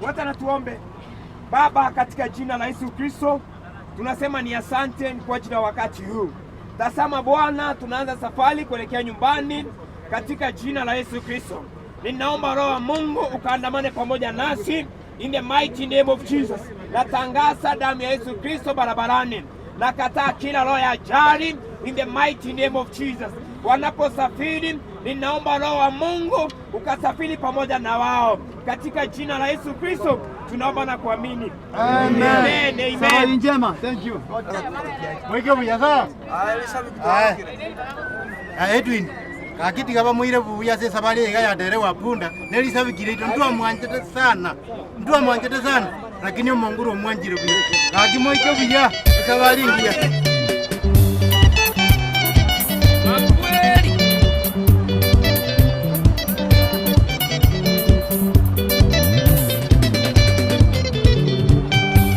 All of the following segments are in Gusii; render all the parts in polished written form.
Wacha na tuombe. Baba, katika jina la Yesu Kristo tunasema ni asante kwa ajili ya wakati huu. Tazama Bwana, tunaanza safari kuelekea nyumbani katika jina la Yesu Kristo. Ninaomba Roho wa Mungu ukaandamane pamoja nasi in the mighty name of Jesus. Natangaza damu ya Yesu Kristo barabarani. Nakataa kila roho ya ajali in the mighty name of Jesus. Wanaposafiri, ninaomba Roho wa Mungu ukasafiri pamoja na wao katika jina la Yesu Kristo tunaomba na kuamini. Amen. Amen, amen. Safari njema. Thank you. Mwike buya sawa? Aya. Aya Edwin. Gaki tiga bamoire buya ase esabari eye iga ya dereva punda ne risabiki riaito ntwamwanchete sana ntwamwanchete sana lakini omonguru omwanchire buya. Gaki moike buya esabari engiya. Makweri.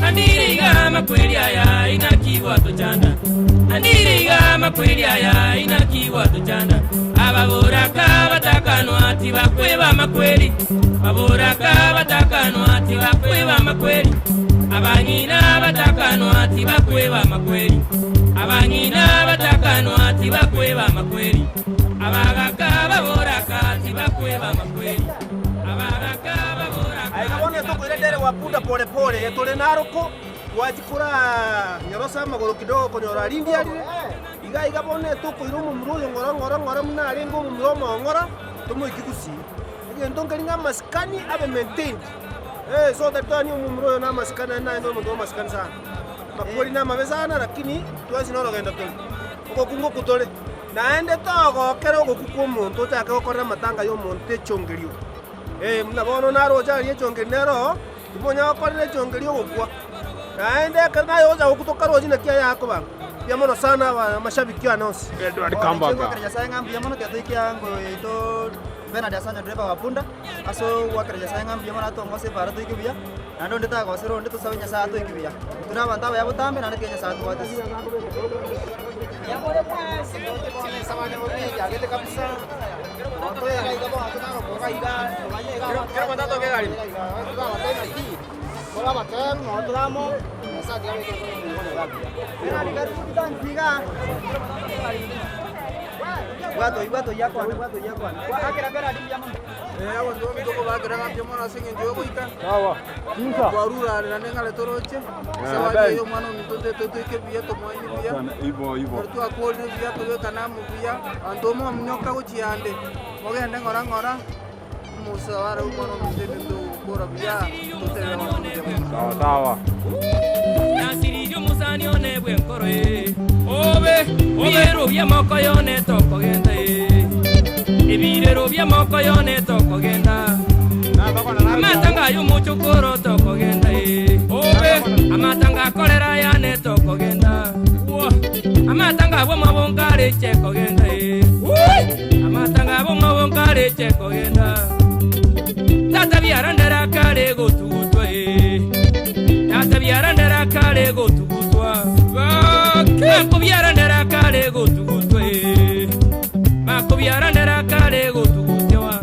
Andire iga amakweri aya inaki gwatochanda Andire iga amakweri aya inaki gwatochanda Ababoraka batakanwa tibakweba amakweri Baboraka batakanwa tibakweba amakweri Abang'ina batakanwa tibakweba amakweri Abang'ina batakanwa tibakweba amakweri Abagaka baboraka tibakweba amakweri Abagaka baboraka Aiga bono etokoira dere wa punda pole pole tore naroko twachia koraa nyorosa amagoro kidogo konyora rindi arire iga iga bono etokoira omomura oyo ng'ora ng'ora ng'ora buna arenge omomura omong'ora tomoiki gusii. Egento nkeri ng'a amasikani abe maintained eh so tari toani omomura oyo na amasikani naende naende omonto bwa amasikani sana. Amakweri na amabe sana lakini twensi na orogendo tore, ogokunga okwo tore. Naende togokera ogokwa kwa omonto ochake gokorera amatanga ya omonto echongerio. Eh, buna bono naroche aria echongerio nere oo, timonyara gokorera echongerio ogokwa. Naende ekero naye ogocha gokwa tokarochi naki aye akobanga. Mbuya mono sana aba amashabiki ane onsi. Edward Kambaga. Goakera Nyasae ng'a mbuya mono tiga toike ango yaito Bernard Asanyo dereva wa punda ase ogoakera Nyasae ng'a mbuya mono atongose ebara toike buya naende onde tagosera onde tosabe Nyasae atoike buya. Intwe na abanto abaya botambe naende tiga Nyasae atobwatisi. Abanto baminto kobakera ng'a mbuya mono ase eng'encho y'ogoika, twarure are naende ng'are toroche, esabari eye omwana ominto toete toike buya tomoenie buya, ekero twakorire buya tobekane amo buya, abanto mominyoka gochia ande, mogende ng'ora ng'ora, omosabara bwa omwana ominto ebinto togokora buya, totebe abanto mbuya mono. Sawa sawa. Nasiririe omosani one bw'enkoro e, obe ebirero bi'amoko yone tokogenda e, ebirero bi'amoko yone tokogenda, amatanga y'omochokoro tokogenda e, obe amatanga akorera yane tokogenda, amatanga abw'amabonga areche kogenda e, amatanga abw'amabonga areche kogenda, tata biarandera kare gotugutwa e. Tata biarandera kare gotugutwa Makobiarandera kare gotugutwa eh. Makobiarandera kare gotugutwa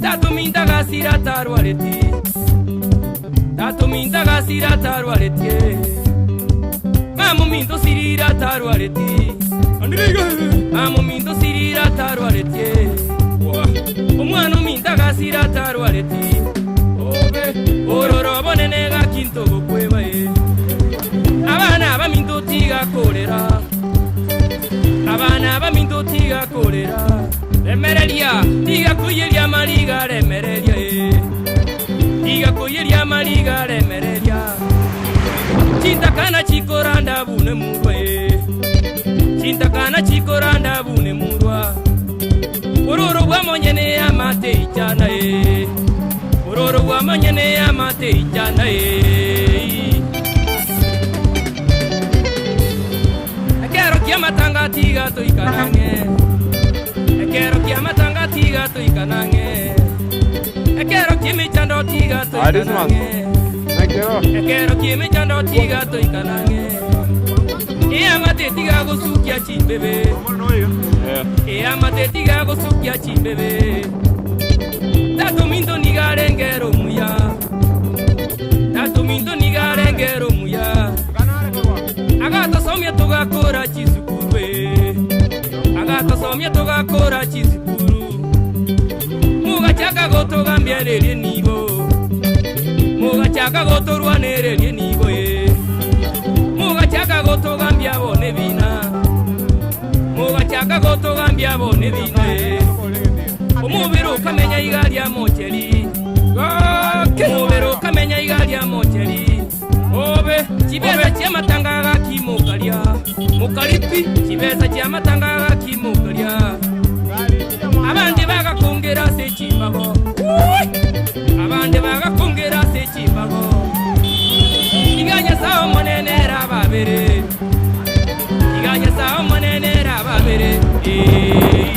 Tatu mindagasira tarwareti Tatu mindagasira tarwareti Mamu minto sirira tarwareti Mamu minto sirira tarwareti Omwana omindagasira tarwareti Ororo bonene gakinto gokweba e Abana baminto tiga korera Abana baminto tiga korera Remereria tiga kuyeria mariga remereria e Tiga kuyeria mariga remereria Chintakana chikoranda bune murwa e Chintakana chikoranda bune murwa Ororo bwa monyene amate ichana e Ororo bwa monyene amate ichana e Ekero kia matanga tiga toikanang'e Ekero kia matanga tiga toikanang'e Ekero kia emechando tiga Ah, this man. toikanang'e Thank you. Ekero kia emechando tiga toikanang'e Eamate tiga gosukia chimbebe, eamate tiga gosukia chimbebe. Tata ominto nigo arenge ere omuya, tata ominto nigo arenge ere omuya. Agatosomia togakora chisukuru eh, agatosomia togakora chisukuru. Mogachaka gotogambiereria enibo, mogachaka gotorwanereria enibo eh. Mogachaka gotogambia bono ebina, mogachaka gotogambia bono ebina eh. Omobere okamenya iga ria mocheri, omobere okamenya iga ria mocheri. Obe chibesa chi'amatanga agakimokaria, mokaripi chibesa chi'amatanga agakimokaria. Abande bagakongera ase chimbago, abande bagakongera ase chimbago. Iga Nyasae Omonene ere ababere, iga Nyasae Omonene ere ababere, eh.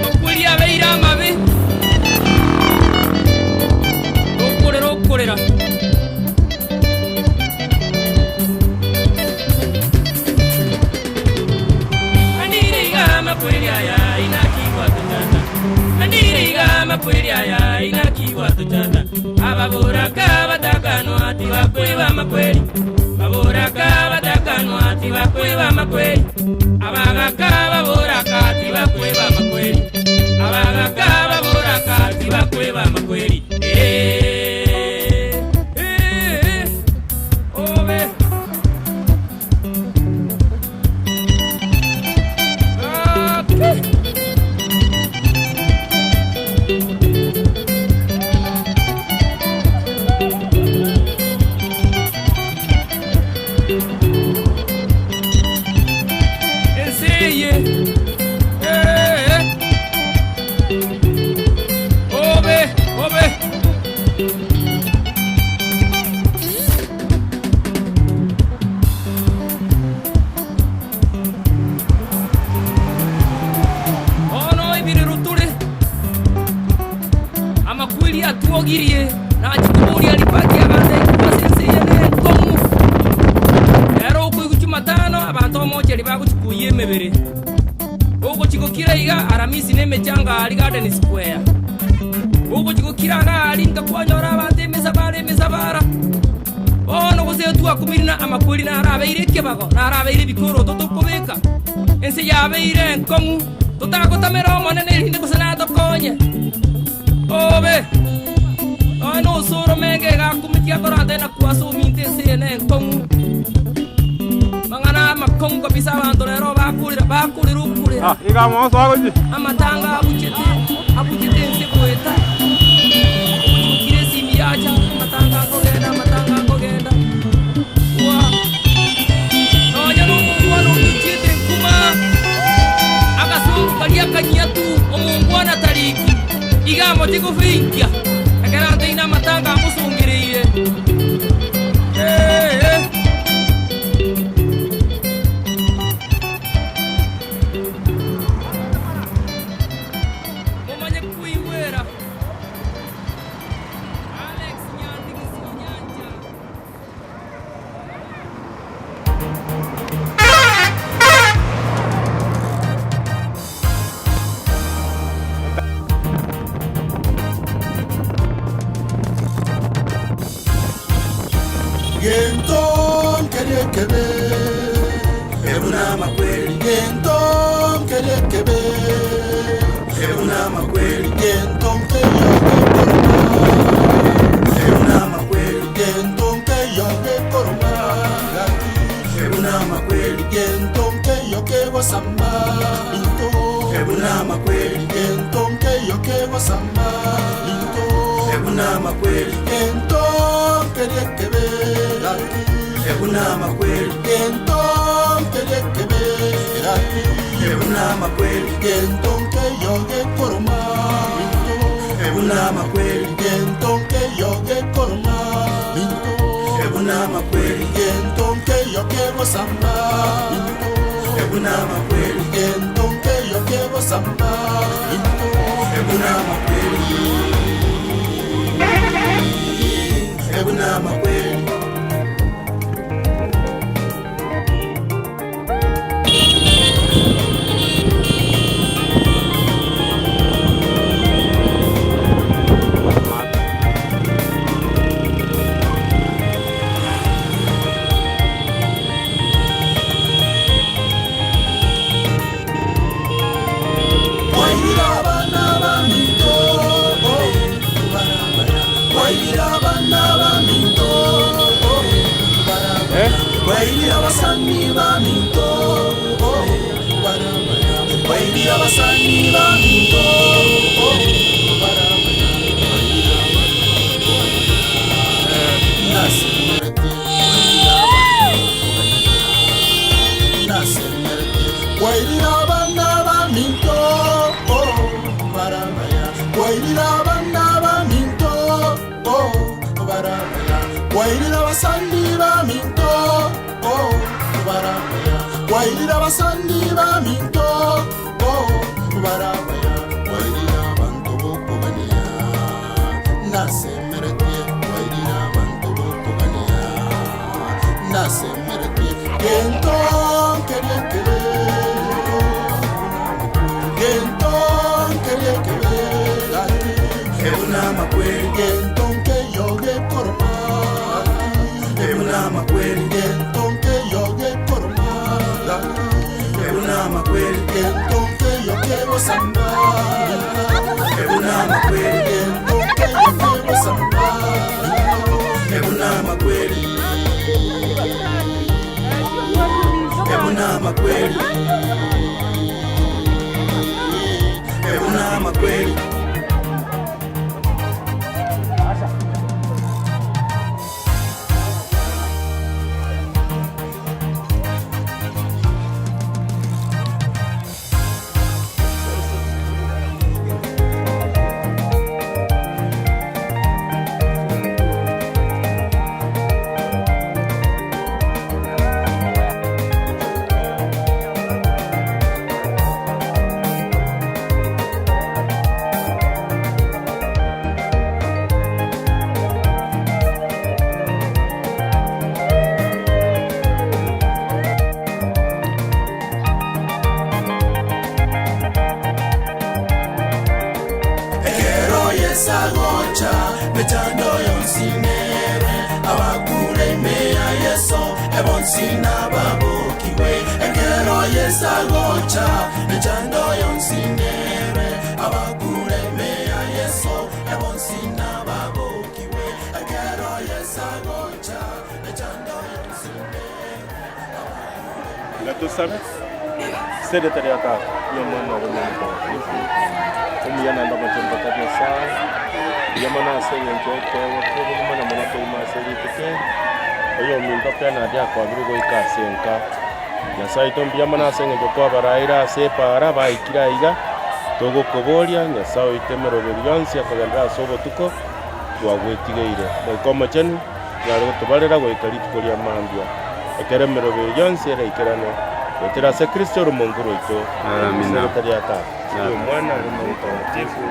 Makweri abeire amabe, okorera okorera. Andire iga amakweri aya inaki gwatochanda, andire iga amakweri aya inaki gwatochanda. Ababoraka batakanwa tibakweba amakweri, baboraka batakanwa tibakweba amakweri, abagaka baboraka tibakweba amakweri, abagaka baboraka tibakweba amakweri. Eh, eh, obe. Okay. Ense eye eh, obe obe. Bono ebirero tore, amakweri atwogirie, nachia koboria ripati aganta ase ense eye nenkong'u. Ero okoigwa Jumatano abanto omocheri bagochia koyia emebere. Ogochia gokira iga Aramisi na emechanga aria Garden Square. Ogochia gokira iga aria nka kwanyora abanto emesabara emesabara. Bono gose twakumire na amakweri narabeire ekebago, narabeire ebikoroto tokobeka. Ense yabeire enkong'u, totagotamera Omonene erinde gose natokonye. Obe! Nonya nosoro menge egakumia tiakorante na kwasa ominto ense eye nenkong'u. Mang'ana amakong'u kabisa abanto rero bakorera bakorera okorera. Amatanga abuchete abuchete ense goeta. Ogochikira esimi yacha amatanga akogenda amatanga akogenda. Wa! Nonya nomongwana oyio ochiete nkuma agasongo karia akanyia tu omongwana tariki iga amoche gofeinkia ekero anteine amatanga amosongereire. Ee. Momanye koigwera. Alex Nyandigisi Onyancha. Gento nkeria ekebe, ebuna amakweri. Gento nkeria ekebe, ebuna amakweri. Gento nkeria gekoroma, ebuna amakweri. Gento nkeria gekoroma, ebuna amakweri. Gento nkeria kegosamba, into, ebuna amakweri. Gento nkeria kegosamba, into, ebuna amakweri. Gento nkeria ekebe, ebuna amakweri. Gento nkeria ekebe, ebuna amakweri. Gento nkeria gekoroma, into, ebuna amakweri. Gento nkeria gekoroma, into, ebuna amakweri. Gento nkeria kegosamba, into, ebuna amakweri. Gento nkeria kegosamba, into, ebuna amakweri. Ebuna amakweri. abasani baminto, barabaya, Kwairire abana baminto, barabaya, kwairire abana baminto, barabaya, kwairire abasani baminto, barabaya, kwairire abasani baminto, barabaya, kwairire abanto bokobania, nasemeretie, kwairire abanto bokobania, nasemeretie, gento nkeria ekebe, gento nkeria ekebe, ebuna amakweri, gento nkeyo gekoroma, ebuna amakweri, gento nkeyo gekoroma, ebuna amakweri, gento nkeyo kegosamba, ebuna amakweri, gento nkeyo kegosamba, ebuna amakweri, ebuna amakweri, ebuna amakweri. Ekero Yeso agocha, mechando yonsi nere, abakure ime ya Yeso, ebonsi nababokigwe. Ekero Yeso agocha, mechando yonsi nere, abakure ime ya Yeso, ebonsi nababokigwe. Ekero Yeso agocha, mechando yonsi nere. Tiga tosabe ase erieta ria Tata, ria Omwana na Omoika Omochenu. Omuya naende omochenu Tata Nyasae, mbuya mono ase eng'encho y'ekeegwa ki'obogima na mono kogima ase rituko eri, oyominto Bernard akwabire goika ase enka. Nyasae oito mbuya mono ase eng'encho kwabaraire ase epaara baikire aiga, togokoboria, Nyasae oito emeroberi yonsi ekogenderera ase obotuko, twagwetigeire. Omoika Omochenu nare gotobarera goika rituko ria mambia, ekero emeroberi yonsi eraikerane, goetera ase Kristo ore Omonto oito. Ase erieta ria Tata, na Omwana, na Omoika Omochenu.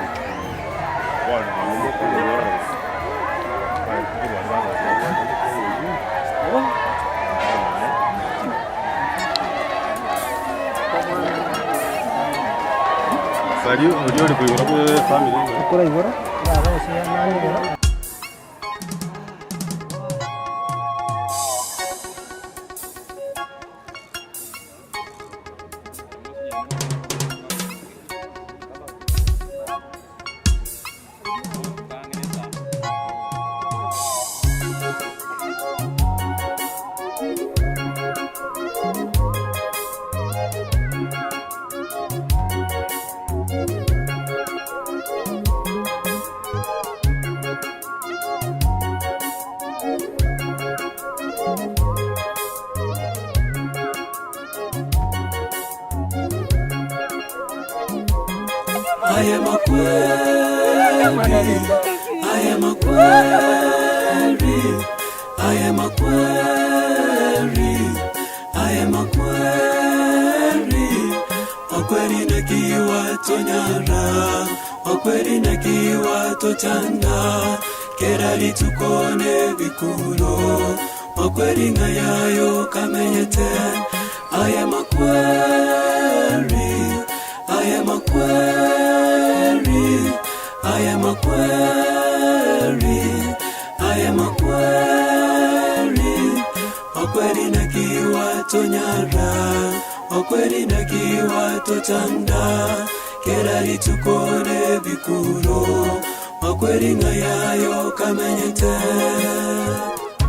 Aya makweri, aya makweri, aya makweri, aya makweri, makweri nakiwatonyara, makweri nakiwatochanda, kera rituko nebikuro, makweri ng'ayayo kamenyete, aya makweri, aya makweri, aya makweri, aya makweri, makweri nakiwatonyara, makweri nakiwatochanda, kera rituko nebikuro, makweri ng'ayayo kamenyete.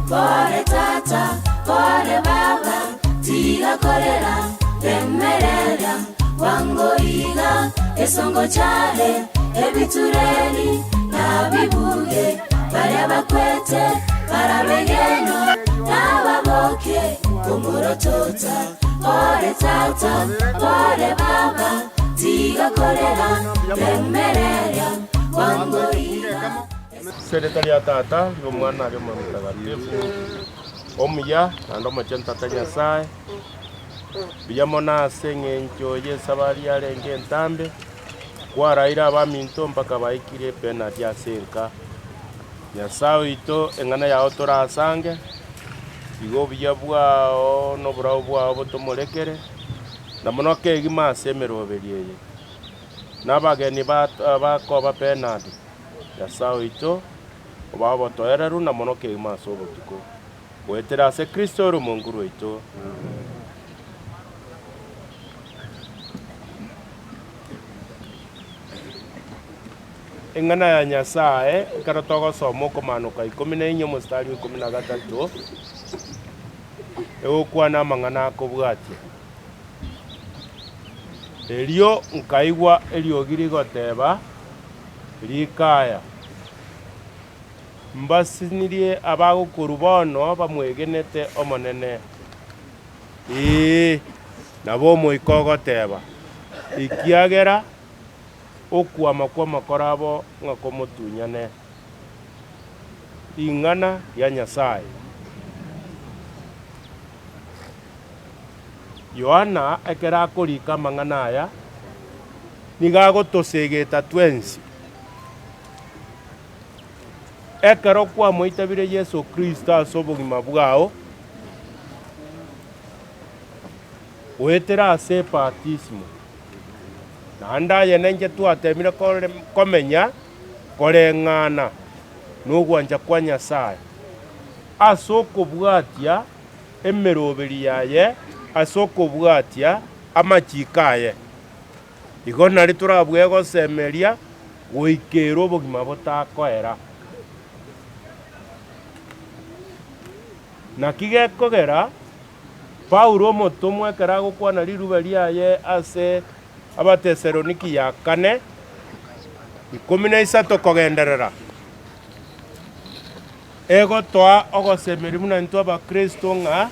Pole tata, pole baba, tigakorera, remerera. Bwango iga esongo chare ebitureri nabibuge, baria bakwete barabegenwa nababoke komorotota. Pore tata, pore baba, tiga korera, remereria, bwango iga. Ase erieta ria Tata, ri'Omwana, na ri'Omoyo Omotagatifu, omuya naende omochenu Tata Nyasae, mbuya mono ase eng'encho y'esabari yarenge entambe, kwaraire abaminto mpaka baikire penalty ase enka. Nyasae oito, eng'ana yao torasange, iga obuya bwao na oborau bwao botomorekere, na mono kegima ase emeroberi eye. Na abageni bakoba penalty. Nyasae oito, obae obotoereru na mono kegima ase obotuko, goetera ase Kristo ore Omonkuru oito. Eng'ana ya Nyasae, ekero togosoma okomanoka ikomi na inye omositari o ikomi na gatato, egokwana amang'ana akobwatia. Erio nkaigwa eriogi rigoteba, Rikaya, Mbasinirie abagokorwa bono bamwegenete Omonene. Ee, nabo Omoika ogoteba, ekiagera okwama kw'amakoro abo ng'a komotunyane ring'ana ria Nyasae. Yohana ekero akorika amang'ana aya, nigo agotosegeta twensi. Ekero kwamoitabire Yeso Kristo ase obogima bwao, goetera ase ebatismo, naende aye nenche twatemire komenya koreng'ana nogwancha kwa Nyasae, ase okobwatia emeroberi yaye ase okobwatia amachiko aye. Igo nario torabue gosemeria goikera obogima botakoera. Naki gekogera Paulo omotomwa ekero agokwana riruba riaye ase Abatesaloniki ya kane, 13 kogenderera, Egotoa ogosemeria buna intwe Abakristo ng'a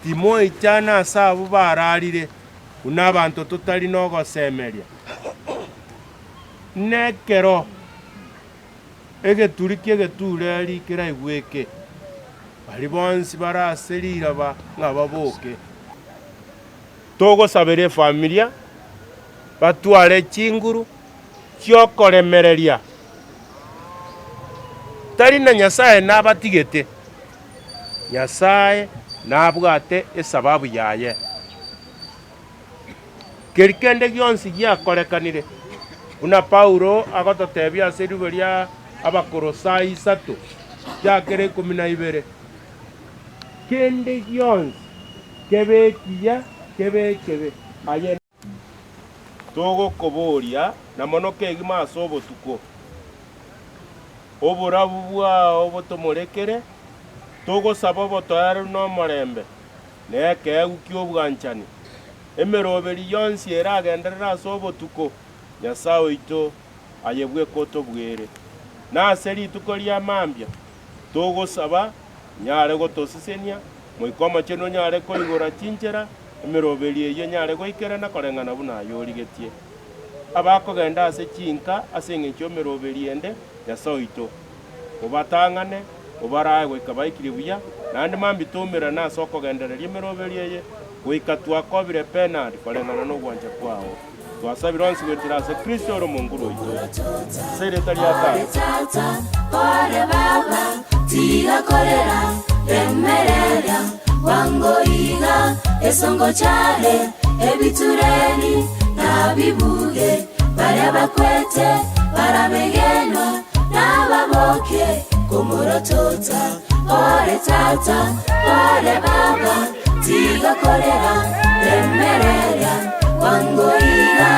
timoichana ase abwo bararire buna abanto totari nogosemeria. Nekero egeturi ki'egetureri keraigweke, baria bonsi bare ase riraba ng'a baboke. Togosabera efamilia batware chinguru chi'okoremereria, tari na Nyasae nabatigete, Nyasae nabwate esababu yaye. Keri kende gionsi giakorekanire, buna Paulo agototebia ase riruba ria Abakolosai isato, chiakera 12, kende gionsi kebe ekiya kebe ekebe, aye. Togokoboria na mono kegima ase obotuko, oborabu bwao botomorekere, togosaba obotoereru na omorembe, na ekeegwa ki'obwanchani. Emeroberi yonsi eragenderere ase obotuko, Nyasae oito, aye bweka otobwere. Na ase rituko ria mambia togosaba, nyare gotosesenia, Moika Omochenu onyare koigora chinchera, emeroberio eyio enyare goikerana koreng'ana buna aye origetie. Abakogenda ase chinka ase engencho y'emeroberio ende, Nyasae oito, obatang'ane, obarae goika baikire buya, naende mambia toumerane ase okogendereria emeroberio eye, goika twakobire penadi koreng'ana nogwancha kwao. Twasabire onsi goetera ase Kristo ore Omonguru oito. Ase erieta ria Pore Tata. tata, pore baba, tiga korera, remereria, bwango iga, esongo chare, ebitureri, nabibuge, baria bakwete, barabegenwa, nababoke, komorotota. Pore tata, pore baba, tiga korera, remereria, bwango iga,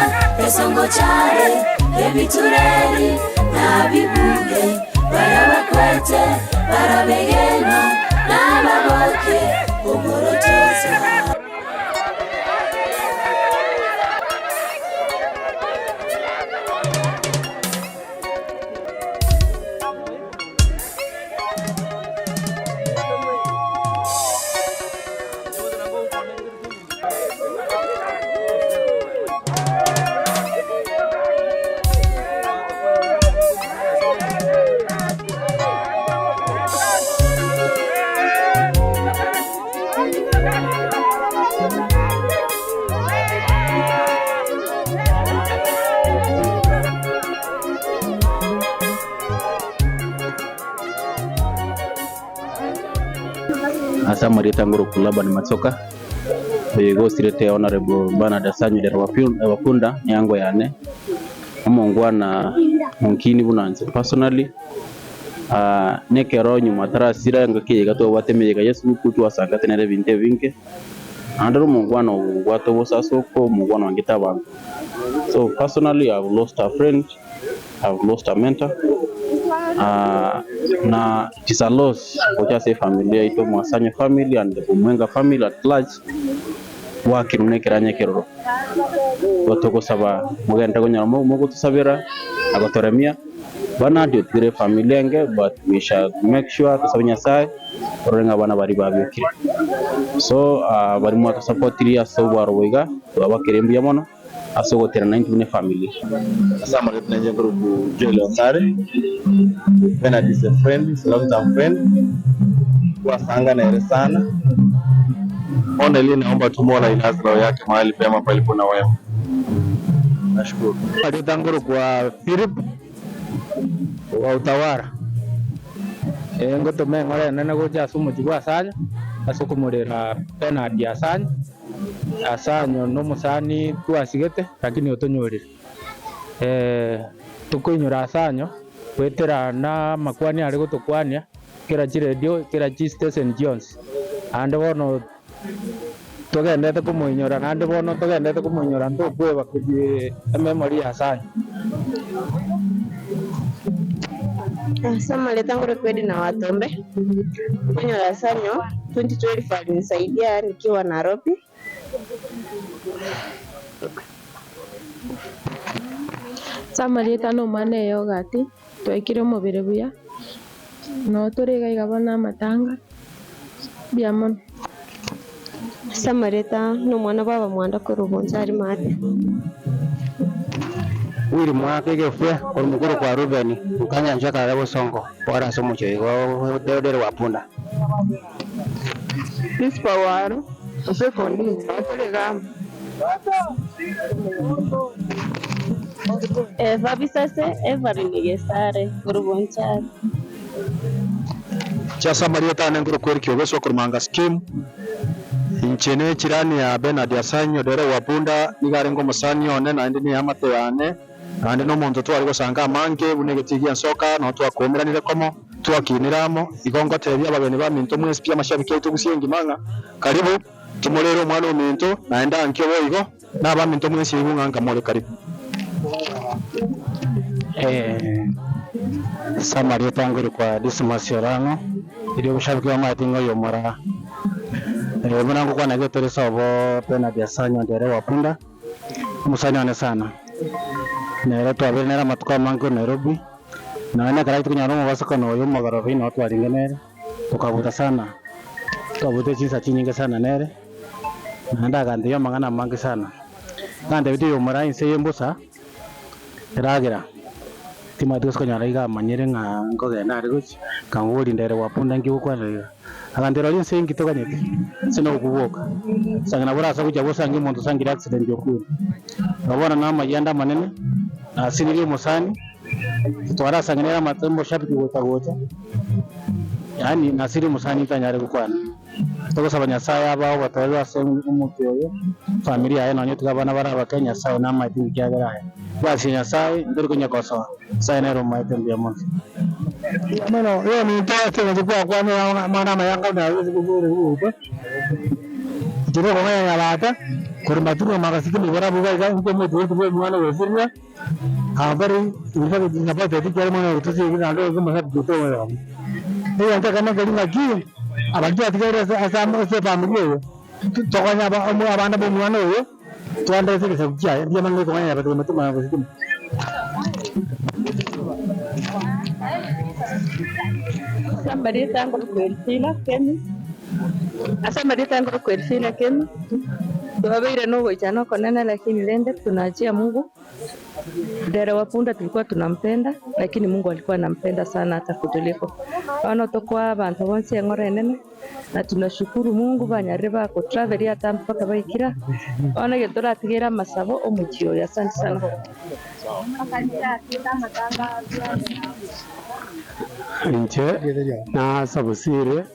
esongo chare, ebitureri, nabibuge, baria bakwete, barabegenwa, nababoke, komorotota. Ase amarieta ngoroku Laban Matsoka, oyo iga osirete Honourable Bernard Asanyu Dereva Wapunda neango yane, omongwana monkini buna inche personally, nekero nyuma tarasira engaki eye iga twabwate emeyega ya esukuru twasangete nere ebinto ebinge, naende ore omongwana obwate obosasoko, omongwana oangete abanto. So personally I have lost a friend. I've lost a mentor na it is a loss gocha ase efamily yaito Mwasanyo family and the Omwenga family at large gwakirwe na ekeranya ekeroro. Igo togosaba mogende konyora mogotosabera na gotoremia Bernard otigire efamily enge but we shall make sure tosabe Nyasaye torore ng'a abana baria babiokire. So baria mwatosapotirie ase obwaro obo iga twabakire mbuya mono. ase ogoterana intwe buna efamiri. Ase amarieta nainche nkorokwa Joel Onsare, Bernard is a friend, is a long term friend, twasanga nere sana, bono erio naomba tu Mola ailaze roho yake mahali pema palipo na wema. Nashukuru. Amarieta nkorokwa Philip wa Utawala, ngotoma eng'ora enene gocha ase omochie bwa Asanya ase okomorera Bernard Asanya. Asanyo nomosani twasigete, lakini otonyorire. Tokoinyora Asanyo goetera namakwani are gotokwania kera chiredio, kera chistation chionsi. Naende bono togendete komoinyora naende bono togendete komoinyora ntokweba ememory ya Asanyo. Ase amareta ngorokwa Edina Watombe, okonyora Asanyo 2012 alinisaidia nikiwa Nairobi. Ase amarieta na omwana eyogati, twaikire omobere buya, noo tore iga iga bono amatanga, mbuya mono. Ase amarieta na omwana baba mwanda korwa Bonchari maate. Willy Mwaka egefwe korwa mokoro kwa Reuben, nkanyanchwa ekara bosongo ore ase omochie oyo Deodere wa punda. Rispa waro, ase Kondini, nao tore gamba. Eva Bisase, Evelyn Gesare, korwa Bonchari. Inche ase amarieta ane nkorokwa Eric Ogesu okorwa Manga Scheme, inche ne echirani ya Bernard Asanyi Odere wa Punda, nigo arenge omosani one naende ne eamate yane, naende nomonto tware gosanga amange buna egetii gi'ensoka, nao twakoumeranire komo, twakinire amo, igo ngotebia abageni baminto mwensi pi amashabiki aito gusii engima ng'a karibu, timorere omwana ominto, naende ankio boigo, na abaminto mwensi aigwe ng'a nkamore karibu. Ase amarieta ngorikwa Dismas Orang'o, erio oboshabiki bw'amaete ng'a oyomora. Buna ngokwana iga tore sobo Bernard Asanyo Ndere wa Punda, omosani one sana. Nere twabeire nere amatuko amange korwa Nairobi, nonya na ekero aachete konyora omobasokano oyo omogoroba inwe twarenge nere. Tokabuta sana, twabuta chinsa chinyinge sana nere, naende agantebia amang'ana amange sana. Ngantebetie oyomora inse y'embosa eragera, timanyeti gose konyora iga amanyire ng'a nkogenda are gochia, nkamoboria ndere gwapunda nki ogokwanera iga? Agantebia roria inse inki toganyete, inse nogokuboka. Sange nabo orase gochia bosa ange omonto osangire accident okure. Nabo bono namayianda amanene, nasinirie omosani, twarasang'e nere amatembo shabiki gocha gocha. Yaani nasiri omosani tanyare gokwana. Togosaba Nyasaye abae obotoereru ase omokia oyo, familia yaye nonye tiga abana bare abake, Nyasaye namaete inki kiagera aye. Gwasia Nyasaye, ntori konya kosoa, Nyasaye nere omoete mbuya mono. Bono oyominto ase eng'encho gwakwanire amang'ana amaya nkonya inche nokong'anya nyabata korwa matuko magasiki mobere abwo iga iga inche omotureti bwa omwana ogosirwa. Egento abanto twatigaire ase efamiri eye, tokonye abana ba omwana oyo, twanderese egesaku kiaye, mbuya mono nekong'anya abanto tomanye gose kimo. Ase amarieta ngorokwa Elfina Kemi, ase amarieta ngorokwa Elfina Kemi, twabeire nogoichana okonene lakini rende tunaachia Mungu. Dere wa punda tulikuwa tunampenda lakini Mungu alikuwa anampenda sana hata kutuliko. Bono tokoa abanto bonsi eng'ora enene na tunashukuru Mungu banyarire bako travel ata mpaka baikire aa. Bono egento toratigere amasabo omochie oyo. Asante sana. Inche nasabusire.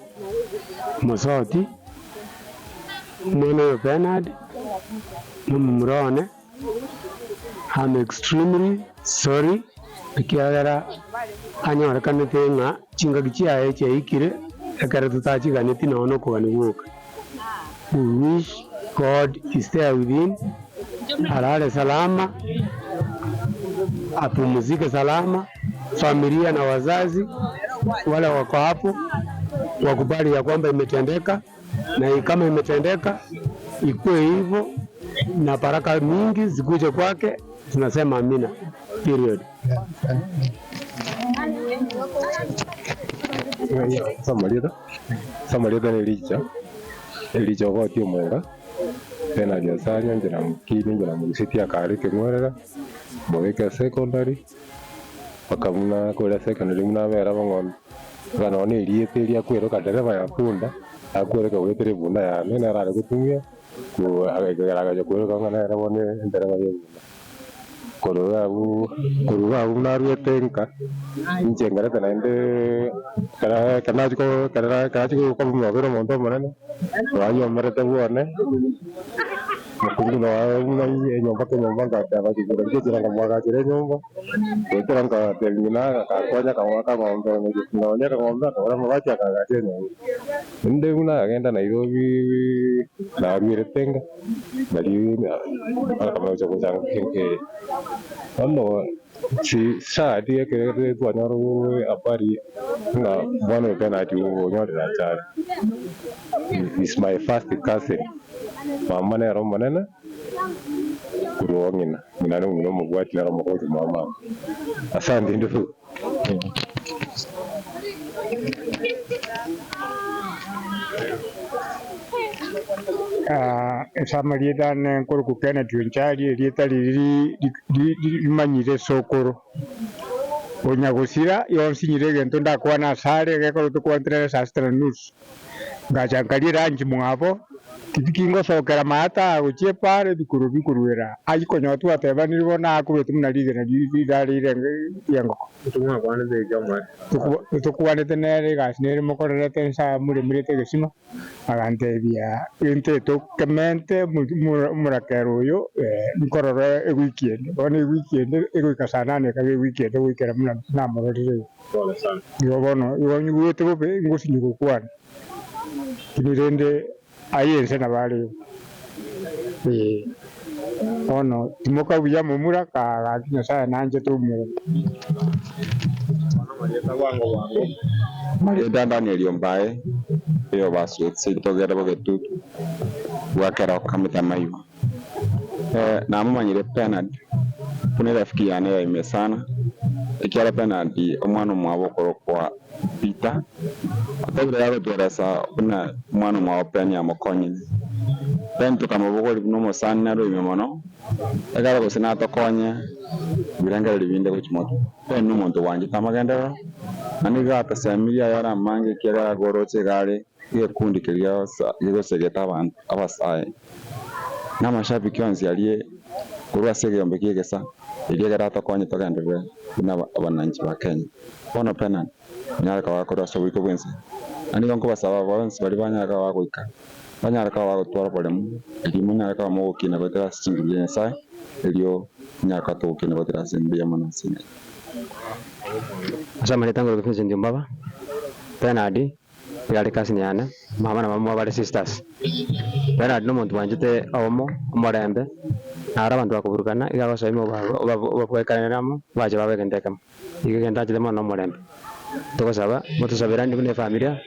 Mosoti, omwana oyo Bernard, na omomura one, I'm extremely sorry ekiagera anyorekanete ng'a chingaki chiaye chiaikire ekero totachiganeti nonya na okogania gwoka. We wish God is there with him, alale salama, apumzike salama, familia na wazazi wale wako hapo wakubali ya kwamba imetendeka, na kama imetendeka ikuwe hivyo na baraka mingi zikuje kwake. Tunasema amina, period. Samarieta, Samarieta na Elija, Elija ogotia omwenga, Benard Osaria inche namokini inche namorusetie akare ekeng'werera, mobeke secondary, mpaka buna akoira secondary buna abere abang'ombe, mpaka nonye na erieta eria akweroka dereva ya punda, akweroka goetera ebunda yane nere are gotumia, ko ekero agacha kweroka ng'a nere bono endereva ya ebunda. Korwa iga abwo korwa iga abwo naruete nka, inche ngarete naende ekero ekero nachia ko ekero ekero nachia koba omobere omonto omonene, banywomerete bwane, mokungu noe buna enyomba kenyomba ngateba kigoro nchechera nkamwagachera enyomba, goetera ngatebia ng'ina agankonya akang'oa akang'ombe nkaonia akang'ombe akagora amabati akagacha enyomba. Rende buna nagenda Nairobi naruerete nka. Nario akamanya gocha gocha Bono chisadi ekero twanyora habari ng'a omwana oyo Bernard onyorire ajali, is my first cousin, mama nere omonene korwa ng'ina, ng'ina nere omobwati nere omogotu mwa mama. Asante ndugu. Ase amarieta ane nkorokwa Kenneth Onchari, erieta riria rimanyire esokoro. Onyagosira yonsinyire egento ndakwane asare, egekoro tokwanete nere saa sita na nusu. Ngacha nkaria eranchi mwabo, tindi ngosokera maata aa gochia epaara ebikuro bikorwera ayio konya twatebanire bono akobete buna rigena rirare ri'engoko. Tokwanete nere egasi nere mokorerete inse aa moremerete egesima, agantebia gento tokemente omorakera oyo nkorora ewiki ende, bono ewiki ende egoika saa nane ekaba ewiki ende goikera buna namororire iga. Igo bono igo nyigwete bobe ngosinywa gokwana, lakini rende aye inse nabo are igo. Ee, bono timoka buya momura kaa gaki Nyasaye nanchete omorero. Marieta Daniel Ombae, oyo basuete seito togende bogetutu bwa Keroka Metamaywa. Namomanyire Bernard buna erafiki yane ya ime sana, ekiagera Bernard omwana omwabo okorokwa Peter, otebire gagotweresa buna omwana omwabo Ben amokonyire. Ben tokamobogori buna omosani naro ime mono, ekero gose natokonye ebirengererio binde gochia motwe. Ben nomonto bwanchete amagenderero, naende nigo atasemirie ayare amange ekiagera agoroche iga are egekundi keria gegosegeta abanto abasae na amashabiki onsi aria korwa ase egeombe kia egesa, erio ekero atokonye togenderere buna abananchi ba Kenya. Bono Bernard, onyare koba korwa ase oboiko bw'ense, na nigo nkobasaba bonsi baria banyare koba bagoika, banyare koba bagotwara oboremu, erio monyare koba mogokina goetera ase chinguru chia Nyasae, erio tonyare koba togokina goetera ase mbuya mono ase engencho. Ase amarieta ngoroka Vincent Ombaba, Bernard, nigo are cousin yane, mama na mama bare sisters. Bernard nomonto bwanchete obomo, omorembe, naro abanto bakoburukana iga agosoa ime obabwekanere amo, bache babe egento ekemo. Igo egento anchete mono nomorembe. Togosaba, motosaberanie buna efamilia,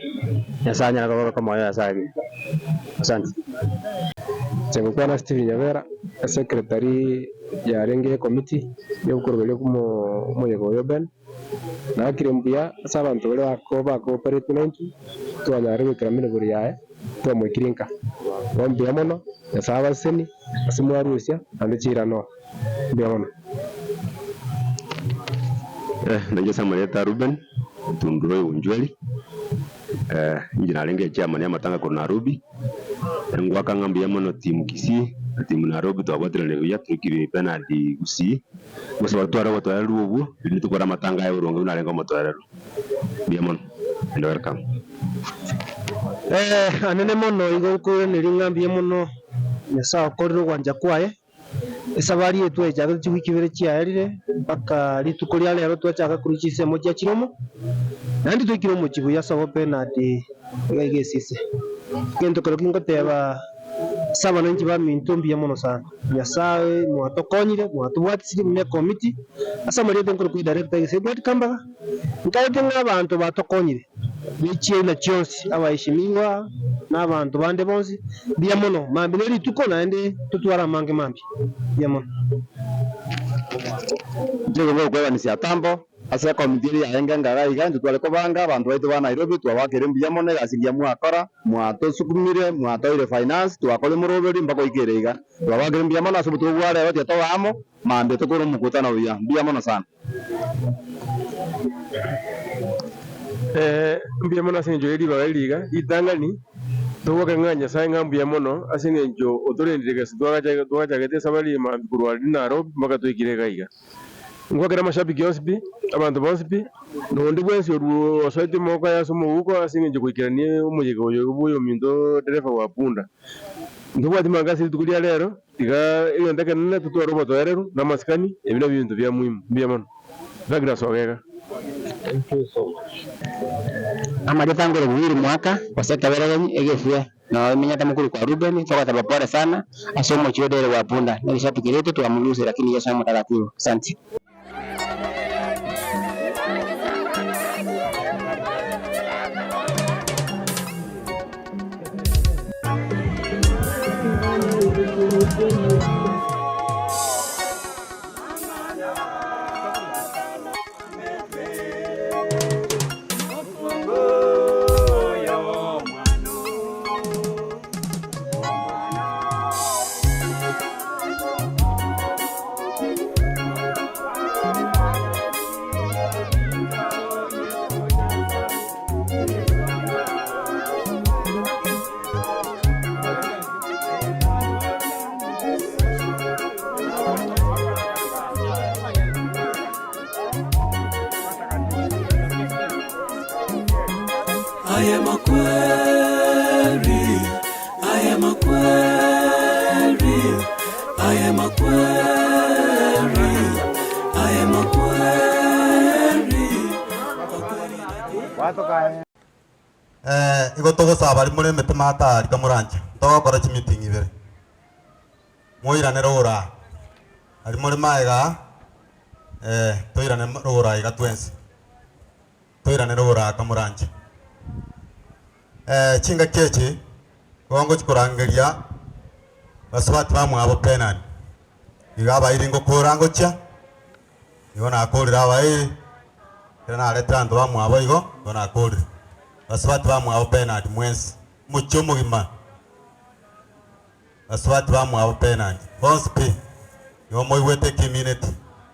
Nyasaye anyare kobabeka omoyo ase aria. Asante. Inche ngokwana Stephen Nyabera, esecretary yarenge ecommittee yokoruberia omoyega oyo Ben, nakire mbuya ase abanto baria bako bacooperate naintwe, twanyarire goikera emeremo yaye, twamoikirie nka. Igo mbuya mono, Nyasaye abasesenie, ase mwarusia, naende chiiranoa. Mbuya mono. Nainche ase amarieta a Reuben, Tunduro Unjweri, inche narenge echairman y'amatanga korwa Nairobi, ngoaka ng'a mbuya mono team Kisii na team Nairobi twabwateranirie buya toikire Bernard Gusii, gose tware obotoereru obwo erinde tokore amatanga aye boronge buna arenge omotoereru. Mbuya mono and welcome. Anene mono igo nkoiraneria ng'a mbuya mono Nyasae okorire ogwancha kwaye, esabari eye twechagete chiwiki ibere chiaerire mpaka rituko ria rero twachaka korwa chinsemo chia chiromo, naende twaikire omochie buya ase obobe Bernard iga iga esise. Egento kerokio ngoteba ase abananchi baminto mbuya mono sana, Nyasae mwatokonyire, mwatobwatisirie buna ekomiti, ase amarieta nkorokwa edirector gese Edward Kambaga, nkaete ng'a abanto batokonyire. Ne chiaina chionsi, abaheshimiwa, na abanto bande bonsi, mbuya mono. Mambia ne rituko, naende totware amange mambia. Mbuya mono. Inche nigo ngokwebanisia Atambo ase ekomiti eria yaye engenga iga iga, intwe tware kobanga abanto baito ba Nairobi twabakeire mbuya mono egasi engiya mwakora, mwatosukumire, mwatoire finance, twakorire omoroberi mpaka oike ere iga. Twabakeire mbuya mono ase obotuko bwa rero tiga tobe amo, mambia tokore omokutano buya. Mbuya mono sana. Mbuya mono ase engencho ye ribaga eri iga, ritang'ani togoke ng'a Nyasae ng'a mbuya mono ase engencho otorendire gese twagachagete esabari eye mambia korwa aria Nairobi mpaka twaikire iga iga. Ngwakere amashabiki onsi pi, abanto bonsi pi, na onde bwensi orwo osoete omogoko aye ase omoguko ase engencho goikerania omoyega oyo bwa oyominto dereva wa punda. Ntobwati manga ase rituko ria rero, tiga egento ekenene totware obotoereru na amasikani, ebi nabio ebinto bia muhimu. Mbuya mono. Douglas Ogega. Amarieta ngore Buhiri Mwaka, gose ekeberegenyi, egefue, na omenyete mokuru kwa Reuben, togoteba pole sana ase omochie odeire gwa punda, na egesaku keria twamolusia lakini Yeso omotakatifu. Asante. Aye makweri, aye makweri, aye makweri, aye makweri. Eh, igo togosaba aria more emetema atari kamoranche, ntogokora chimeeting ibere. Moirane rogoro aa, aria more magega aa, eh, toirane rogoro aa iga twensi. Toirane rogoro aa kamoranche. Eh, chingaki echi, igo ngochia korangeria basubati bamwabo Penani. Iga abairi ngokora ngochia, igo nakorire abairi, ekero naretire abanto bamwabo igo, igo nakorire. Basubati bamwabo Penani mwensi, omochie omogima. Basubati bamwabo Penani, bonsi pi, igo moigwete ekimineti,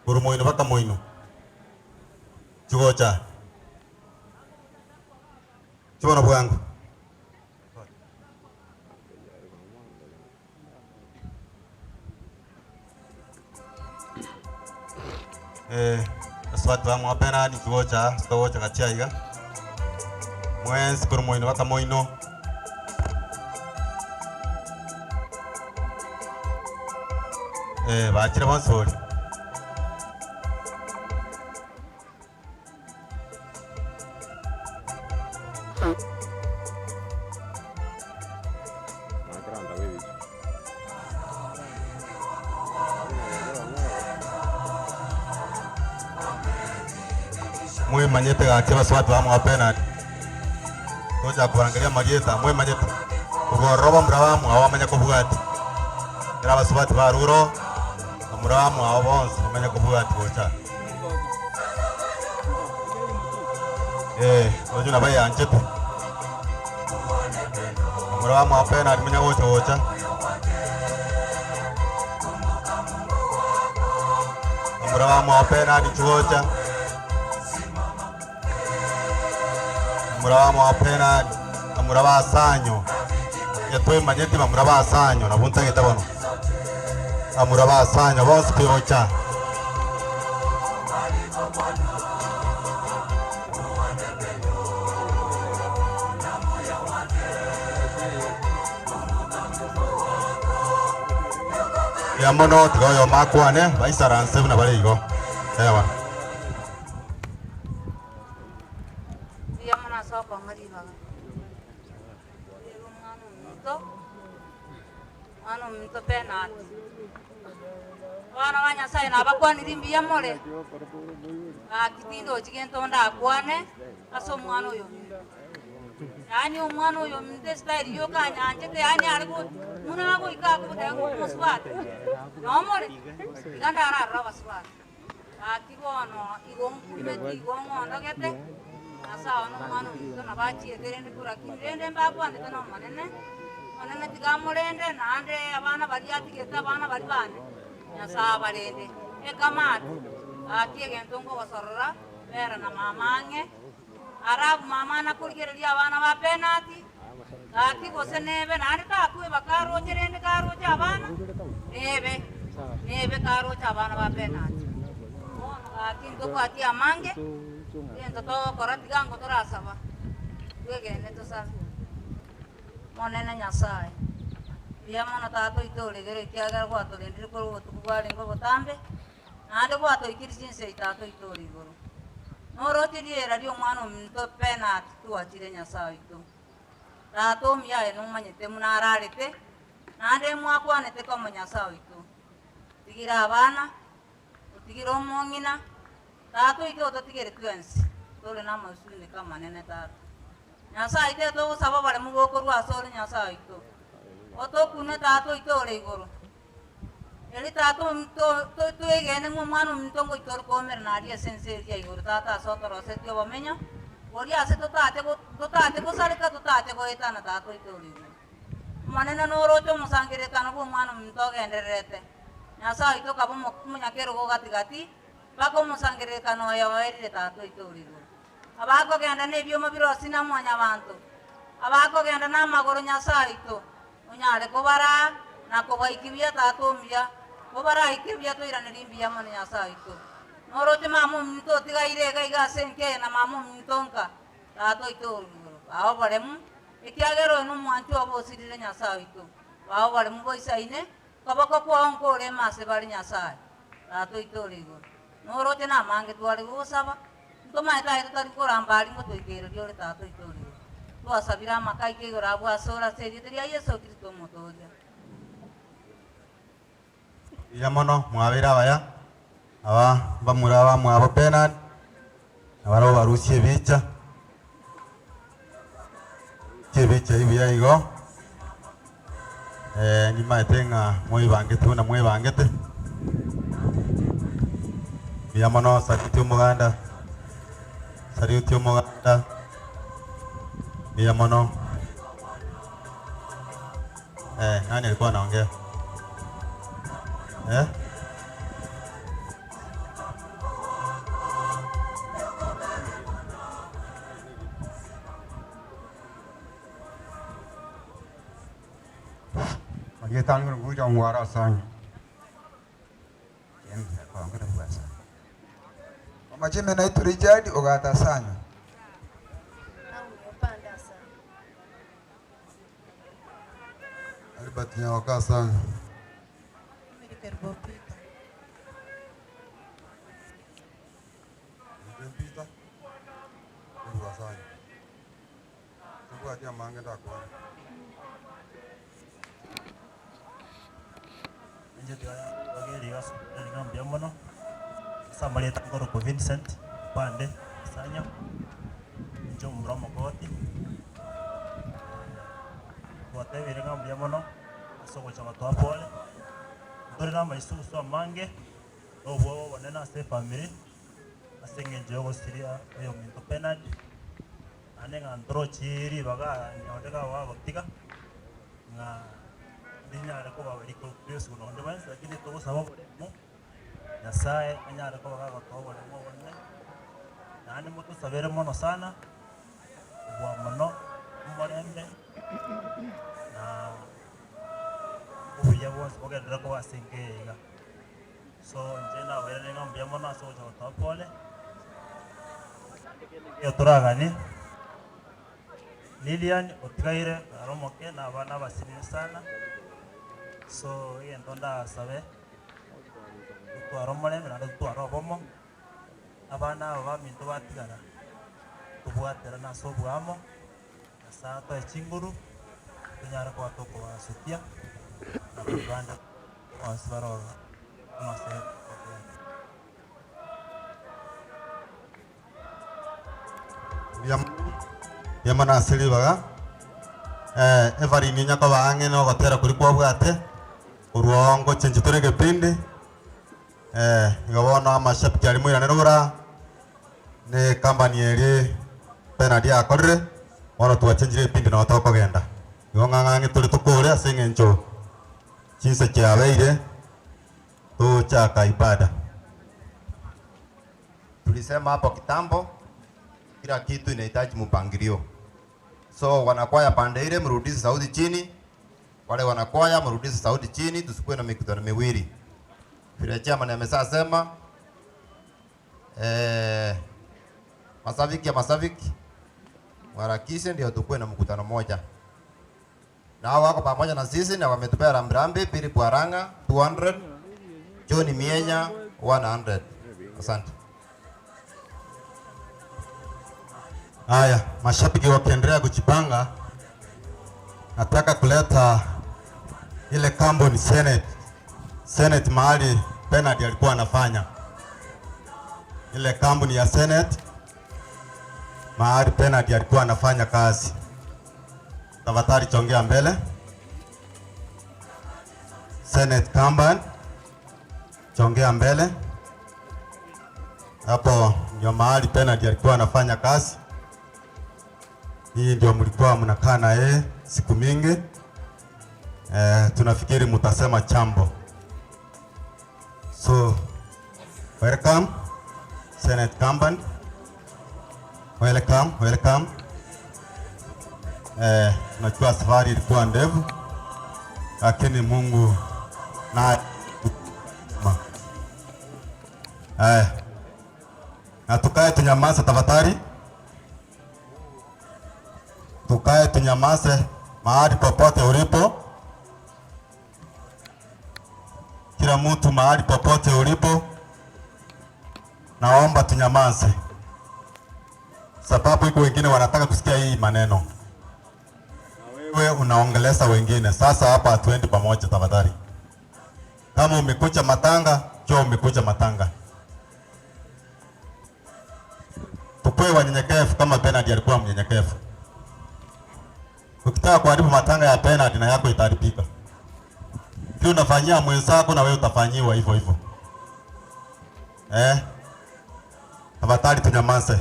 korwa moino baka moino, chigocha chibono bwango. Eh, basubati bamwabo Penani, chigocha chitogocha gachia iga, mwensi korwa moino baka moino. Eh, bachire bonsi bori. Mwemanyete gaki abasubati bamwabo Benard. Tochaka kobarangeria amarieta, mwemanyete. Korwa ororo bamura bamwabo bamanye kobwatia. Ekero abasubati barure oo, bamura bamwabo bonsi bamanye kobwatia gocha. Eh, oyo nabo eyanchete. Bamura bamwabo Benard manya gocha gocha. Bamura bamwabo Benard chigocha. Bamura bamwabo Benard, bamura ba Sanyo. Onye twemanyeti bamura ba Sanyo nabwo ntagete bono. Bamura ba Sanyo bonsi pi gocha. Mbuya mono, tiga oyomo akwane, baisaranse buna bare igo. Ewa. Mbuya mono ase okong'a ribaga. Rero omwana ominto, omwana ominto Bernard. Abana ba Nyasaye nabakwanirie mbuya more? Gaki tindochi gento ndakwane ase omwana oyo ominto. Yaani omwana oyo ominto estyle yoka anyanchete yaani are go buna agoika akoboteba ng'a omosubati, noo more? Iga ndararore abasubati. Gaki bono igo nkumeti igo ng'ondogete, Nyasae one omwana ominto nabo achiete rende korakini rende mbakwanete n'Omonene, Omonene tiga amorende naende abana baria atigete abana baria bane, Nyasae abarende. Ekamati, gaki egento nkogosorora, bera na mama ang'e, Arabu mama nakorigereria abana ba Benati, gaki gose nebe naende takweba karoche rende karoche abana, nebe, nebe karoche abana ba Benati. Bono gaki ntobwati amange, egento togokora tiga ngo torasaba, twegene tosabe. Omonene Nyasae, mbuya mono Tata oito ore igoro ekiagera gwatorendire korwa obotuko bwarenge obotambe, naende gwatoikirie chinsa echi Tata oito ore igoro. Noroche riera ri'omwana ominto Bernard twachire Nyasae oito. Tata omuya aye nomanyete buna ararete, naende mwakwanete komo Nyasae oito. Tigire abana, otigire omong'ina, Tata oito ototigere twensi, tore namasuneka amanene Tata. Nyasae oito etogosaba oboremu bokorwa asore Nyasae oito. Otokune Tata oito ore igoro. Erio tata twegene ng'a omwana ominto ngoika ore koumerana aria ase ense eria ya igoro, tata ase otorosetie obomenyo, boria ase totache totache gosareka, totache goetana tata oito ore igoro. Omonene noroche omosangererekano bw'omwana ominto ogendererete, Nyasae oito okaba omonyakerogo gati gati, mpaka omosangererekano oye oerire tata oito ore igoro. Abakogenda nebioma birosi na mwanyabanto, abakogenda namagoro Nyasae oito, Onyare kobaraa na kobaikia buya Tata omuya, kobaraike buya toiranerie mbuya mono Nyasae oito. Noroche mama ominto otigaire iga iga ase enka eye na mama ominto nka, Tata oito ore igoro, baa oboremu, ekiagera oyo nomwanchwa obo osirire Nyasae oito. Baa oboremu boisaine, koboko kwao nkoreme ase bare Nyasae, Tata oito ore igoro. Noroche namange tware gogosaba, Ntomanyete aye totari koramba aria ngotoikereria ore Tata oito ore igoro. Twasabire amaka aito igoro abwo asore ase erieta ria Yeso Kristo Omotooria. Mbuya mono mwabeire abaya, aba mbamura abamwabo Bernard, na barabwo barusie ebicha, barusie ebicha ebi buya igo, nimanyete ng'a mwebangete buna mwebangete. Mbuya mono salute omoganda, salute omoganda, mbuya mono. Nani alikuwa anaongea? Eh? Marieta nguru ngwara asanyu. Amachime naitwe Richard ogata asanyu. Albert Nyaoka asanyu. Peter korwa asanyu. Tobwati amange ndakwane. Inche tiga ng'a mbuya mono ase amarieta nkorokwa Vincent Opande Osanyo, inche omomura omokoti, twatebire ng'a mbuya mono ase ogocha gotoa pole, ntore na amaisusu amange na obwoba obonene ase efamiri ase eng'encho ya ogosiria oyominto Bernard. Naende ng'a ntorochie ribaga onde kagotiga, ng'a rinyare koba rikoresu na onde bwensi, lakini togosaba oboremu, Nyasaye anyare koba gagotoa oboremu obonene, naende motosabere mono sana, kobua mono omorembe na obuya bwonsi bogenderere koba ase enka eye iga. So inche nabairaneire ng'a mbuya mono ase ogocha gotoa pole. Ekio toraganie, Lilian otigaire are omoke na abana abasinini sana. So egento ndasabe, totware omorembe naende totware obomo, abana aba baminto batigara, tobwaterane ase oboamo, Nyasae atoe chinguru, tonyare koba tokobasukia, na baria bande bonsi bare ororo ase okogenda. Mbuya mbuya mono ase ribaga, Evelyn onya koba ang'e na ogotera koria kwabwate, korwa oo ngochenchia tore egepindi, igo bono amashabiki aria moiranere bora, na ecompany eria Bernard akorire, bono twachenchire egepindi nabo tokogenda. Igo ng'a ng'ang'e tore tokore ase eng'encho chinsa chiabeire, tochaka ibada. Tulisema hapo kitambo, kila kitu inahitaji mpangilio. So wanakwaya pande ile mrudishe sauti chini, wale wanakwaya mrudishe sauti chini, tusikuwe na mikutano miwili. Vile chairman ameshasema eh, mashabiki ya mashabiki waharakishe ndio tukuwe na mkutano moja. Na hao wako pamoja na sisi na wametupea rambirambi, Philip Waranga 200, John Mienya 100. Asante. Haya, mashabiki wakiendelea kujipanga, nataka kuleta ile kampuni Senate, Senate mahali Bernard alikuwa anafanya ile kampuni ya Senate mahali Bernard alikuwa anafanya kazi. Tafadhali chongea mbele. Senate Company, chongea mbele. Hapo ndio mahali Bernard alikuwa anafanya kazi. Hii ndio mlikuwa mnakaa na yeye siku mingi. Tunafikiri mtasema chambo. So welcome Senate Company. Welcome, welcome. Najua safari ilikuwa ndefu, lakini Mungu na na tukae tunyamaze tafadhali, tukae tunyamaze mahali popote ulipo, kila mtu mahali popote ulipo, naomba tunyamaze, sababu iko wengine wanataka kusikia hii maneno, na wewe unaongeleza wengine. Sasa hapa hatuendi pamoja tafadhali. Kama umekuja matanga, njoo umekuja matanga. Tukue wanyenyekevu kama Bernard alikuwa mnyenyekevu. Ukitaka kuharibu matanga ya Bernard na yako itaharibika. Kile unafanyia mwenzako na wewe utafanyiwa hivyo hivyo. Tafadhali tunyamaze.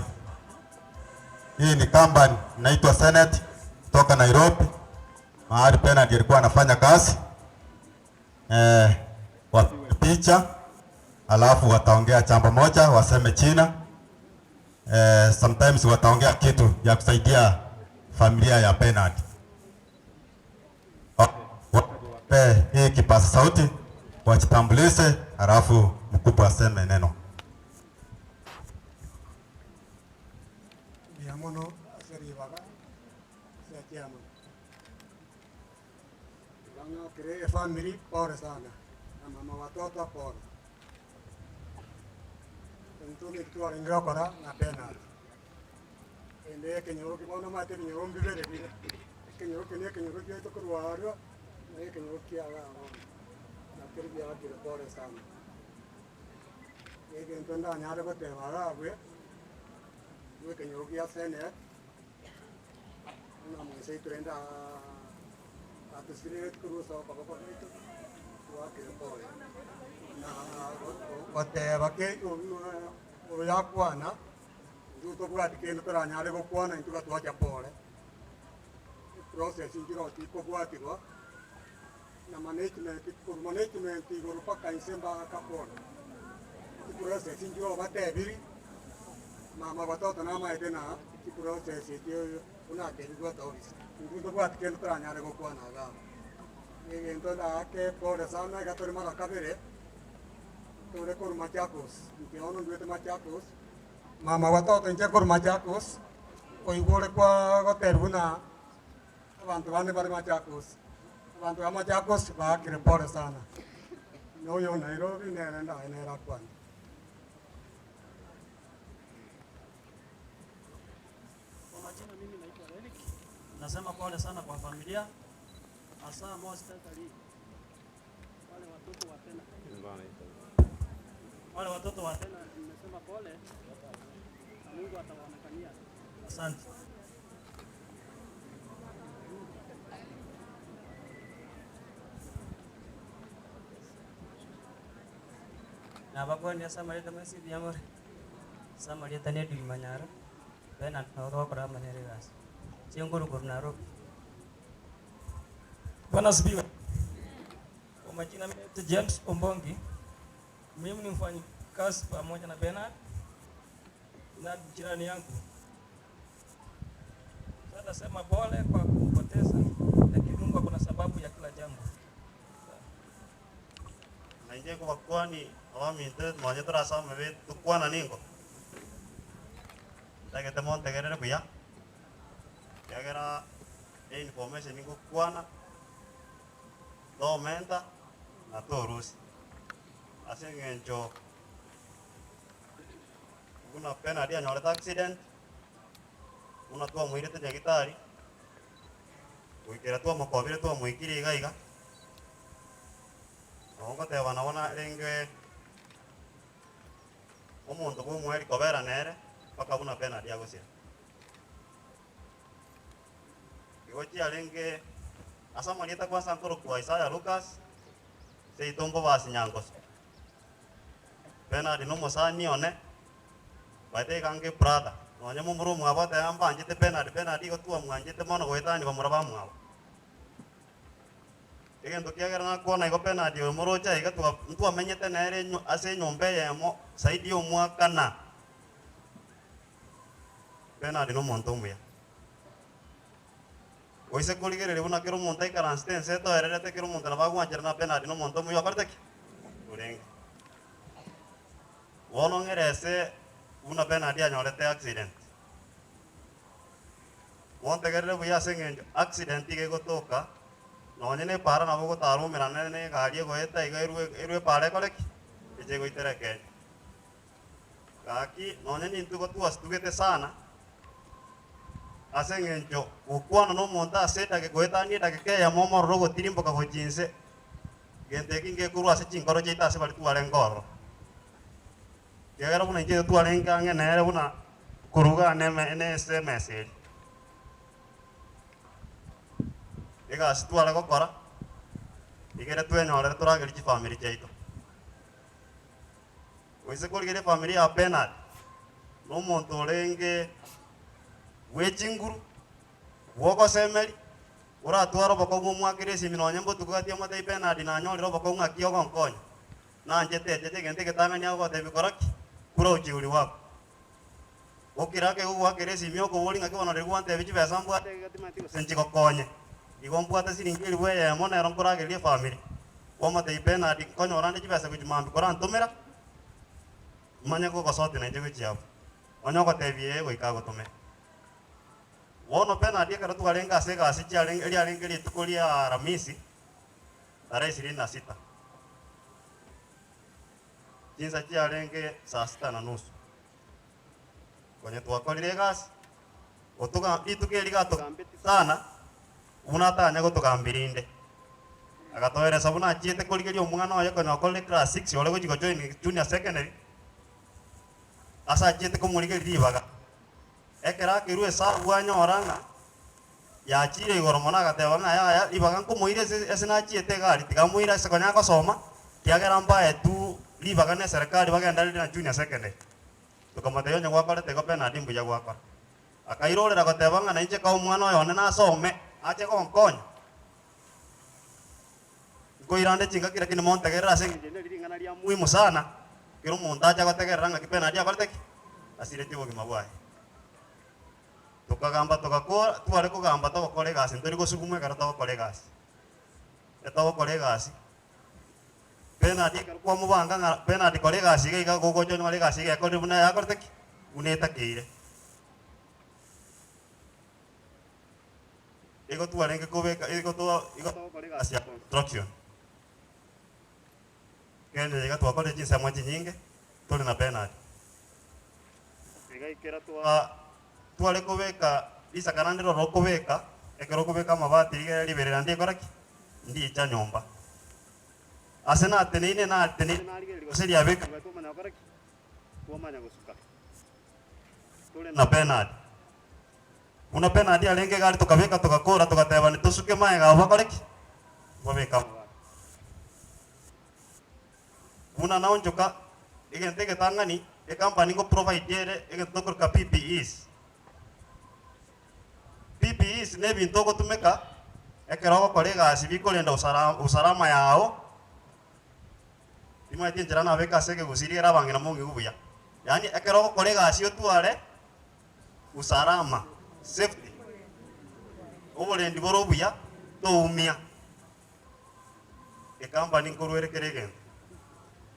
Hii ni company inaitwa Senate kutoka Nairobi, mahali Bernard alikuwa anafanya kazi. Wapigwe picha alafu wataongea jambo moja, waseme China. Sometimes wataongea kitu ya kusaidia familia ya Bernard. Wape hii kipaza sauti wajitambulishe, alafu mkubwa aseme neno. Mbuya mono ase ribaga ase chairman. Bang'akire efamily pole sana na mama watoto pole. Intwe eki twarenge gokora na Bernard. Ende ekenyoro ki bono omanyete ebinyoro mbibere bire, ekenyoro eke na ekenyoro giaito korwa arwa na ekenyoro kia igaa bono. Nakeri biakire pole sana. Egento ndanyare goteba iga abwe, bwa ekenyoro gia Senate, buna mwense oito rende atusirereti korwa ase okoboko gwaito, twakire pole. Na goteba ki oyo akwana, intwe tobwati kende toranyare gokwana intwe gatwacha pole. Eprocess nchire tikobwatigwa, na management, korwa management igoro mpaka inse mpaka pole. Chiprocess nchire obatebiri, mama watoto namaete na chiprocess echio buna atebigwe ata ofisi. Intwe ntobwati kende toranyare gokwana iga abwo. Egento ndake pole sana iga tore mara kabere, tore korwa Machakos, inche bono ndwete Machakos, mama watoto inche korwa Machakos, koigwa ore kwa gotebi buna abanto bande bare Machakos, Abanto ba Machakos baakire pole sana, na oyo o Nairobi nere ndaye nere akwane. Kwa majina mimi naitwa Eric. Nasema pole sana kwa familia hasa more especially wale watoto wa tena. Wale watoto wa tena nimesema pole na Mungu atawaonekania. Asante. Nabakwanire ase amarieta mwensi mbuya more, ase amarieta na Edwin Manyara, Bernard nabo togokora amo nere egasi, inche nkorwa korwa Nairobi. Bwana asifiwe. Kwa majina mimi naitwa James Ombongi. Mimi ni mfanyikazi pamoja na Bernard na jirani yangu. Sasa nasema pole kwa kumpoteza, lakini Mungu ako na sababu ya kila jambo. Na inche nkobakwani abaminto nonye tore ase amabe tokwana ningo, ntagete montegerere buya, ekiagera einformation ngokwana, tomenta na torusia, ase eng'encho buna Bernard anyorete accident, buna twamoirete nyagetari, goikera twamokobire twamoikire iga iga, nabo ngoteba nabo narenge omonto bwa omweri kobera nere mpaka buna Bernard agosira. Igo chiarenge ase amarieta kwanza nkorokwa Isaiah Lucas, seito mbobasi Nyangoso. Bernard nomosani one, baete iga nge brother, nonye momura omwabo oteba mbanchete Bernard, Bernard igo twamwanchete mono goetania bamura bamwabo. Egento kiagera nakwana igo Bernard oyo moroche aiga twa ntwamenyete nere enyo ase enyomba eyemo zaidi ya omwaka na Bernard nomonto omuya. Oise korigereria buna kera omonto aikaransete ense etoererete kera omonto nabo agwancherana na Bernard nomonto omuya okorete ki? Orenge. Bono ng'ere ase buna Bernard anyorete accident. Montegerere buya ase eng'encho accident iga egotoka, nonye na epaara nabo ogotara oumerane na egari egoeta iga erwe erwe epaara ekore ki? Eche egoitera ekeene. Gaki nonye nintwe igo twasitugete sana, ase eng'encho gokwana na omonto ase edageka goetania edageka eyemo omorore ogotirimboka gochia inse, gento eki ngekorwa ase chinkoro chiaito ase baria twarenge ororo. Ekiagera buna inche twarenge ang'e nere buna koruga neme nese emesa eria. Egasi tware gokora, igere twenyorere toragerie chifamiri chiaito. Goise korigereria efamiri ya Bernard, na omonto orenge bwe chinguru, bw'ogosemeria, oratware obokong'u omwakere esimi nonye mbotuko gati omotebie Bernard nanyorire obokong'u ng'aki ogonkonya. Nanchete echeche egento egetang'ani agogotebia kora ki? Kura uchiuri wako. Gokira ake gogoakera esimi okoboria ng'aki bono riria gwantebia chibesa mbwate iga timanyeti gose nchigokonye. Igo mbwate siringi elifu eyemo nero nkoragereria efamiri. Kwamotebia Bernard nkonyora nde chibesa gochia mambia korantomera, manye gogosoti nainche gochia abwo. Onye ogotebia ee goika agotomere. Bono Bernard ekero twarenge ase egasi chiarenge riarenge rituko ria Aramisi, tarehe ishirini na sita, chinsa chiarenge saa sita na nusu. Konya twakorire egasi, otoga rituko eri gatogambeti sana, buna atanya gotogambia rinde. Agatoeresa buna achiete korigeria omwana oye konya okorire class six ore gochia gojoin junior secondary, ase achiete komorigeria ribaga. Ekero akerua esabu anyora ng'a yachiire igoro mono agateba ng'a yaya ribaga nkomoira ase ase nachiete egari tiga moire ase konya agosoma, ekiagera mbaetwe ribaga na eserekari bagendereri na junior secondary. Tokamotebia onye gwakorete igo Bernard mbuya gwakora. Akairorera goteba ng'a nainche kaa omwana oyo one nasome, ache gonkonya. Nkoirande chingaki lakini montegerere ase engencho eri neri ring'ana ria muhimu sana, kera omonto ache agotegerera ng'aki Bernard akorete ki? Asiretie obogima bwaye. Tokagamba togakora, tware kogamba togokora egasi ntori gosugumwa ekero togokora egasi. Etogokora egasi, Bernard ekero kwamobanga ng'a Bernard kora egasi iga iga gogocha onyore egasi iga ekorire buna yakorete ki? Buna etakeire. Igo twarenge kobeka, igo twa, igo togokora egasi ya construction. Kenya iga twakorire chinsemo chinyinge, tore na Bernard. Iga ekero twa, tware kobeka risaka naende roro okobeka, ekero okobeka amabati riga riberera ndikora ki? Ndicha nyomba. Ase nateneine nateneine narigereria gose riabeka twamanya gokora ki? Twamanya gosuka. Tore na Bernard. Buna Bernard arenge egari tokabeka togakora togateba nitosuke magega abo bakore ki? Babeke amabati. Buna naonchoka egento egetang'ani ecompany ngo provide ere egento tokoroka PPEs. PPEs na ebinto ogotumeka ekero ogokora egasi bikorenda usara usalama yao, timanyeti enchera nabeke ase ekegusii rigiya abang'ina mong'igwe buya. Yaani ekero ogokora egasi otware usalama, safety, oborendi bore obuya toumia. Ecompany nkorwere kera egento.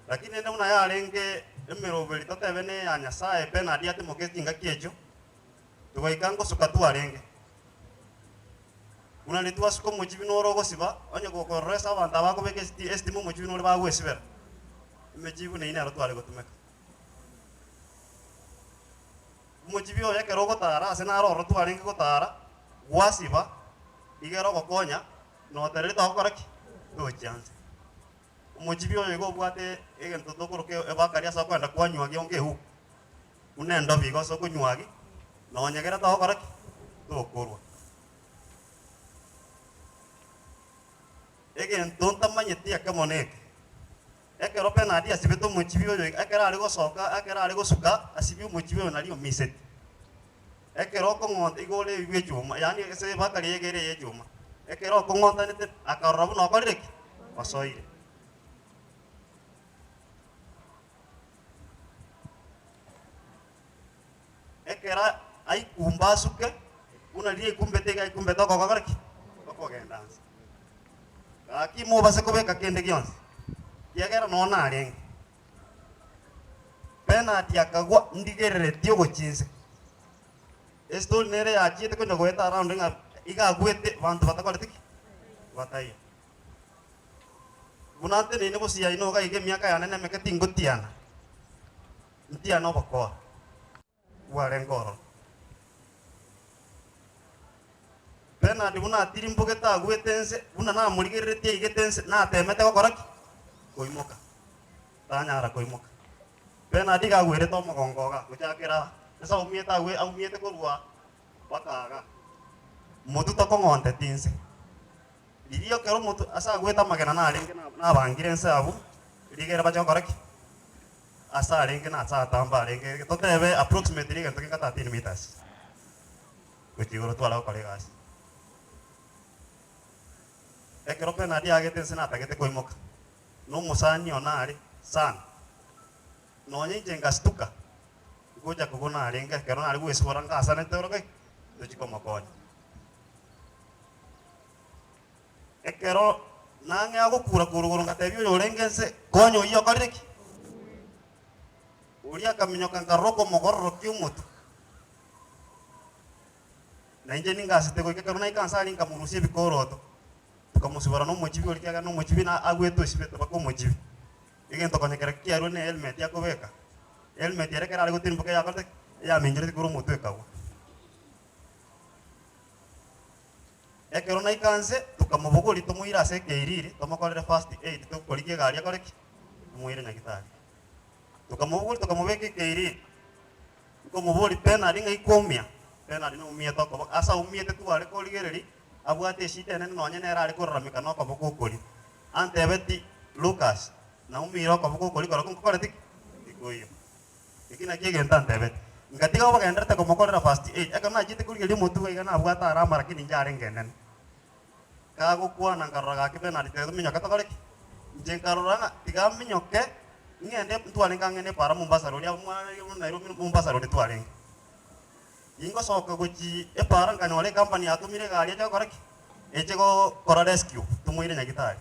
Lakini rende buna yarenge emeroberi totebe ne ya Nyasaye Bernard atimoke chingaki echio, togaika ngosuka twarenge. Buna riria twasuka omochibi noro ogosiba, onye gokorora ase abanto aba bakobeka esiti esitima omochibi nore bagwesibera, emechibi buna eyio nero tware gotumeka. Omochibi oyo ekero ogotara ase naro ororo twarenge gotara, gwasiba, iga ere ogokonya, notereri togokora ki? Tochia nse. Omochibi oyo iga obwate egento tokoroka ebakari ase okoenda kwanywa gionka ehuku, buna endobi igo ase okonywa gi, nonye kere togokora ki? Tokorwa. Egento ntamanyeti ekemo neke, ekero Bernard asibete omochibi oyo iga, ekero are gosoka, ekero are gosuka, asibie omochibi oyo nario omiseti. Ekero okong'onta igo ore bwe echuma, yaani ase ebakari eye ere eye echuma, ekero okong'ontanete akarora buna okorire ki? Osoire. Ekero aikumba asuke, buna riria aikumbete iga aikumbete okogokora ki? Okogenda nse. Gaki mobase kobeka kende gionsi, kiagera noo narenge. Bernard akagwa ndigereretie ogochia inse. Estori nere yachiete konya goeta around ng'a iga agwete banto batakoreti ki? Bataiyo. Buna nteneine bosio yaino iga iga emiaka yane nemeke tingotiana, ntiane obokoa bwarenge ororo. Bernard buna atirimbogete agwete inse, buna namorigereretie aigete inse, natemete gokora ki? Koimoka. Tanyara koimoka. Bernard iga agwerete omogongo iga, gochakera aa, ase aumiete agwe aumiete korwa mpaka iga. Motwe tokong'onteti inse. Riria ekero omotwe ase agwete amagena narenge nabangire inse abwo, rigere bache gokora ki? Ase arenge na ase atambe arenge, totebe approximately egento genka 13 meters. Gochia igoro tware gokora egasi. Ekero Bernard aagete inse natagete koimoka, na omosani one are sana, nonye inche ngastuka, ngocha kogwa narenge ekero nare gwesibora ngasanete oroke ki? Tochia komokonya. Ekero nang'ea gokura korwa igoro ngatebia oyorenge inse, Konya oyio okorire ki? Oria akaminyoka nkarora okomogororokia omotwe. Na inche ningasete goika ekero naika nse aria nkamorusia ebikoroto, tokamosibora nomochibi oria ekiagera nomochibi na agwete osibete mpaka omochibi. Egento konya kere kiarure ne helmet akobeka, helmet ere ekero are gotirimboka eyakorete ki? Eyaminchorete korwa omotwe ekagwa. Ekero naika nse, tokamobogoria tomoire ase ekeiriri, tomokorere first aid, tokorigia egari akore ki? Tomoire nyagitari. Tokamobogoria tokamobeka ekeiriri. Nkomoboria Bernard ng'ai kwaumia? Bernard naumiete okoboko, ase aumiete tware korigereria, abwate eshida enene nonye nere are kororameka nokoboko okoria. Antebetie, Lucas, naumiire okoboko okoria korokwo nkokoreti ki? Tikoiyo. Eki nakio egento antebetie. Ngatiga obagenderete komokorera first aid. Ekero nachiete korigereria omotwe iga nabwate arama lakini inche arenge enene. Kagokwana nkarora gaki Bernard tiga tominyoke tokore ki? Inche nkarora ng'a tiga minyoke ng'ende ntwarenge ang'e ne epara Mombasa road abwo mwarenge Nairobi Mombasa road twarenge. Ingosoka gochi epara nkanyora ecompany yatomire egari eche gokora ki? Eche gokora rescue tomoire Nyagitari.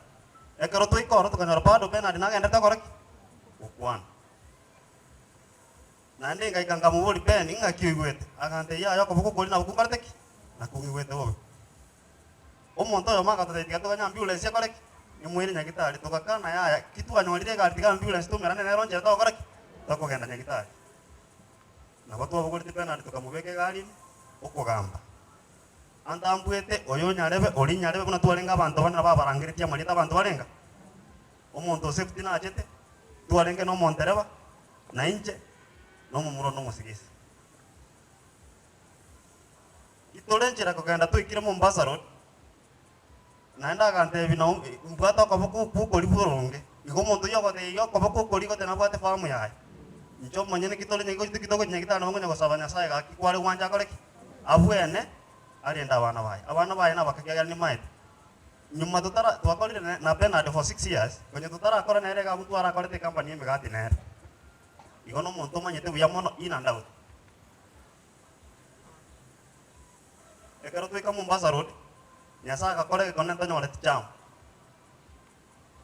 Ekero twaika ororo tokanyora bado Bernard nagenderete gokora ki? Gokwana. Naende ngaika nkamoboria, Ben, ng'aki oigwete? Agantebia, Yaya okoboko koria nabo konkorete ki? Nakong'igwete bobe. Omonto oyomo agatotebia tiga toganye ambulance ekore ki? Emoire nyagitari. Togakana yaya, ki twanyorire egari tiga ambulance toumerane nero nchera togokora ki? Tokogenda nyagitari. Nabo twabogoretie Bernard tokamobeka egari ime, okogamba. Antambuete oyo onyarebe, oria nyarebe buna twarenge abanto bane nabo abarangeretie amarieta abanto barenga. Omonto o safety nachete, twarenge na omontereba, na inche, na omomura one omosigisi. Itore nchera kogenda twaikire Mombasa Road, naende agantebia nao mbwate okoboko okwo okori boronge. Igo omonto oyio ogotebia iga okoboko okori gote nabwate efamu yaye. Inche omonyene ki tore ki togochia Nyagitari nabo nkonya gosaba Nyasaye gaki kware gwancha akore ki? Abwene arende abana baye. Abana baye nabake ekiagera nimaete. Nyuma totara twakorire ne na Bernard for 6 years, konya totarakora nere iga abwo twarakorete ecompany ya emegati nere. Igo nomonto omanyete buya mono in and out. Ekero twaika Mombasa Road, Nyasae agakora egekone ntonyoreti jam.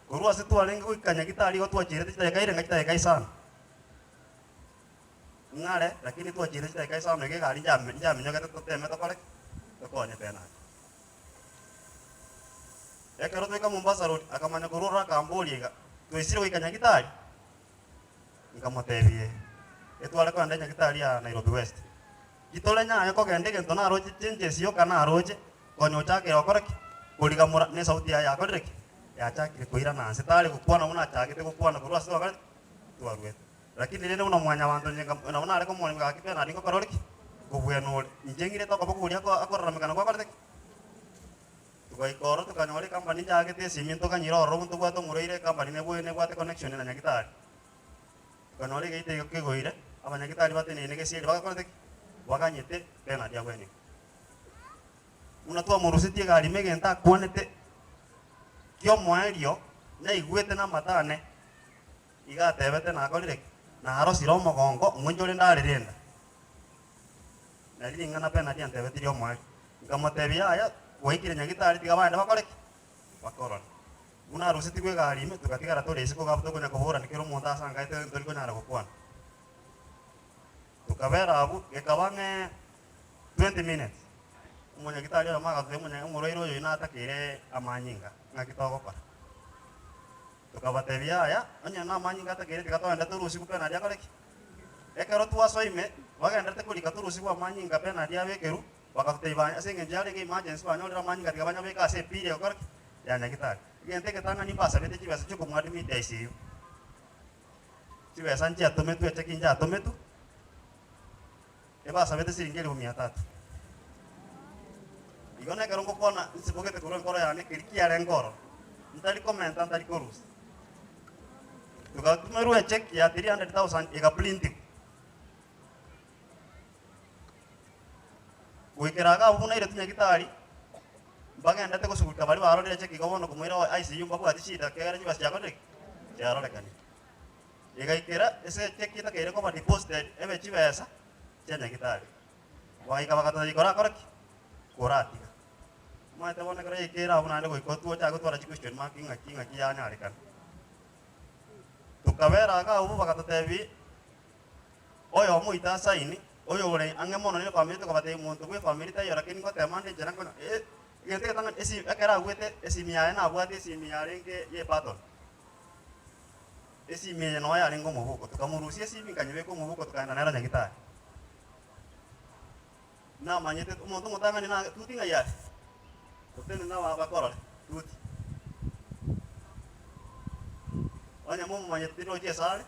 Korwa ase twarenge goika Nyagitari igo twachiirete chidakika irenga chidakika isano. Ng'are lakini twachiirete chidakika isano iga egari njame njaminyogete toteme tokore ki? Tokonye Bernard. Ekero twaika Mombasa Road akamanya korwa ororo akamboria iga, twaisire goika Nyagitari? Nkamotebia, Ee. Etware kogenda enyagitari ya Nairobi West. Titore nyaye kogenda egento naroche chenches yoka naroche, konya ochakire gokora ki? Korigamora, na esauti yaye yakorire ki? Yachakire koirana nse. Tare gokwana buna achagete gokwana korwa ase twakorete ki? Twaruete. Lakini rende buna mwanyabanto inche nka nabo nare komoremia gaki Bernard ngokora ore ki? Kobwena ore. Inche ng'irete okoboko koria akorarameka nakwo akorete ki? Togaika ororo tokanyora ecompany nchagete esimi ntokanyire ororo ntobwate omorwaire ecompany nebwe nebwate connection na nyagitari. Tokanyora egeita iga kegoire, abanyagitari bateneine gesieri bagakorete ki? Baganyete Bernard agwenigwe. Buna twamorusetie egari ime egento akwanete kiomoerio naigwete namato ane, iga atebete nakorire ki? Narosire omogongo ng'o inche ore ndarere enda. Nari ring'ana Bernard antebetie riomoerio. Nkamotebia, Yaya, gwaikire nyagitari, tiga baende bakore ki? Bakorore. Buna arusetigwe egari ime, togatigara tore isiko iga abwo tokonya koborani kera omonto ase angaete ntori konyara gokwana. Tokabera abwo, gekaba ang'e 20 minutes, omonyagitari oyomo agatotebia omonya omorwaire oyo natakeire amanyinga, ng'aki togokora? Tokabatebia, Yaya, onye namanyinga atakeire tiga togende torusigwe Bernard akore ki? Ekero twasoa ime, bagenderete korika torusigwe amanyinga Bernard abekerwe, Bagatotebia banya ase engencho yarenge emergency banyorire amanyinga tiga banyabeke ase epira egokora ki? Ya nyagitari. Egento egetang'ani mbasabete chibesa chiokomoadmit ICU. Chibesa nchiatometwe echeki nchiatometwe, ebasabete siringi elifu mia tatu. Igo nekero ngokwana nsibogete korwa enkoro yane keria kiarenge ororo, ntari komenta ntari korusia. Togatumerwa echeki ya 300,000 egaprintiwa. Goikera iga abwo buna airetwe nyagitari, mbagendete gosugurika baria barorire cheki igo bono komoira ICU mbabwati shida ekiagera chibesa chiakorire ki? Chiarorekanire. Egaikera ase echeki etakeire koba deposited ebe chibesa chia nyagitari. Bagaika bagatotebia korakore ki? Koratiga. Omanyete bono ekero yaikeire abwo naende goika otwochake gotwara chiquestion mark ng'aki ng'aki yanyarekana. Tokabera iga abwo bagatotebia. Oyomo oito asaini, oyore ang'e mono nefamiri tokabatebia monto bw'efamiri taiyo lakini ngotema ande enchera nkonya eh egento egetang'ani esi ekero agwete esimi yaye nabwate esimi yarenge ya ebaton. Esimi eye noyo yarenge omobuko, tokamorusia esimi nkanyebeka omobuko tokaenda nero nyagitari. Namanyete omonto omotang'ani na tuti ng'ai are? Otenene aba bakorore, tuti. Onye momomanyete tindochi esare,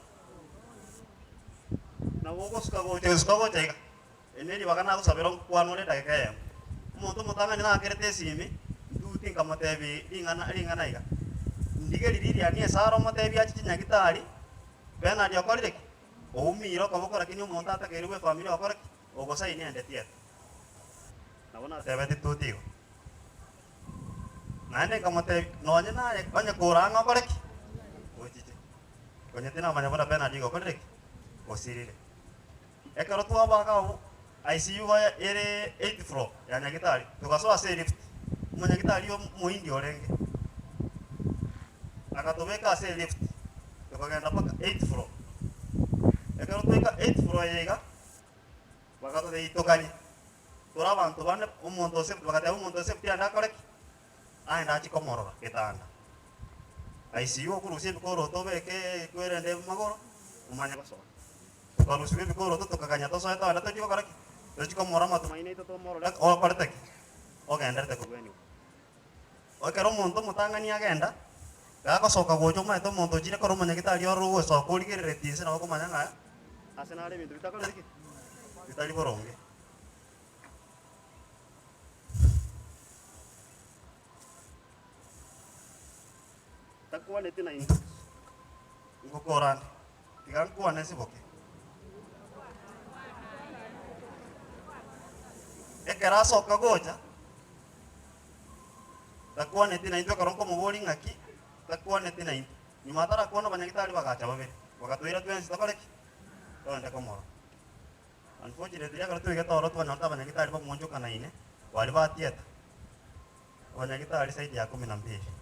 nabo ogosuka gocha gosuka gocha iga. Eri neribaga nagosabera ngokwana ore edageka eyemo. Omonto omotang'ani naakerete esimi, ntuti nkamotebi ring'ana ring'ana iga, Ndigerie ririani esare omotebi achiche nyagitari, Bernard okorire ki? Oumire okoboko lakini omonto atakeire bwefamiri okore ki? Ogosaini ende tieta. Nabo natebeti tuti igo. Naende nkamotebia, Nonye naye onye korang'e okore ki? Ochiche. Konya tinamanya buna Bernard igo okorire ki? Osirire. Ekero twabaga abwo ICU igo ere eighth floor ya Nyagitari, togasoa ase elift, omonyagitari omohindi orenge, akatobeka ase elift, tokagenda mpaka eighth floor. Ekero twaika eighth floor eye iga, Bagatotebia, Tokanye, tore abanto bane, omonto o safety, bagateba omonto o safety aende akore ki? Aende achie komorora getanda. ICU okorusia ebikoroto obeke ekwerende magoro omanye gosoa. Tokarusiwa ebikoroto tokaganya tosoe togende tochie gokora ki? Tochie komorora amatumaini aito tomorore okorete ki? Ogenderete kobweniwa. Ekero omonto omotang'ani agenda, gagosoka gocha omanyete omonto ochire kore omonyagitari ororo ogosoka origereretie inse nabo okomanya ng'a ase nare ebinto bitakoreti ki? Bitari boronge. Takwaneti naintwe, ngokora nde, tiga nkwane nsiboke. Ekero asoka gocha, takwaneti naintwe ekero nkomoboria ng'aki, takwaneti naintwe. Nyuma atarakwana abanyagitari bagacha babere, bagatoira twensi tokore ki? Togende komorora. Unfortunately ekero twaigete ororo twanyorete abanyagitari bamonchokanaine, baria ba theatre, abanyagitari zaidi ya kumi na mbili,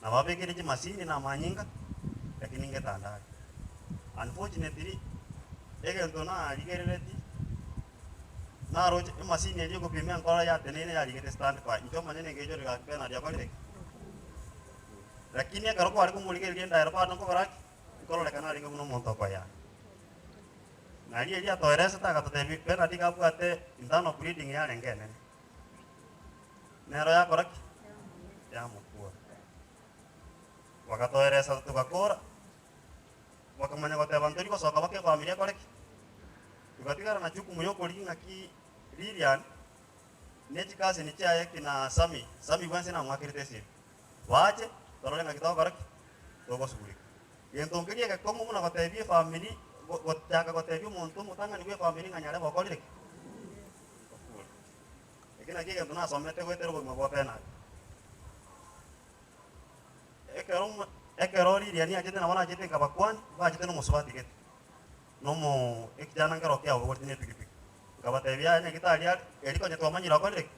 na babekire chimasini na amanyinga, lakini ngetanda are. Unfortunately, egento narigereretie, naroche emasini eria egopima enkoro yateneine yarigete stand by, inche omonyene ngecha ore gaki Bernard akorire ki? Lakini ekero kware komorigereria endagera bado nkogora ki? Nkororekana arenge buna omonto okoyana. Na riria atoeresete agatotebia, Bernard iga abwate internal bleeding yarenge enene. Nero yakora ki? Yamokura. Bagatoeresa togakora, bakamanya goteba ntori gosoka baka efamiri ekore ki? Togatigara na jukumu ya okorigia ng'aki Lilian ne chikasini chiaye kina Sammy, Sammy bwensi namwakerete esimi, bache torore ng'aki togokora ki? Togosugurika. Gento nkeria egekong'u buna gotebia efamiri, gochaka gotebia omonto omotang'ani bw'efamiri ng'a nyarebe okorire ki? Okure. Eke nakio egento nasomete goetera obogima bwa Bernard. Ekero omo ekero Lilian achete nabo nachete nkabakwania, bachete na omosubati gete, na omo ekijana nkero kiabogoretie na epikipiki. Nkabatebia yaya nyagitari are, erio konya twamanyire okorire ki?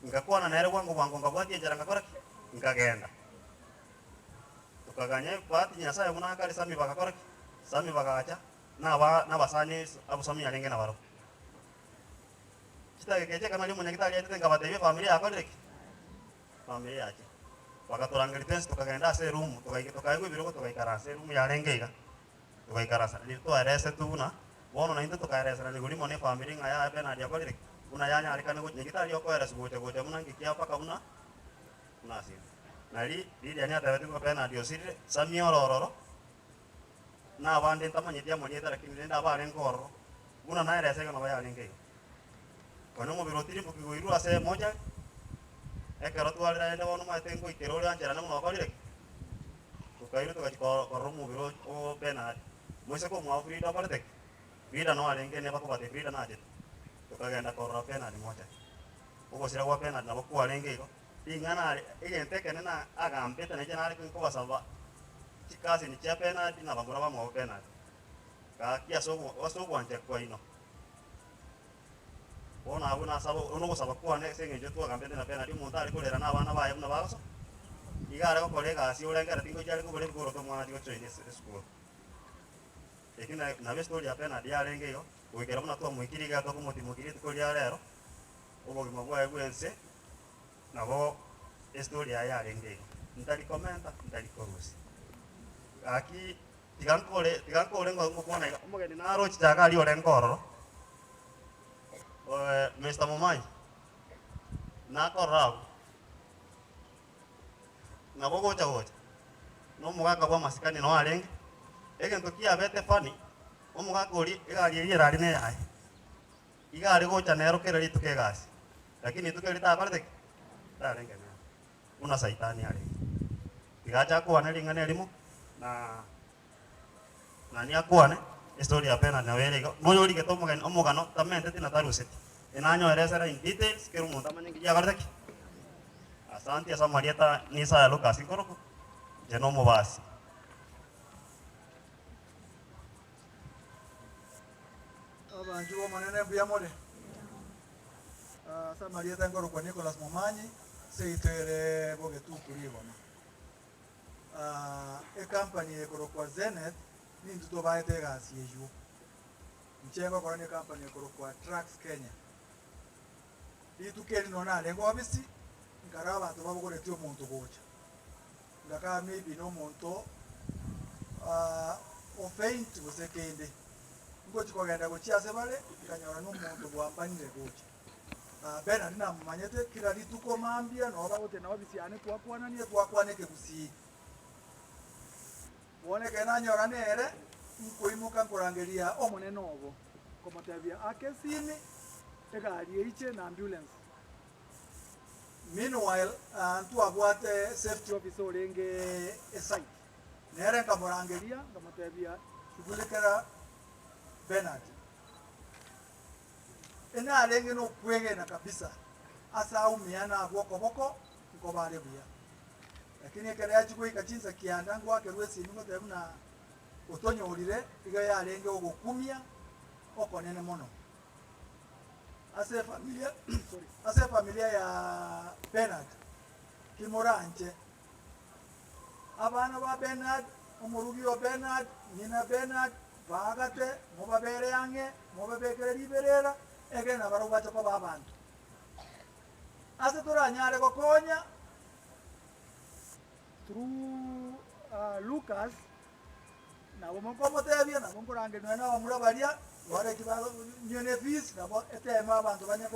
Ngakwana nere bwango bwango nkabwatia enchera ngakora ki? Nkagenda. Tokaganya ebati Nyasae buna akare Sami bagakora ki? Sami bagacha, na aba nabasani abwo Sami arenge nabarabwo. Chidakika echi ekero naria omonyagitari aetete nkabatebia efamiri yakorire ki? Efamiri yachire. Bagatorangeria twensi tokagenda ase eroom, togaika tokaegwa ebirogo togaikaransa eroom yarenge iga, togaikaransa. Riria twaeresetwe buna, bono naintwe tokaeresana nigo rimo na efamiri ng'a yaya Bernard akorire ki? Buna yanyarekane gocha nyagitari okoereswa gocha gocha buna nki kia mpaka buna buna asirire. Nari Lilian atebetigwe ng'a Bernard osirire, Sammy ore ororo, na abande ntamanyeti amarieta lakini rende abarenge ororo, buna naeresa iga nabo yarenge igo. Konya omobere otirimbokigwe oirwe ase emochari, ekero twarire rende bono omanyete ngoikera ore ancherane buna okorire ki? Tokairwa togachia ko korora omobere o o Bernard, moiseke omwabo Frida okorete ki? Frida no arenge nebakobate Frida nachete, tokagenda korora Bernard mochari. Ogosira gwa Bernard nabo kwarenge igo. Ring'ana are egento ekenene agambete nainche nare nkobasaba chikasini chia Bernard na abamura bamwabo Bernard, gaki ase ase ogwancha kwaino. Bono abwo nasaba oro nogosaba kwane ase eng'encho twagambete na Bernard omonto are korera na abana baye buna bagosoa, iga are gokora egasi orengera tingochia are kogora ebikoroto omwana achie gojoin esukuru. Eki nabo estory ya Bernard yarenge igo, goikera buna twamoikirie iga tokomotimokia rituko ria rero, obogima bwaye bwense. Nabo estory yaye yarenge igo, ntari komenta, ntari korusia. Gaki tiga nkore tiga nkore ngokwana iga, omogeni naro ochiche iga aria orenge ororo, Mister Momanyi, nakorora abwo, nabo ogocha gocha, na omogaka bwa amasikani noo arenge, egento kiabete funny, omogaka oria egari eria erari na eyaye. Iga are gocha nero kera rituko egasi, lakini rituko erio takorete ki? Tarenge nero, buna Saitani arenge. Tiga ache akwane ring'ana erimo, na nani akwane, estory ya Bernard nabo ere igo, noyo origete omogeni omogano tamenteti na taruseti, enanyoeresera in details kera omonto amanye nki giakorete ki? Asanti ase amarieta n'Isaya Lucas nkorokwa, inche nomobasi. Abanchwa b'Omonene mbuya more? Ase amarieta nkorokwa Nicholas Momanyi, seito ere Bogetutu Rigoma. Ecompany ekorokwa Zenith nintwe tobaete egasi eywo. Inche ngokora ne ecompany ekorokwa Trucks Kenya. Rituko eri nonye narenge ofisi. Nkare abanto babogoretie omonto gocha, ngakaba maybe na omonto o faint gose kende. Ngochi kogenda gochia ase bare, nkanyora na omonto bwambanire gocha. Bernard namomanyete kera rituko mambia nabo bagocha na ofisi yane twakwanania twakwana ekegusii. Bono ekero nanyora nere, nkoimoka nkorangeria omonene obo, nkomotebia ake esimi, egari eiche na ambulance. Meanwhile, ntwabwate safety officer orenge esite, nere nkamorangeria nkamotebia shughulikera Bernard. Enarenge nokwegena kabisa ase aumia nagwo okoboko nkoba are buya. Lakini ekero yachia goika chinsa kianda ngoakerwa esimi ngoteba buna otonyorire, iga yarenge ogokumia okonene mono. Ase efamilia sorry, ase efamilia ya Bernard ki moranche abana ba Bernard, omorugi o Bernard, ng'ina Bernard, baagate, mobabere ang'e, mobabekere riberera, ekero nabarabwo bache koba abanto. Ase toranyare gokonya through Lucas, Nabo mokomotebia, nabo nkorangeria nonya nabamura baria, rora eki banywe ne fees, nabo eteme abanto banye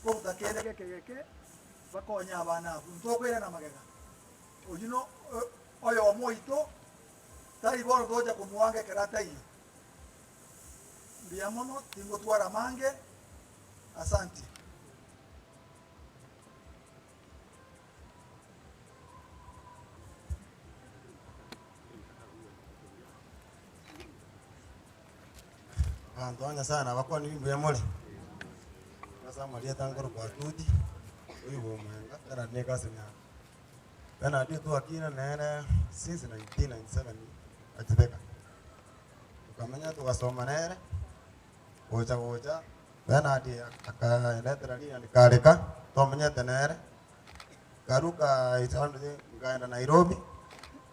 koruta kende geke geke, bakonye abana abwo. Ntokoirana magega. Oyio no oyomo oito, tari bono togocha komoanga ekero ataiyo. Mbuya mono, tingotwara amange, asanti. Abanto ba Nyasaye nabakwanire mbuya more, ase amarieta nkorokwa Atudi, oyo bwa Omwenga, Bernard ne ecousin yane. Bernard twakina nere since 1997 achiteka, tokamenya togasoma nere, gocha gocha Bernard akaendetera ring'ana rikareka, twamenyete nere. Nkaruka nkaenda Nairobi,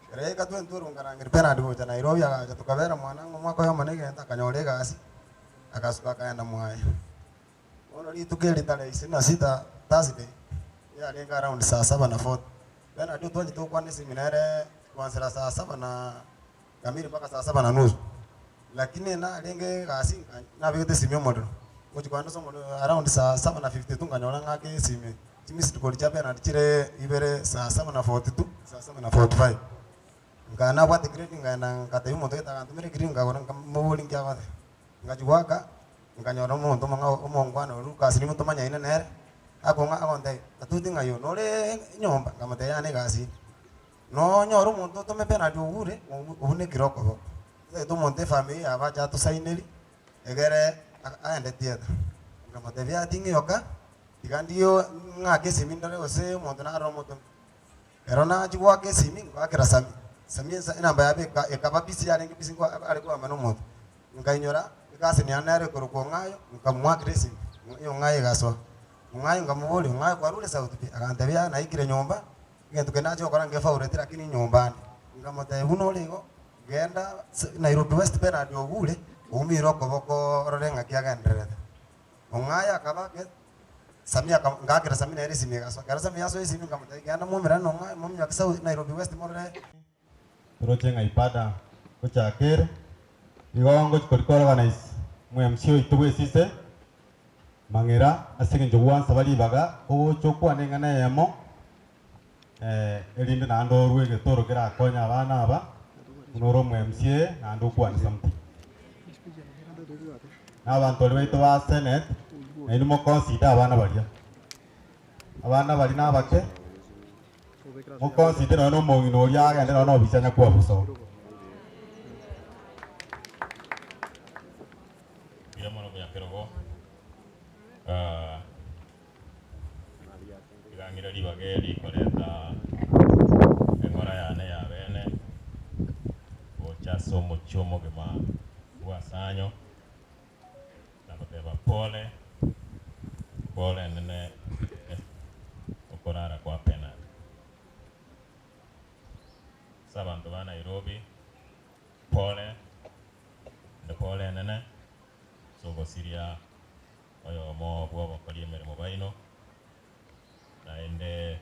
ekero yaika twenturunganangeri Bernard gocha Nairobi agacha tokabera mwana ng'a omwaka oyomo na egento akanyora egasi, agasuka akaenda mwaye. Bono rituko eri tarehe ishirini na sita Thursday, yarenge around saa saba na forty, Bernard otwanchete gokwana esimi nere kwanzera saa saba na kamili mpaka saa saba na nusu, lakini narenge egasi nabegete esimi omorero, ngochia kogenda ase omorero around saa saba na 52 nkanyora ng'ake esimi, chimissed call chia Bernard chire ibere saa saba na 42, saa saba na 45. Nkaa nabwate credit nkaenda ngatebia omonto gete agantomera ecredit nkagora nkamoboria nki agoteba. Ngachia goaka, nkanyora omonto omong'ao omongwana oria Lucas nigo tomanyaine nere, akong'a agontebia, Atuti ng'ai oo nore nyomba? Nkamotebia yane egasi inde. Nonyore omonto otome Bernard ogure, obunekire okoboko. Totaete omonto efamiri yabo ache atosaineri, egere aende theatre. Nkamotebia ting'iyoka, tiga ndiyo ng'ake esimi ndore gose omonto naro omotome. Ero nachia goaka esimi, ngoakera Sammy, Sammy ensa enamba yabo eka ekaba busy yarenge busy nko are koamba na omonto. Nkainyora ecousin yane nere ekorokwa Ong'ayo, nkamoakera esimi, Ong'ayo egasoa. Ong'ayo nkamoboria, Ong'ayo kwarure sauti pi? Agantebia yaya naikire nyomba. Egento kende nachia gokora ngefauleti lakini nyomba ande. Nkamotebia buna ore igo, genda Nairobi West Bernard Ogure, oumire okoboko orore ng'aki agendererete. Ong'aye akaba ake Sammy aka ngaakera Sammy nere esimi egasoa. Ekero Sammy yasoa esimi nkamotebia genda moumerane na Ong'aye mominyoke South Nairobi West morore. Toroche ng'a ibada ngochaka ere, igo ngochi koria koorganize omo-MC oito bw'esise, Mang'era, ase eng'encho gwansaba ribaga ogocha okwane eng'ana eyemo, erinde naende orue egetoro kerakonye abana aba, buna ore omo-MCA naende okwane something. Na abanto baria baito ba senate, nainwe moconsider abana baria. Abana baria nabake, moconsider nonya na omong'ina oria agende nonya na obisi anya koabusa oo. Mbuya mono omonyakerogo. Iga ng'ire ribaga eri koreta eng'ora yane ya bene gocha ase omochie omogima bw'Asanyo, na goteba pole, pole enene okorara kwa Bernard. Ase abanto ba Nairobi, pole, ende pole enene ase ogosiria oyomo bw'obokori emeremo baino, naende.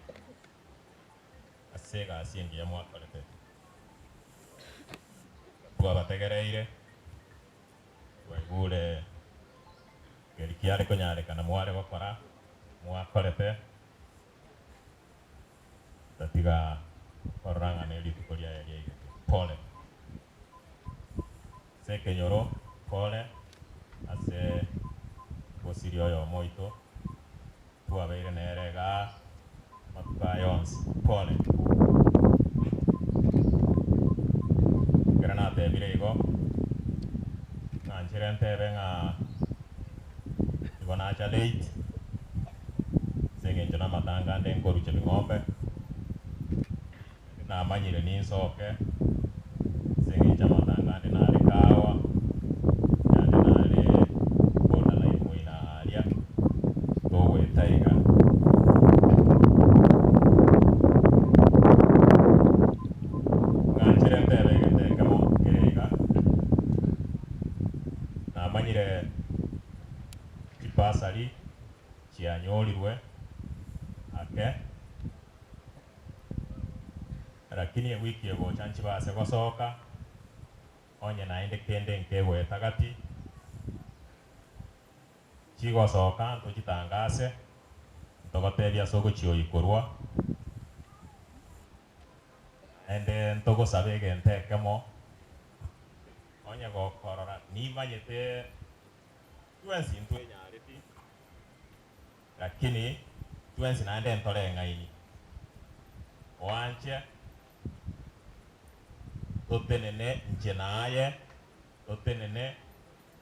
Ase egasi engiya mwakorete. Twabategereire, twaigure keri kiare konyarekana mware gokora, mwakorete, tatiga korora ng'a ne rituko riaye riaigete. Pole. Ase ekenyoro, pole ase gosiria oyomo oito. Twabeire nere igaa amatuko aya onsi. Pole. Ekero natebire igo, ng'anchere ntebe ng'a igo nacha late, ase eng'encho namatanga ande nkorucha bing'ombe, Namanyire ninsoke, ase engencho amatanga ande nare Kahawa, yande nare borderline moino aaria, togoeta iga. Ng'anchere ntebe egento ekemo kere iga, namanyire chibasari chianyorirwe ake. Lakini ewiki egocha nchibase gosoka, onye naende kende nkegoeta gati, chigosoka ntochitangase, ntogotebie ase ogochioyi korwa, naende ntogosaba egento ekemo, onye gokorora nimanyete twensi ntwenyareti. Lakini twensi naende ntoreng'aini, oanche totenene inche na aye, totenene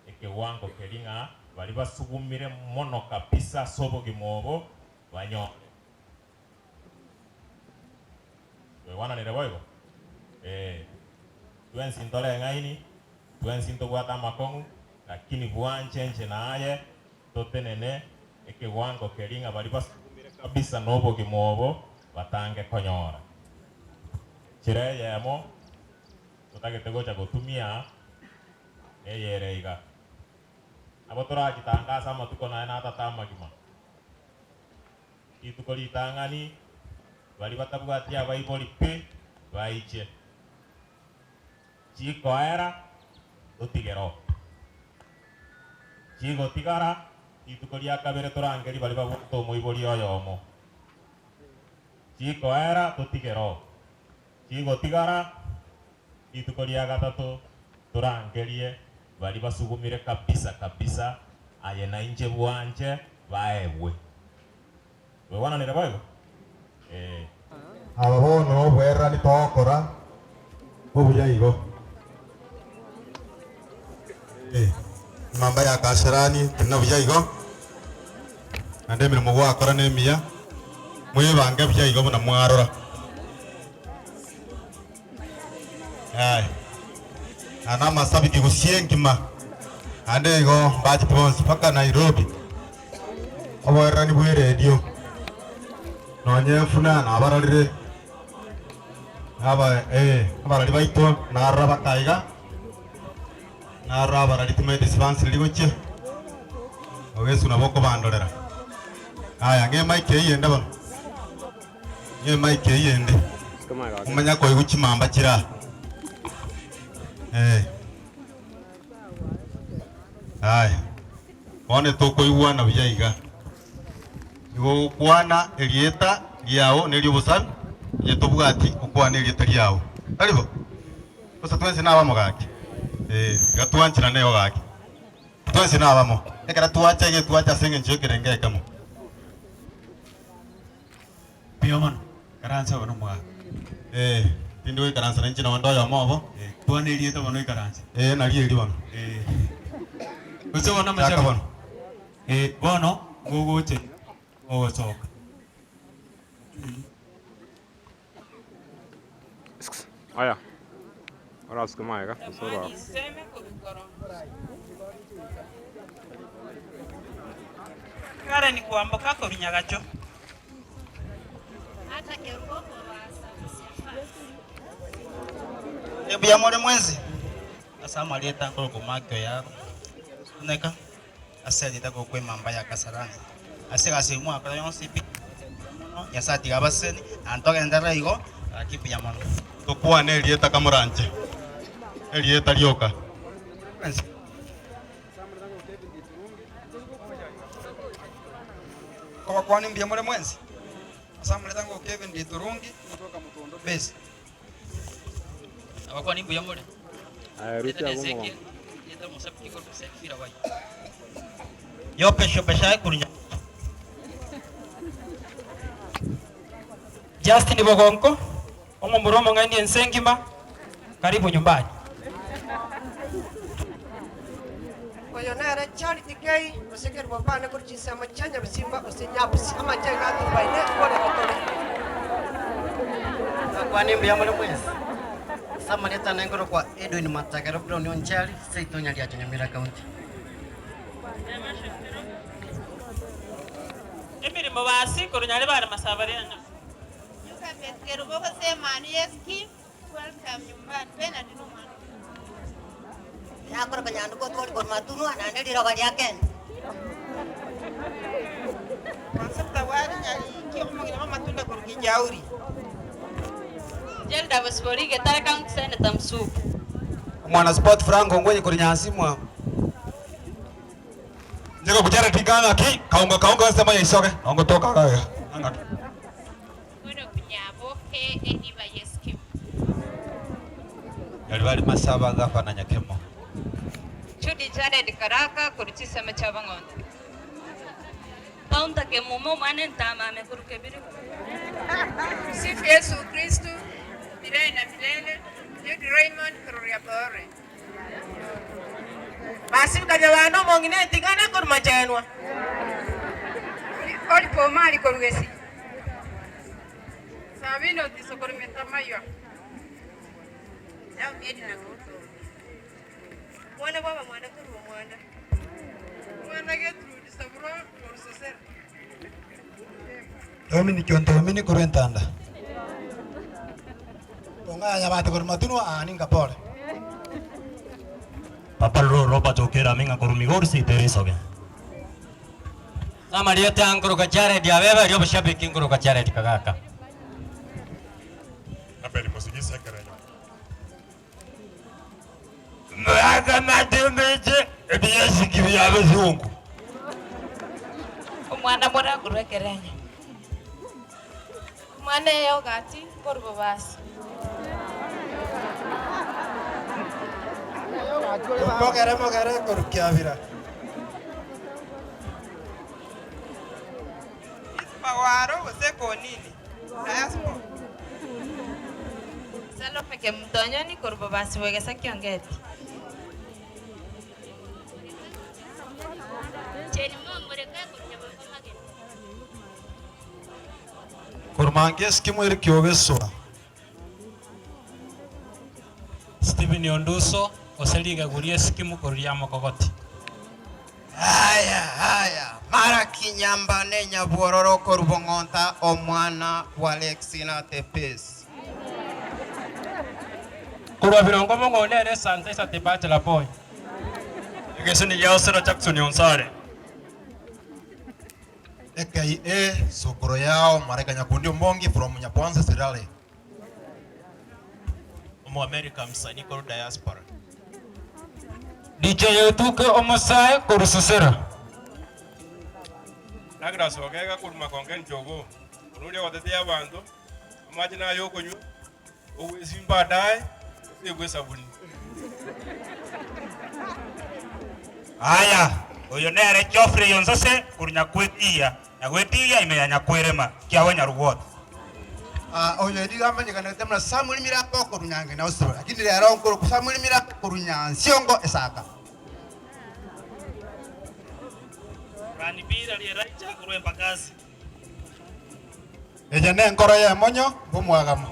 ekewango keria ng'a baria basugumire mono kabisa ase obogima obo banyore. Twaigwananire boigo? Ee. Twensi ntoreng'aini, twensi ntobwate amakong'u, lakini bwanche inche na aye totenene ekewango keria ng'a baria basugumire kabisa nobogima obo batange konyora. Enchera eyemo totagete gocha gotumia neyere iga, Nabo torachitangase amatuko naye na atato amagima. Rituko ritang'ani baria batabwati abaibori pi baiche. Chikoera totige roho. Chigotigara rituko ria kabere torangerie baria babwate omoibori oyomo. Chikoera totige roho. Chigotigara rituko ria gatato torangerie baria basugumire kabisa kabisa aye na inche bwanche baegwe. Twaigwananire boigo? Ee. Aba bono obwererani togokora obuya igo. Ee, emamba ya Kasarani tari buya igo, naende emeremo gwakora nemiya, mwebange buya igo buna mwarora. Aya, aya namasabiki gusii engima, naende igo mbachete bonsi mpaka Nairobi, oboererani bwa eredio, nonye efuna nabarorire, aba eh, abarori baito narora baka iga, narora abarori timanyeti sibansiriri gochia, ogesu nabo okobandorera. Aya, ng'a emic eyio ende bono. Ng'emaike eyio ende, omanye koigwa chimamba chire aa. Eh. Aya, bono tokoigwana buya iga. Igo ogokwana erieta riao na eri'obosabi, onye tobwati okwane erieta riao. Tari bo? Gose twensi nabamo gaki? Eh, iga twancherane igo gaki. Twensi nabamo. Ekero twacha iga etwacha ase eng'encho y'ekerengo ekemo. Mbuya mono, ikaransa bono omwaka. Ee, tindi goikaransa nainche nonde oyomo obo. Ee, kwana erieta bono oikaranse. Ee, nario erio bono. Ee. Gose bono Chaka amashabiki. bono. Ee, bono gogocha iga, gogosoka. Aya, orasuke magega gose ororo. Karen kwamboka korwa Nyagacho. Mbuya more mwensi ase amarieta akorokwa Mark Oyaro Oneka ase erieta korokwa Emamba ya Kasarani ase egasi eye mwakora yonsi pi mono Nyasaye tiga abaseseni naende togenderere igo. Gaki mbuya mono. Tokwane erieta kamoranche, erieta rioka. Kobakwania mbuya more mwensi, ase amarieta ng'a Kevin Nditurungi, base. Abakwani mbuya more. Aye, rusia Erieta abwo Ezekiel, omogongo. erieta omosabiki korwa Sefira bai. Yopesha opeshaye korunya. Justin Bogonko, omomura omong'aini ense engima, karibu nyumbani. Oyo nere Charity Kei, gose Kerubo Mbane korwa chinsemo chia Nyabisimba gose Nyabusi, amachega a Turubaine nkorera tore. Nakwane mbuya more mwensi. Ase amarieta ane nkorokwa Edwin Matagero Brown Onchari, seito Nyariacho Nyamira County. Emirimo basi korwa Nyaribari Masaba rianyo. Elizabeth Kerubo gose Emanu Yeski, welcome nyumbani. Bernard nomwana Yakoroka nyanduko twori korwa matunwa naende riroba ria Kenya. Concepta Wari Nyariki omogina bw'amatunda korwa Kijauri. Jelda Bosibori Getare County Senator Msuku. Omwana sport Frank Ongwenyi korwa Nyansimwa. Inche gokuchara tinga ng'aki, kaunga kaunga ensemo ya isoge, nongotoka iga iga, ng'aki. Nyaboke Ediba Yeskimu. Nyaribari Masaba gavana Nyakemo. Judy Jared Karaka korwa chisemo chia Bang'onde. Paunta Kemumo omwana entamame korwa Kebirigo. Sifu Yesu Kristu milele na milele. Judy Raymond korwa Riabore. Basibikania bane omong'ina eting'ana korwa machenwa. Olipa Omari korwa Gesi. Sabina Otiso korwa Metamaywa. Naomi Edna korwa Mwana bwaba mwana korwa omwanda. Mwana Gertrude Saburo korwa Sosera. Dominic Ontomini korwa Entanda. Ong'aya Nyabate korwa Matunwa aa ninka pole. Papa Ro Robert Okero Aming'a korwa Migori seito ere Isoge. Amarieta aya nkoroka Jared abebe erio oboshabiki nkoroka Jared Kagaka. Abel Mosigisi ekerenyo. Mwakamate ebiasiki bia abasongo. Omwana morakorwa ekerenyo. Omwana eyogati korwa bobasi. Mogere mogere korwa Kiabira. Magwaro gose Konini diaspora. Salome Kemutonyoni korwa bobasi bwegesa Kiongeti. Chelimo Omoreka korwa Nyabongo Magena. Korwa mangia esike mweri kiogeswa. Stephen Onduso, gose rigegu ri'esikimu korwa riamokogoti. Haya, haya, mara kinyamba ne nyabwororo korwa bong'onta omwana bwa Lexina Tepesi. Korwa birongo mong'o nere esansa the bachelor boy. Egeseni gia Osero Jackson Onsare. Aka Sokoro yao Maraika Nyakundi Ombongi from Nyakwanza Sirale. Omoamerica msanii korwa diaspora. DJ Otuke omosae korwa Sosera. Douglas Ogega korwa Makonge Nchogo, oria ogotetea abanto, amache naye okonywa, ogwesimba baadaye, osegwe esabuni. Aya, oyo nere Geoffrey Onsose korwa Nyakwetiya, Nyagwetiya ime ya Nyakwerema, kiagwa Nyarugoti. Ah, oyo nigo amanyekanete buna Samuel Mirambo okorwa Nyange na Osoro, lakini rero nkorokwa Samuel Mirambo korwa Nyansiongo Esaka. Ranibira ri'Elija korwa Embakasi. Eye nenkoro y'emonyo bw'omwagamo.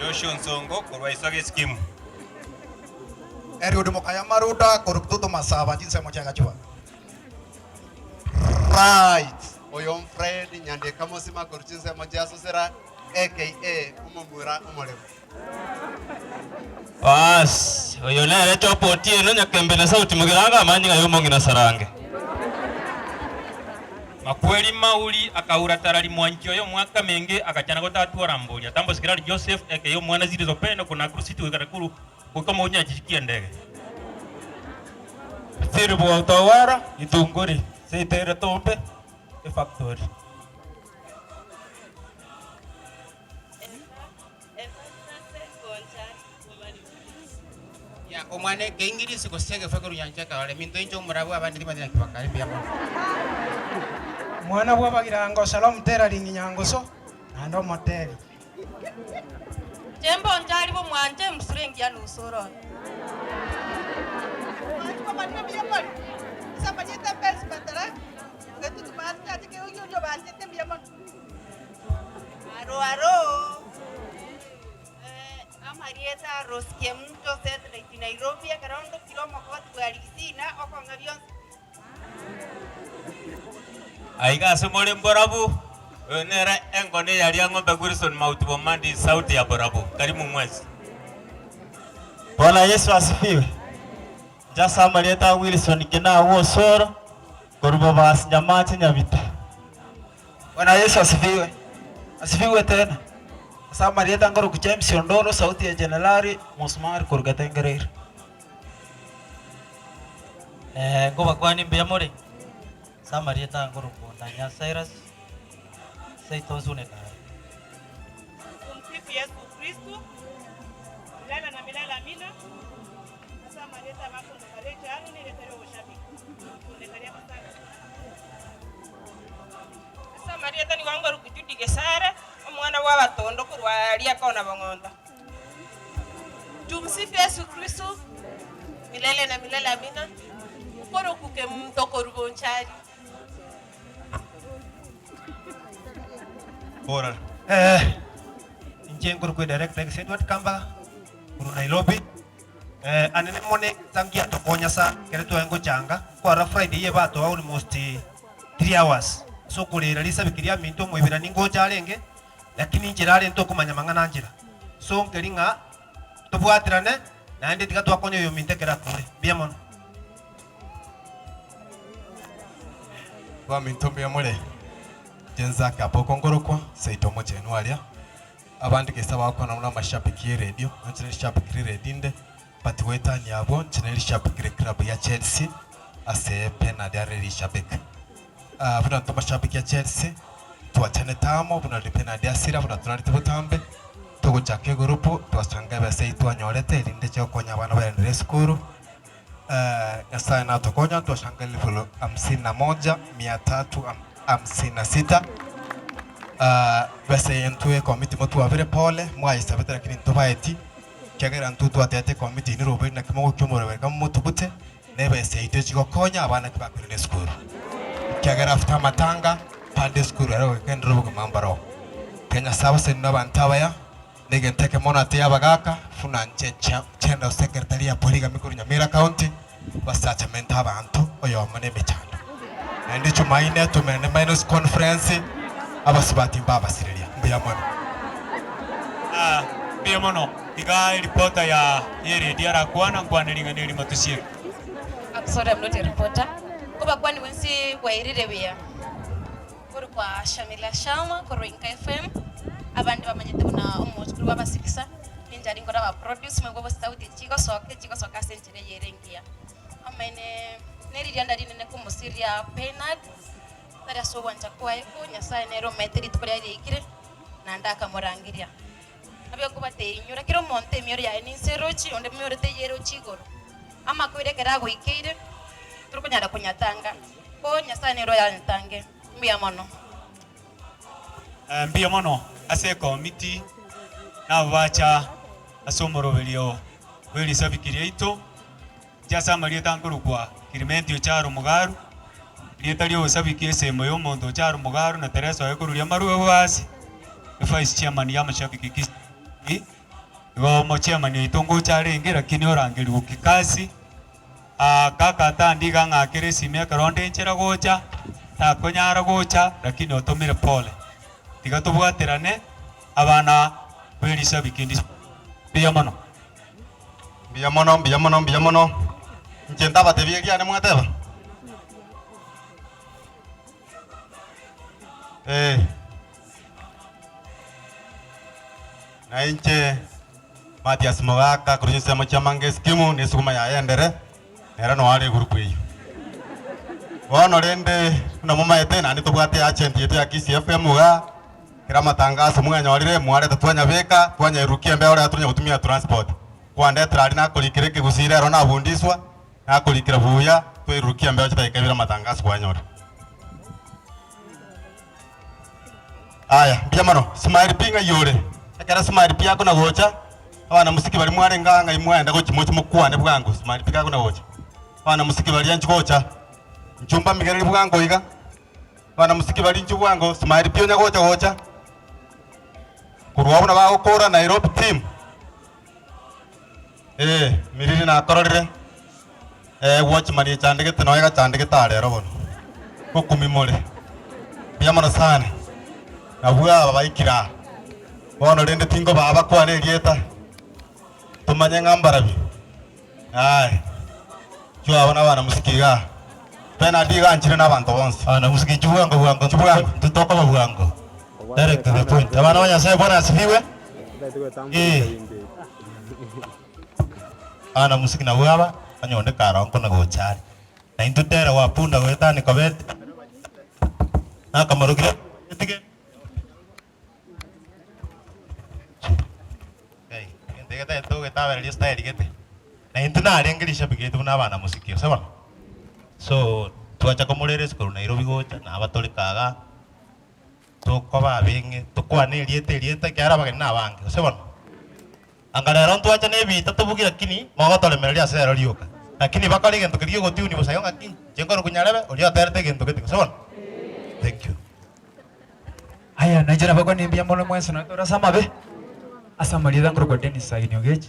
Joshua Onsongo korwa Isoge Scheme. Eliud Mokaya Maruda korwa Kitutu Masaba chinsemo chia Gachuba. Right. Oyo Fred Nyandeka Mosima korwa chinsemo chia Sosera aka omomura omoremo. Baas, oyo nere Job Otieno Nyakembe na Sauti Mugirango amanyinga y'omong'ina Sarange. Makweri mauri akaura tarari mwanchi oye omwaka menge agachana gotatua ramboria tambo sikirari Joseph ekeye omwana zilizopendwa kuna Nakuru City goika Nakuru goika omogochi nyachichi kiendege. Siri bwa utawara Itunguri seito ere Tombe efactory. Ya omwana ekeingirisi gose egefwe korwa nyancha ekarore minto inche omorabwo abande timanyeti naki bakare mbuya mono. Omwana bw'Abagirango Shalom Tailoring Nyangusu naende omoteri. Inche mbonchari bw'omwanche embusuro engiya nusu ororo. Aro aro Amarieta Rose Kemunto Satellite Nairobi ekero ndokire omokoti bwa Risina okong'a bionsi. Aiga ase more mborabu, oyo nere enkone ya Riang'ombe Wilson Mauti Bomandi sauti ya borabu. Karimu mwensi. Bwana Yesu asifiwe. Inche ase amarieta a Wilson Kinau Osoro, korwa Bobasi Nyamache Nyabite. Bwana Yesu asifiwe. Asifiwe tena. Ase amarieta nkorokwa James Ondoro, sauti ya Jenerali Mosumari korwa Getengereire. Eh, nkobakwania mbuya more, ase amarieta aya nkorokwa Ndanya Cyrus, seito nsune kare. Tumsifu Yesu Kristu, milele na milele amina. Ase amarieta abakondoka Rachel Aaron erieta ri'oboshabiki, nsune karia Pasaka. Ase amarieta nigo nkorokwa Judy Gesare, omwana bw'abatondo korwa aria kona Bong'onto. Tumsifu Yesu Kristo milele na milele amina. Nkorokwa Kemunto korwa Bonchari. Bora. Eh, inche nkorokwa Director Ex Edward Kamba korwa Nairobi. Eh, anene mono egesangi giatokonya sana ekero twaye ngochanga, kwarora Friday eye batoa almost 3 hours ase okorera risabiki riaminto omoiberani ngocha arenge, lakini inchera arente okomanya mang'ana nchera. So nkeri ng'a tobwaterane naende tiga twakonya oyominto ekero akure. Mbuya mono. Baminto mbuya more? Inche Nzake Apoko nkorokwa, seito omochenu aria. Abande gese bagokwana buna amashabiki y'eredio, inche nerishabiki ri'eredio inde, but goetania abwo inche nerishabiki ri'eclub ya Chelsea ase Bernard are rishabiki. Ah, buna intwe amashabiki a Chelsea, twachanete amo buna riria Bernard asira buna torarete botambe, togochaka egurupu twasanga ebesa eyio twanyorete erinde eche gokonya abana baenderere esukuru. Nyasaye natokonya twasanga elfu hamsini na moja mia tatu hamsini na sita besa eye intwe ekomiti motwabere pole mwayesabete lakini ntobaeti ekiagera intwe twatebete ekomiti eye niroberi naki mogokia omoroberi kamo motugute na ebesa yaito echi gokonya abana ki bakoirana esukuru ekiagera after amatanga bande esukuru ere gokenderera obogima mbaroo. Tiga Nyasaye abasenie na abanto abaya. Negento ekemo natebie abagaaka, buna inche general secretary ya polygamy korwa Nyamira county, basacha mente abanto oyomo nemechando. Naende Jumaine tomerane minus conference, abasubati mbabasireria. Mbuya mono. Mbuya mono. Iga eripota ya y'eredio arakwana nkwane ring'ana erimo tosieke. I'm sorry I'm not a reporter. Kobakwani bwensi bwairire buya. Korokwa Shamila Sharma korwa Inka FM, abande bamanyete buna omochukuru bw'abasikisa, ninche aria nkore aba produce moigwe bo sauti echi chigosoka echigosoka ase enchera eye ere engiya. Amaene neririanda rinene komosiria Bernard, tari ase ogwancha kwaye ko Nyasaye nere omaete rituko riaye riaikire, naende akamorangeria. Nabo okobatebia inyora kera omonto emioro yaye ninse erochi, onde emioro teiyo erochi igoro. Amakweri ekero agoikeire, torikonyara konyatanga, ko Nyasaye nere oyanyetange. Mbuya mono. Mbuya mono ase ekomiti na abwo bacha ase omoroberio bw'erisabiki riaito. Inche ase amarieta nkorokwa Clement Ocharo Mugaru, erieta ri'obosabiki esemo y'omonto Ocharo Mugaru na Teresa oye koruria amarwa bw'ase, evice chairman y'amashabiki Kisii. Igo omochairman oito ngocha arenge lakini orangerigwe kikasi, kaka tandi iga ng'akere esimi ekero onde nchera gocha, takonyara gocha lakini otomire pole. Tiga tobwaterane abana b'erisabiki ndis mbuya mono. Mbuya mono, mbuya mono, mbuya mono. Inche ntabatebie ekiane mwateba? Eh. Na inche Mathias Mogaka korwa chinsemo chia Manga Eskimu na esuguma yaye endere, nere noyo are egroup eyio. Bono rende buna momaete naende tobwate eagent yaito ya Kisii FM igaa, ekero amatangaso mwanyorire mwareta twanyabeka, twanyaerukia embeo rero tonya gotumia transport. Kwandetera aria nakorikera ekegusii rero nabundiswa, nakorikera buya, twairurukia embeo chidakika ibere amatangaso kwanyora. Aya, mbuya mono. Smile pi ng'ai ore? Ekero Smile pi akona gocha, abana mosiki baria mwarenge aa ng'ai mwaenda gochia moche mokwane bwango Smile pi gakona gocha. Abana mosiki baria inchuo gocha, inchuo mbamigererie bwango iga, abana mosiki baria inchuo bwango Smile pi onya gocha gocha, korwa abwo nabo agokora Nairobi team, eh, Miriri nakororire, eh, watchman echandegete nonya egachandegete are ero bono, ngokumia more, mbuya mono sana, nabwo aba baikire aa, bono rende tingobaa bakwane erieta, tomanye ng'a mbarabio, aye, inchuo abwo na abana mosike igaa, Bernard iga anchire na abanto bonsi. Abana mosike inchuo bwango bwango, Inchuo bwango. intwe tokoba bwango, direct to the point. Abana ba Nyasaye Bwana asifiwe. Eh. Abana mosike nabwo aba, onye onde kare oo nkona gocha are. Na intwe tere wapunda goetania kobete, nakamorokire etige. Ngai, egento getaete ogetabereria style gete. Na intwe narenge rishabiki riaito buna abana mosiki, gose bono? So, twacha komorera ase korwa Nairobi gocha, naba tore kagaa, tokoba abeng'e, tokwane erieta erieta ekiagera abageni na abange, gose bono? Anga rero ntwacha na ebiita tobugie lakini mogotoremereria ase ero rioka. Lakini bakore egento keria giogotiuni bosa igo ng'aki inche nkorokwa nyarebe oria oterete egento gete gose bono? Thank you. Aya, nainche nabakwanie mbuya mono mwensi nonya tore ase amabe, ase amarieta nkorokwa Dennis Sagini Ogechi,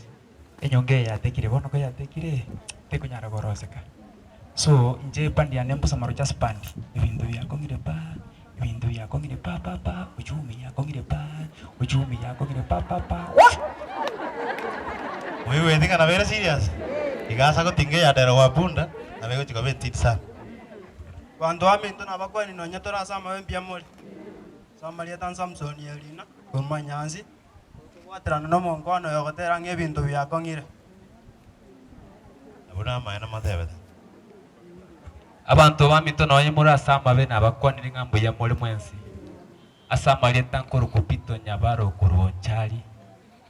enyongo eye yatekire bono ko yatekire, tekonyara koroseka. So, inche ebandi yane mbusa maroche ase bandi, ebinto biakong'ire pa, ebinto biakong'ire pa pa pa, uchumi yakong'ire pa, uchumi yakong'ire pa pa pa, wah! Moigweti ng'a nabo ere serious? Iga ase agotinga eyadera gwa punda, nabo egochia koba etiti sana. Abanto baminto nabakwani nonya tore ase amabe mbuya more. Ase amarieta a Samson Elina, korwa Manyansi, tobwaterane nomonkwano oyo ogotera ng'a ebinto biakong'ire. Abwo namaene motebete. Abanto baminto nonya more ase amabe nabakwanire ng'a mbuya more mwensi. Ase amarieta nkorokwa Peter Nyabaro korwa Onchari,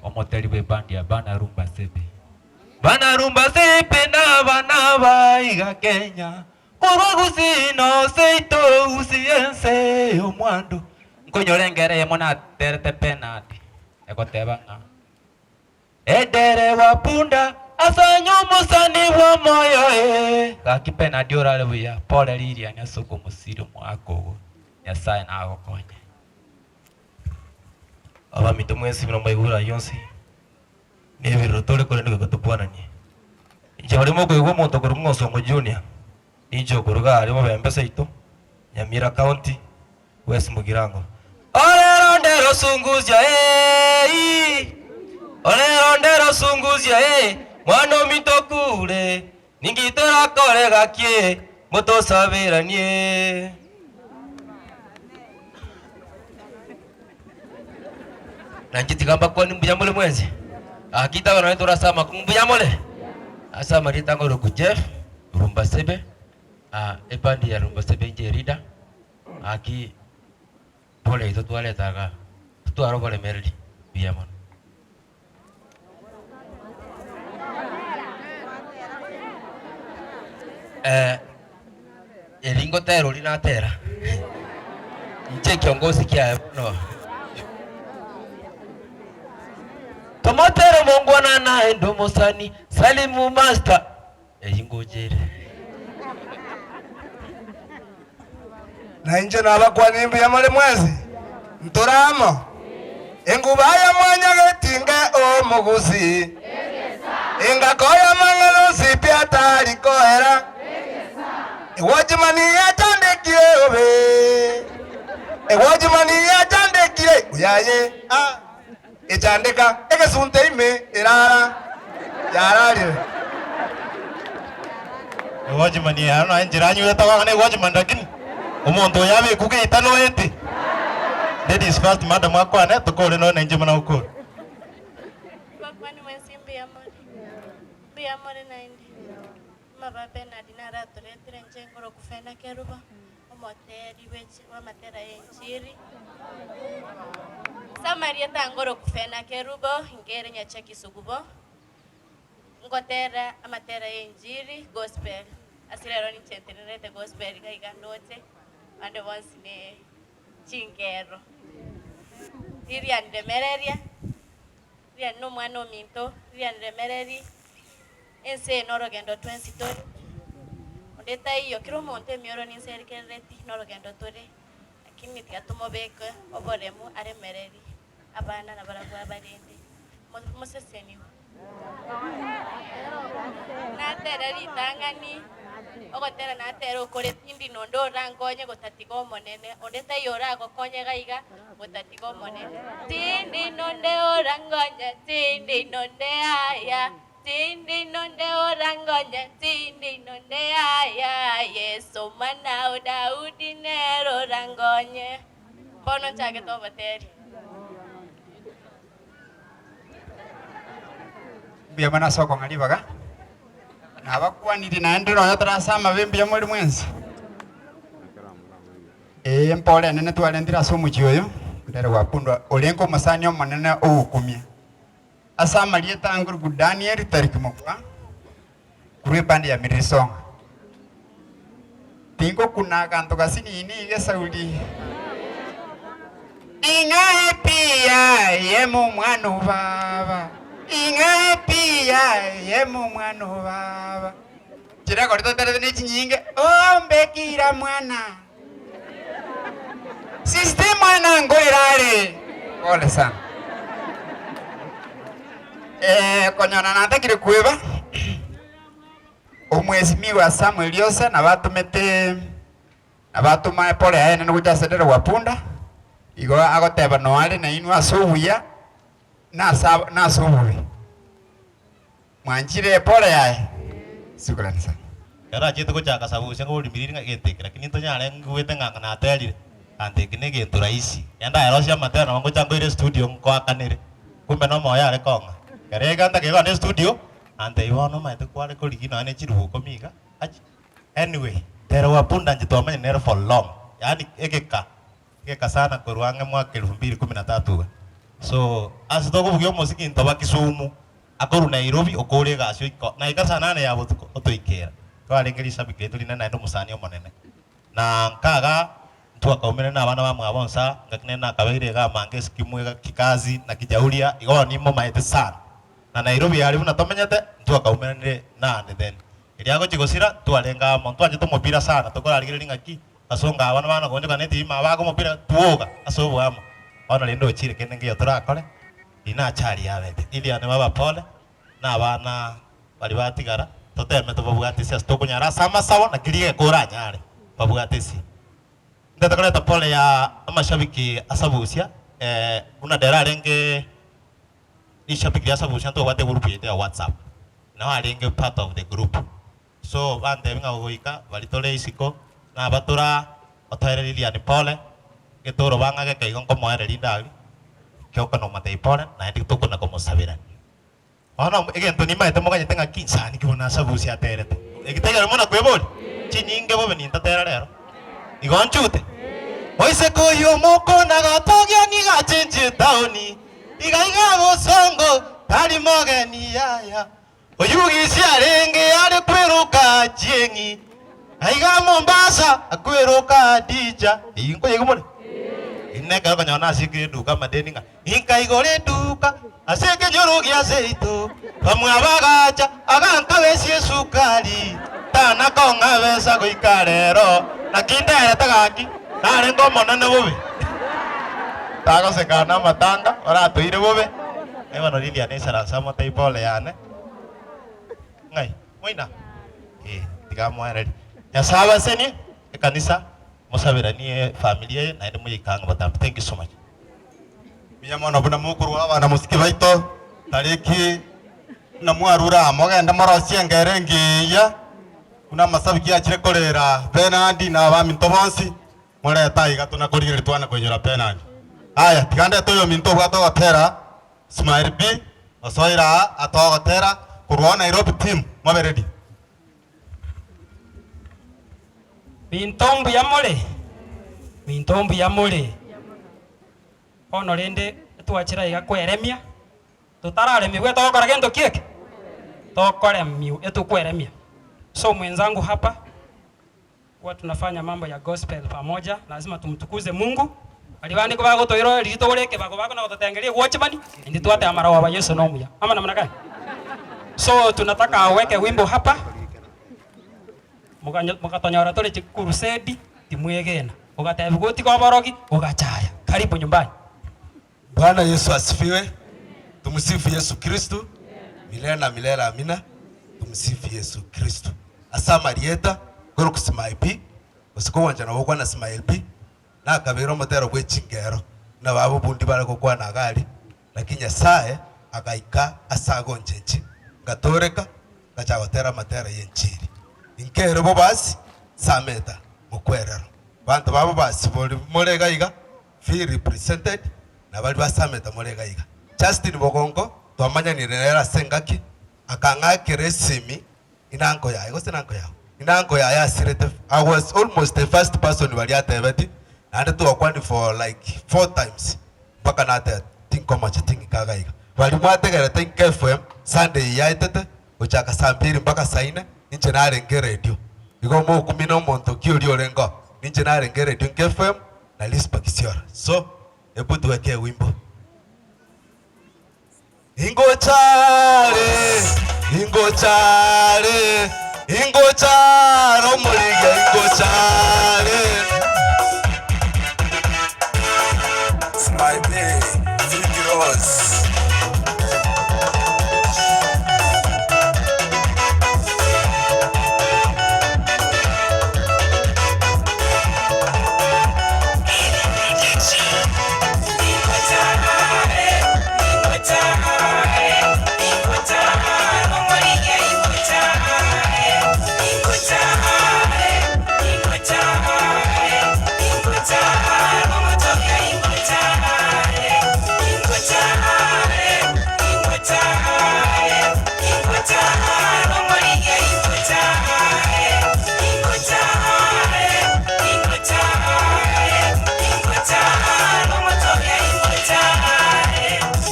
omoteri bw'ebandi ya Bana Rumba Sebe. Bana Rumba Sebe nabana ba iga Kenya, Korwa gusii noseito gusii ense y'omwando. Nkonyora engero eyemo naterete Bernard egoteba ng'a Edere wa punda asanye omosani bw'omoyo ee. Gaki Bernard orare buya, pore ririani ase okomosiria omwaka ogo, Nyasae nagokonye. Abaminto mwensi buna mwaigure ayio onsi, na ebirero tore korende goika tokwananie. Inche baria mokoigwa omonto okorokwa ng'a Osongo Junior, ninche okoruga aaria Bobembe seito, Nyamira County, West Mugirango. Orero ndero sunguzia eh, Orero ndero sunguzia eh, Mwana ominto okure, ninki torakore gaki motosaberanie. Nainche tiga mbakwanie mbuya more mwensi, gaki taba nonye tore ase amakong'u mbuya more? Ase amarieta ngoroku Jeff Rumbasebe, ebandi ya Rumbasebe inche eleader, gaki pole yaito twareta igaa, totware oboremereri, mbuya mono. Eri ngotera oria natera, inche ekiongosi kiaye bono. Tomotere omongwana naende omosani, Salimu master, eyio ngocha ere. Na inche nabakwanie mbuya more mwensi, ntore amo. Enguba ya mwanyagetinge omogusi, engako y'amang'ana onsi pi atari koera, Egwachimani yachandekire obe, Egwachimani yachandekire oyaye, ah, echandeka egesunte ime erara yararire. Egwachimani eye nonya enchera anywerete goaka na egwachimani lakini omonto oyo abekwe geita noete. Ladies first madam akwane tokore nonya nainche buna gokora. Bakwani mwensi mbuya more? Mbuya more naende? Amaba Bernard naro atoretire inche nkoroku Fena Kerubo, omoteri bw'echi bw'amatera y'enchiri. Ase amarieta nkoroku Fena Kerubo, nkere Nyacheki Sugubo, ngotera amatera y'enchiri, gospel. Ase rero ninche ntenerete gospel iga iga ndoche, abande bonsi ne chingero. Lilian Remereria, Lilian nomwana ominto, Lilian Remereri, ense eye norogendo twensi tore, onde taiyo, kera omonto emioro ninse erikerereti norogendo tore, lakini tiga tomobeke oboremu aremereri abana nabarabwo abarende, mosesenigwe. Natera ritang'ani, ogotera natera okore tindi nonde orankonye gotatiga Omonene, onde taiyo oragokonye iga iga gotatiga Omonene. Tindi nonde orankonye, tindi nonde aya, tindi nonde orankonye, tindi nonde aya, Yeso omwana o Daudi nere orankonye. Bono nchagete oboteria. Mbuya mono ase okong'a ribaga, nabakwanirie naende nonya tore ase amabe mbuya more mwensi. Ee, mpore enene twarentire ase omochie oyo, ndere gwakundwa orenge omosani omonene ogokumia. Ase amarieta angoruku Daniel Tariki Mokwa, korwa epande ya Mirisong'a. Tingokuna aganto gasinini iga esauri. Ing'a epia eyemo omwana o baba, ing'a epia eyemo omwana o baba. Chirekori toterete ne chinyinge, oh mbekira mwana. Sister mwana ngorera are. Pole sana. Eh, konyora natakire kweba omwesimigwa Samuel ose nabatomete nabatoma epole yaye nene gocha ase dereva punda igo agoteba noare nainwe ase obuya nase nase obobe. Mwanchire epole yaye? Shukrani sana. Ekero nachete gochaka sabusia nkorimiriria ng'a egento eke lakini ntonyare ngigwete ng'a naterire, gento eke na egento rahisi. Ekero ndaerosia amatero nabo ngocha nkoira estudio nkoakanere, kumbe na omoyo are kong'a. Ekero egento eke kegenda estudio, antebia bono omanyete kware korigia nonya ne chiribu ikomi iga, achi. Anyway, tera wa punda inche twamanyire nere for long, yaani egeka. Egeka sana korwa ang'e mwaka elfu mbili kumi na tatu iga. So ase tokobugia omosiki ntoba Kisumu, akorwa Nairobi okore egasi oika naika saa nane ya botuko otoikera. Twarenge rishabiki riaito rinene naende omosani omonene. Na nkaga ntwakaumerana na abana bamwabo nsa, ngaki nere nakabeire iga amange esikimu iga kikazi na kijauria igo bono nimomaete sana. Na Nairobi aria buna tomenyete ntwakaumeranire nande then. Erio agochia gosira twarenge amo, ntwanchete omopira sana tokorarigereria ng'aki Asongo abana bana goonchoka netima abake omopira twoga ase oboamo. Bono rende ochire kende nkeiyo torakore, rinache aria abete. Lilian baba pole, na abana baria batigara, toteme tobabwatesie ase tokonyara ase amasabo naki rigeka oranyare, babwatesie. Ntete koreta pole ya amashabiki a Sabusia, buna dero arenge rishabiki ria Sabusia ntobwate egroup yaito ya WhatsApp, nao arenge part of the group. So bantebia ng'a goika baria tore isiko nabatura otoere Lilian pole, getoro bang'ake keigo nkomoereria inde aria, kioka nomotebia pole naende tokona komosabera. Bono egento nimaete moganyete ng'aki nsani ki bono asabusia aterete. Eki taiyo mono kweboria? Chinyinge bobe nintatera rero. Igo nchute? Moiseke oyio omokona gatogia nigo achenchie etaoni, iga iga bosongo tari mogeni yaya. Oyugisi arenge are kweroka chieng'i, na iga Mombasa akweroka Hadija. Eyio nkoyegwa more? Inee ekero okonyora nasikire eduka amadeni ng'a inkaigora eduka ase ekenyoro gia seito, bamwe abagacha agankabesia esukari, tana kong'a besa goika rero, naki nderete gaki, narenge omonene bobe. Tagosekana amatanga, oratoire bobe. Naye bono Lilian naisaranse amotebie pole yane, ng'ai moina? Eh, tiga amoererie. Nyasae abasenie ekanisa, mosaberanie efamiri eye naende moyeike ang'e botambe. Thank you so much. Mbuya mono buna mokorwa abana mosike baito, tariki buna mwarure aa mogende morosie engero engiya buna amasabiki achire korera Benadi na abaminto bonsi, morete aiga tona korigereria twana koinyora Benadi. Aya, tiga ndete oyominto obwate ogotera, Smile B, osoire aa atoe ogotera korwa oo Nairobi team, mobe ready. Minto mbuya more? Minto mbuya more? Bono rende twachire aiga kweremia, totararemigwa etogokora gento ki eke? Tokoremiwa, etokweremia. So mwenzangu hapa huwa tunafanya mambo ya gospel pamoja, lazima tumtukuze Mungu. Baria bande kobagotoira riria togore ekebago bakona gototengeria egwachimani, indi twateba amarogoba Yeso nomuya. Ama namna gani? So tunataka aweke wimbo hapa, mogatonyora tore chikurusedi, timwegena. Ogatebiwa otige oborogi, ogachaya. Karibu nyumbani. Bwana Yesu asifiwe. Tumsifu Yesu Kristo milele na milele amina. Tumsifu Yesu Kristo. Ase amarieta korwa Smile P, gose kogwancha nabo okwana Smile P, nakabeire omotero bwe chingero buna babobundi bare gokwana iga aria, lakini Nyasaye agaika ase agonchenchia, ngatoreka, ngachaka gotera amatera y'enchiri. Inkere bobasi, Sameta, mokwerero. Banto ba bobasi bori more iga iga, feel represented, na baria ba Sameta more iga iga. Justin Bogonko twamanyanire nere ase engaki, akang'akera esimi inanko yaye gose nanko yao? Inanko yaye asirete, I was almost the first person baria atebeti, naende twakwania for like four times mpaka nateba tinkomocha ting'ika iga iga. Baria mwategerete Inka FM Sunday eye yaetete gochaka saa mbiri mpaka saa ine, inche narenge eredio. Igo mokumina omonto ki oria orenge oo, ninche narenge eredio Inka FM na Rispa Kisiora. So, ebu tweke ewimbo. Ingochare, ingochare, ingochare omorigia ingochare. Smile Bay, Vicky Rose.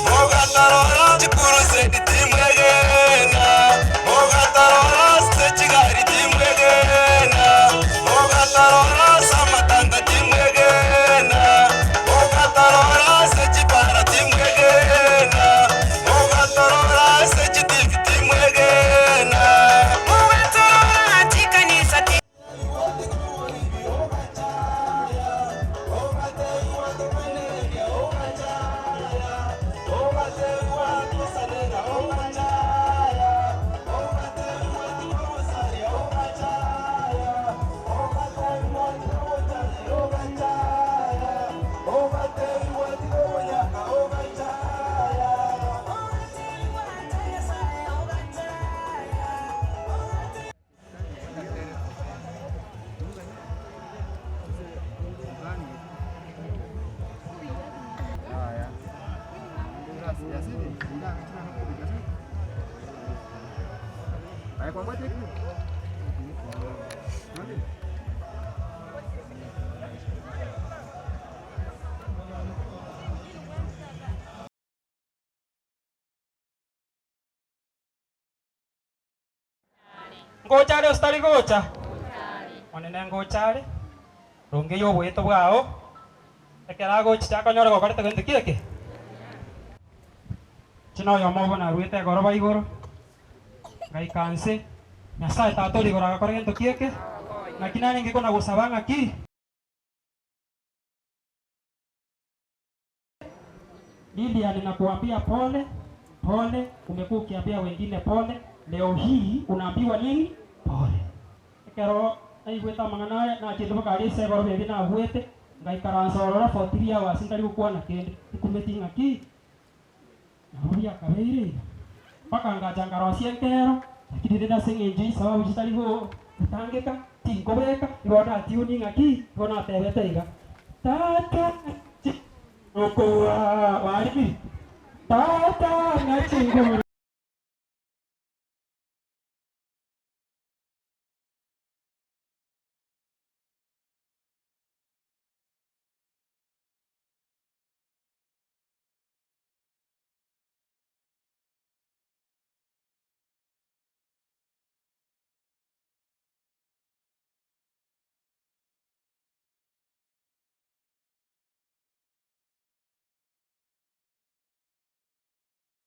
Mogatarora chikurusedi timwegena, mogatarora ase chigari timwegena, mogatarora ase amatanga timwegena, mogatarora ase chipara timwegena, mogatarora ase chitivi timwegena. Mogatarora chikanisa ti. Ngocha are gose tari gocha? Monene ngocha are, rongeyia oboeto bwao, ekero agochicha akonyore gokorete gento ki eke? Inche noyomo obo naruete egoroba igoro, ngaika nse, Nyasae Tata ore igoro agakora gento ki eke? Naki narenge kona gosaba ng'aki? Lilian nakuambia pole pole, umekuwa ukiambia wengine pole, leo hii unaambiwa nini? Pole. Ekero naigwete amang'ana aya nachete mpaka aria ase egoroba eria nagwete, ngaikaransa ororo for 3 hours ntari gokwana kende, nkumeti ng'aki nabo biakabeire iga. Mpaka ngacha nkarosia enkero, lakini rende ase eng'encho y'esababu chitari gotangeka, tinkobeka, igo ndatiuni ng'aki, igo natebete iga, Tata. Nokobua warimi Tata ng'a chinguru.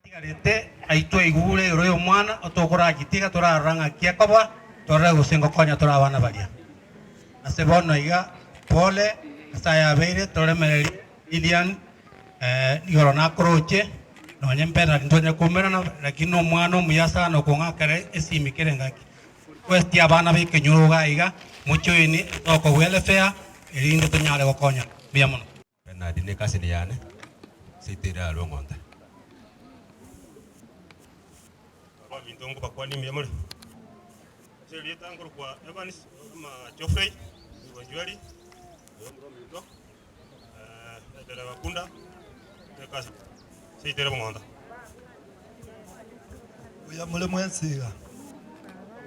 Tigarete aitwe aigure igoro y'omwana otokoragitiga torarora ng'aki ekoba, torore gose ngokonya tore abana baria. Ase bono iga pole ase ayabeire toremererie Lilian igoro nakoroche nonye Bernard ntwanyare koumerana lakini nomwana omuya sana okong'akera esimi kera engaki. Request abana ba ekenyoro iga iga mojoin esoko welfare erinde tonyare gokonyana. Mbuya mono. Bernard ne cousin yane, seito ere arwe ng'onde. Abaminto nkobakwanie mbuya more. Ase erieta nkorokwa Evans ama Geoffrey Oigwanchweri, oyo omoro ominto, edereba punda, ekasi seito ere bong'onda. Mbuya more mwensi iga.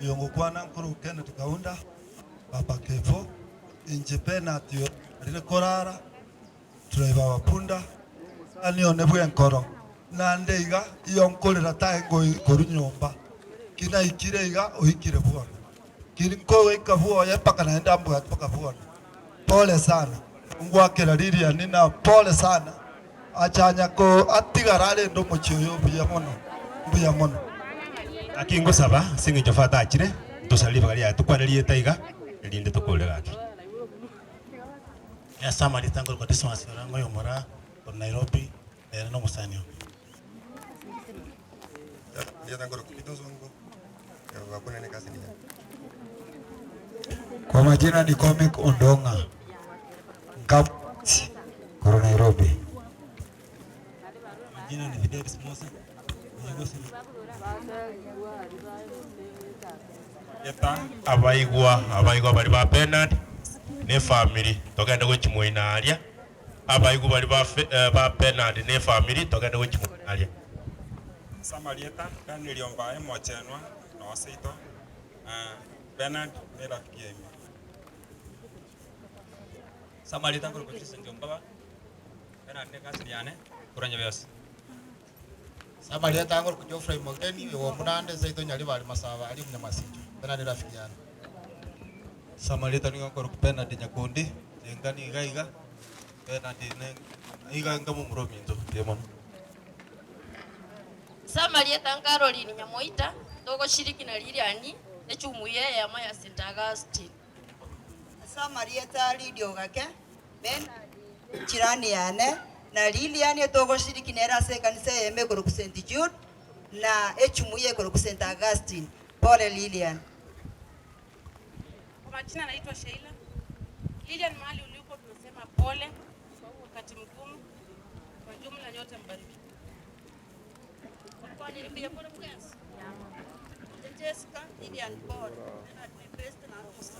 Oyo ngokwana nkorokwa Kenneth Kaunda, Papa Kevo. Inche Bernard oyo narire korara, driver wa punda, mosani one bw'enkoro. Nande iga iyo nkorera tae korwa nyomba, ki naikire iga oikire bwono. Ki nkoika bwoye mpaka naende ambwate mpaka bwono. Pole sana, ngwakera Lilian na pole sana, achanya ko atigara arende omochie oyo buya mono, mbuya mono. Gaki ngosaba ase engencho Father achire, ntosare ribaga riaye tokwane rieta iga, erinde tokore gaki. Ase amarieta nkorokwa Dismas Orango oyomora korwa Nairobi, nere nomosani one. Erieta nkorokwa Peter Osongo, bakuna ne cousin yane. Kwa majina ni Comic Ondong'a Nkabuti korwa Nairobi. Majina ni Fidelis Musa, Onyegosi. Abaigwa, abaigwa baria ba Bernard na efamiri togende gochia moino aria. Abaigwa baria ba Fe- eh, ba Bernard na efamiri togende gochia moino aria. Ase amarieta, Daniel Ombae mochenwa na oseito, Bernard ne erafiki yaime. Ase amarieta nkorokwa Vincent Ombaba, Bernard ne cousin yane, korwa Nyabiosi. Ase amarieta nkorokwa Geoffrey Mogeni, oyo omonande seito Nyaribari Masaba aria Omunyamasicho, Bernard ne erafiki yane. Ase amarieta nigo nkorokwa Bernard Nyakundi, Chengani iga iga, Bernard ne iga inga momura ominto, mbuya mono. Ase amarieta Caroline Nyamoita, togoshiriki na Lilian echumuiya eyemo ya St. Augustine. Ase amarieta Lydia Ogake, Bernard echirani yane, na Lilian etogoshiriki nere ase ekanisa eyemo ekorokwa St. Jude, na echumuiya ekorokwa St. Augustine. Pole Lilian. Kwa majina naitwa Sheila. Lilian, mahali ulipo tunasema pole kwa huu wakati mgumu. Kwa jumla nyote mbarikiwe. Jessica, Lilian Paul, Bernard my best na Musa.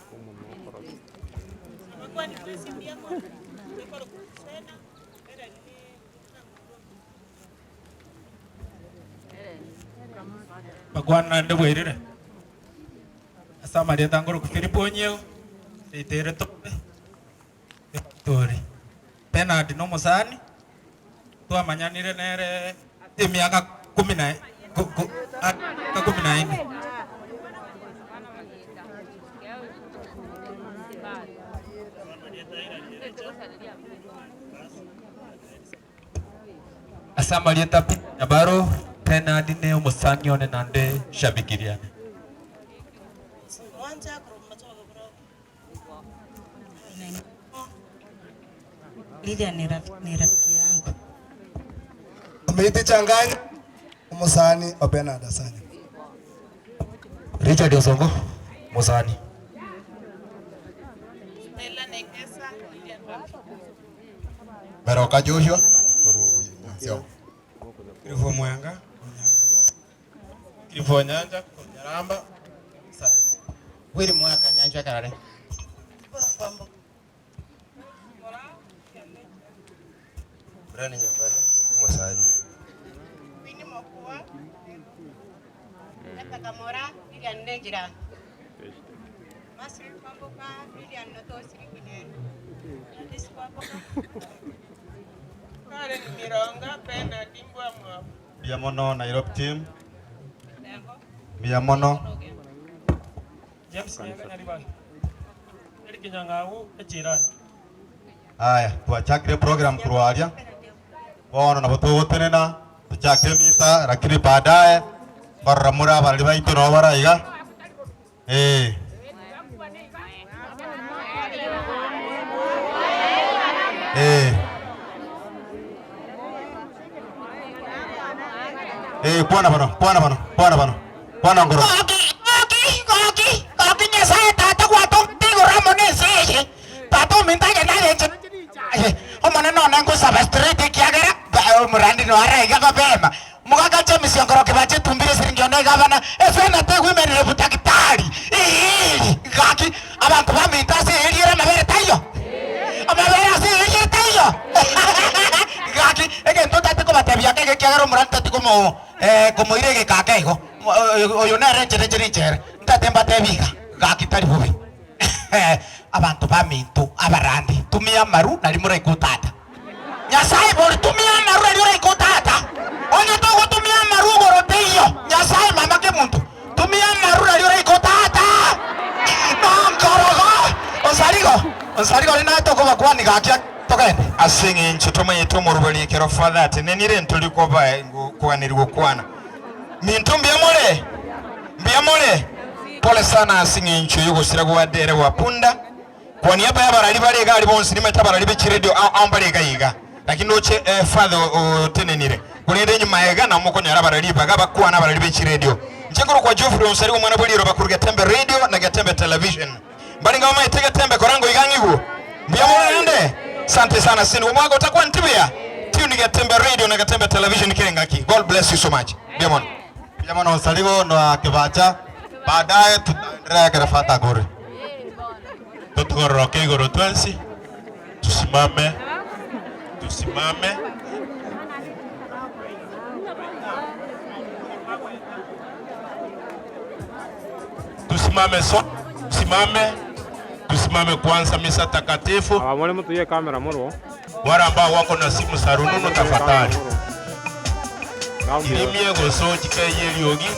Abakwani mwensi mbuya mono, tokorokwa Sena, Bernard ne Bakwana naende bwairire ase amarieta nkorokwa Philip Onyeo, seito ere Tobe, efactory. Bernard nomosani, twamanyanire nere ase emiaka kumi na emiaka kumi na ine. Ase amarieta Peter Nyabaro, Bernard ne omosani one naende shabiki riane. Lilian ni rafiki yangu. Omiti Changanya, omosani o Bernard Asanya. Richard Osongo, mosani. Stella Nekesa, Lilian rafiki. Meroka Joshua, korwa Nyansiongo. Cliff Omwenga, Cliff Onyancha, korwa Nyaramba, Willy Mwaka, Nyanchwa Karare. Brian Nyambane, omosani. Winnie Mokua, Rebecca Mora, Lilian ne ejirani. Marceline Kwamboka, Lilian notosiriki nere. Gladys Kwamboka. Karen Mironga, Bernard Mbwamwabu. Mbuya mono Nairobi team. Mbuya mono. James Nyaga Nyaribari. Eric Nyang'au echirani. Aya, twachakire program korwa aria. Bono nabo togotenena tochake emisa lakini baadaye barora more abarari baito nabo bara iga. Eh. Eh. Eh, kwana bano, kwana bano, kwana bano. Kwana ngoro. Goki, goki, goki, goki Nyasaye tata gwatongete igoro amo na ense eye. Tata ominto aye narenche aye. Omonene one ngosaba straight ekiagera ba- omorandi noyo araiga mapema. Mogagache emisiongoro kebache etumbire esiringi one iga abana efena tegwemerire budakitari iiri gaki abanto baminto ase eriere amabere taiyo amabere ase eriere taiyo gaki egento ntati kobatebia ake iga ekiagera omorandi tati komo komoira egeka ake igo oyo nere enchera enchera enchera ntate mbatebi iga gaki tari bobe abanto baminto abarandi tumia amaru nari moraike otata. Nyasae bori tumia amaru erio oraike otata. Onye togotumia amaru igoro teiyo. Nyasae mama kemonto tumia amaru nario oraike otata. Nonkorogo onsarigo onsarigo ri naye tokobakwani gaki togende. Ase eng'encho tomanyete omorweri ekero Father atenenire ntori koba kwaneri gokwana. Minto mbuya more? Mbuya more? Pole sana ase eng'encho y'ogosira gwa Dere gwa Punda. Kwa niaba y'abarari bare iga aria bonsi nimanyete abarari be chiredio ao ao mbare iga iga. Lakini ndoche eh, Father otenenire. Korende enyuma iga nabo mokonyora abarari ribaga bakwane abarari be chiredio. Inche nkorokwa Geoffrey Onsarigo omwana bwe riroba korwa Getembe Radio na Getembe Television. Mbarenge abamaete Getembe koranga oiga ng'igwe. Mbuya mono naende. Sante sana Cindy omwaka otakwaneti buya. Tune Getembe Radio na Getembe Television kera engaki. God bless you so much. Mbuya mono. Mbuya mono Onsarigo na Kebacha. Baadaye tutaendelea ekero Father akore. Totogororoke igoro twensi, tusimame, tusimame. Tusimame so, tusimame, tusimame kwanza misa takatifu. Abamore mutuye camera morwo. Wale ambao wako na simu za rununu tafadhali, irimie gosochika eye eriogi.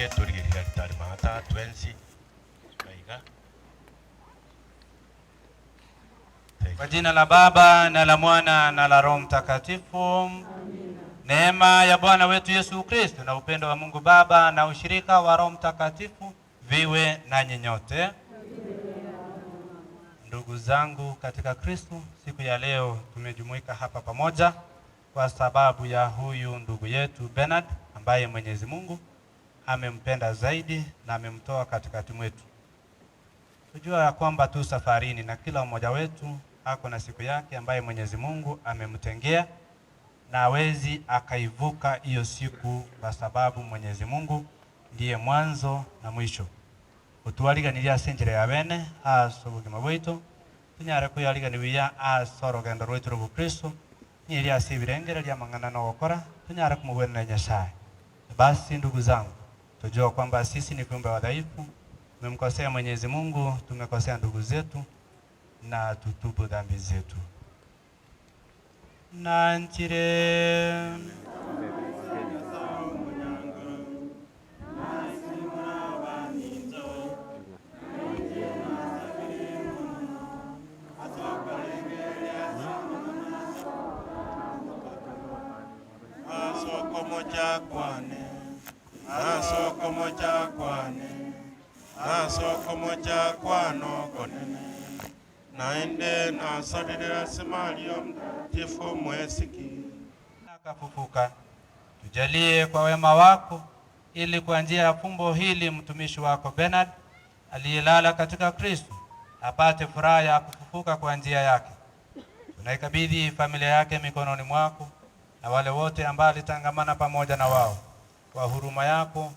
Toike torigererie alitari maata twensi iga iga. Kwa jina la Baba na la Mwana na la Roho Mtakatifu. Neema ya Bwana wetu Yesu Kristo na upendo wa Mungu Baba na ushirika wa Roho Mtakatifu viwe nanyi nyote. Ndugu zangu katika Kristo, siku ya leo tumejumuika hapa pamoja kwa sababu ya huyu ndugu yetu Bernard ambaye Mwenyezi Mungu amempenda zaidi na amemtoa katikati mwetu. Tujua ya kwamba tu safarini na kila mmoja wetu ako na siku yake ambaye Mwenyezi Mungu amemtengea na hawezi akaivuka hiyo siku, kwa sababu Mwenyezi Mungu ndiye mwanzo na mwisho. Utwariganirie ase enchera ya bene ase obogima bwaito tunyare koyariganiwa ase orogendo rwaitu rwa obokristo nieri ase ebirengere ria amang'ana na ogokora tunyare komobwenera Nyasaye. Basi ndugu zangu, tujua kwamba sisi ni viumbe wadhaifu, tumemkosea Mwenyezi Mungu, tumekosea ndugu zetu, na tutubu dhambi zetu. Nanchire Asokomochakwane, asokomochakwane, asokomochakwano konene. Naende nasalilila simalio mtakatifu mwesiki. Akafufuka, tujalie kwa wema wako, ili kwa njia ya fumbo hili mtumishi wako Bernard aliyelala katika Kristo apate furaha ya kufufuka kwa njia yake. Tunaikabidhi familia yake mikononi mwako na wale wote ambao alitangamana pamoja na wao, kwa huruma yako,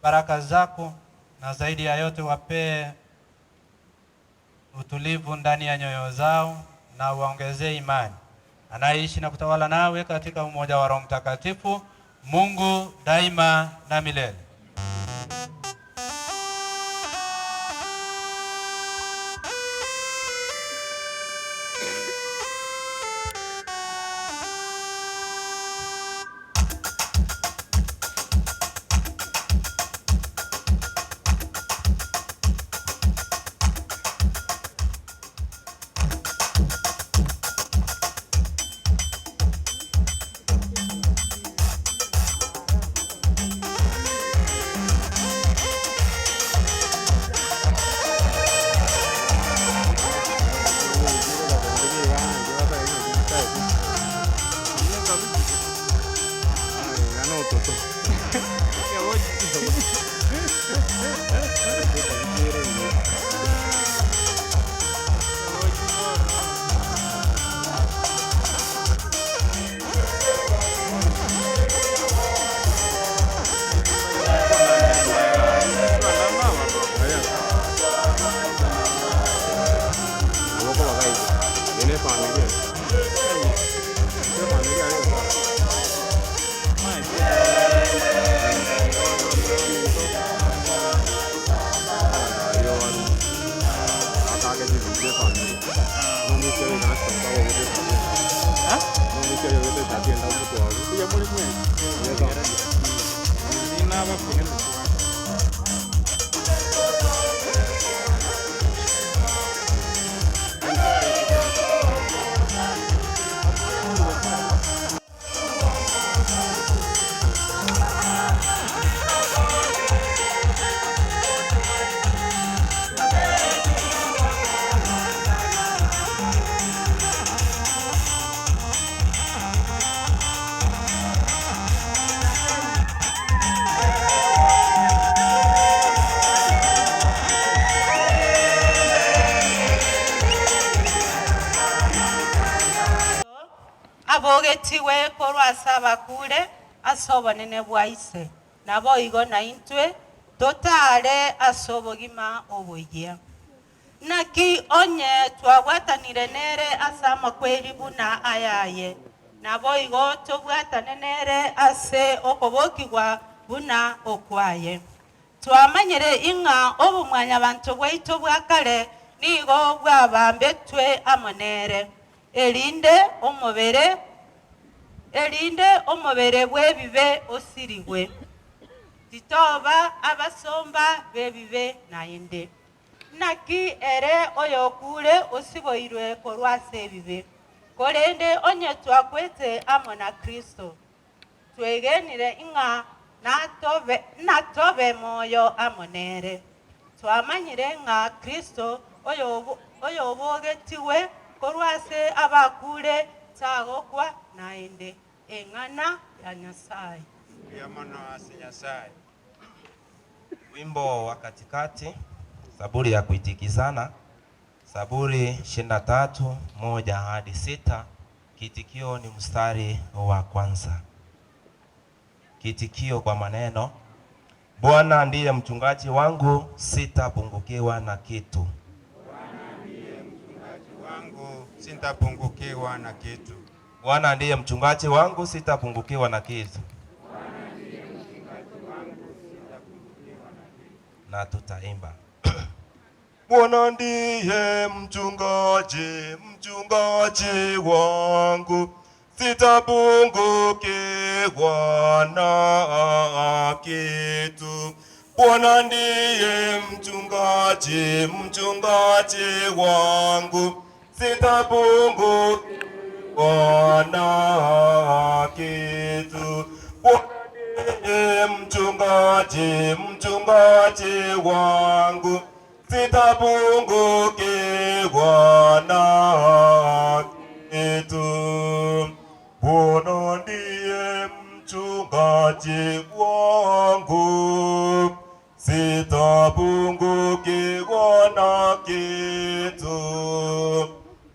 baraka zako, na zaidi ya yote wapee utulivu ndani ya nyoyo zao na waongezee imani, anayeishi na kutawala nawe katika umoja wa Roho Mtakatifu, Mungu daima na milele. Abogetigwe korwa ase abakure ase obonene bwa ise, naboigo naintwe totare ase obogima oboyia. Naki onye twabwatanire nere ase amakweri buna ayaye, naboigo tobwatane nere ase okobokigwa buna okwaye. Twamanyire ing'a obomwanya banto bwaito bwa kare nigo bwabambetwe amo nere, erinde omobere erinde omobere bw'ebibe osirigwe. Titoba abasomba b'ebibe naende. Naki ere oyokure osiboirwe korwa ase ebibe. Korende onye twakwete amo na Kristo, twegenire ng'a natobe, natobe moyo amo nere. Twamanyire ng'a Kristo oyobogetigwe korwa ase abakure tagokwa naende. Eng'ana ya Nyasae. Mbuya mono ase Nyasae. Wimbo wa katikati, Zaburi ya kuitikizana, Zaburi 23 moja hadi sita, kiitikio ni mstari wa kwanza. Kiitikio kwa maneno, Bwana ndiye mchungaji wangu, sitapungukiwa na kitu. Bwana ndiye mchungaji wangu, sitapungukiwa na kitu. Bwana ndiye mchungaji wangu, sitapungukiwa na kitu. Na tutaimba. Bwana ndiye mchungaji, mchungaji wangu, sitapungukiwa na kitu. Bwana ndiye mchungaji, mchungaji wangu, sitapungukiwa na kitu. Bwana ndiye mchungaji, mchungaji wangu, sitapungukiwa na kitu. Bwana ndiye mchungaji wangu, sitapungukiwa na kitu.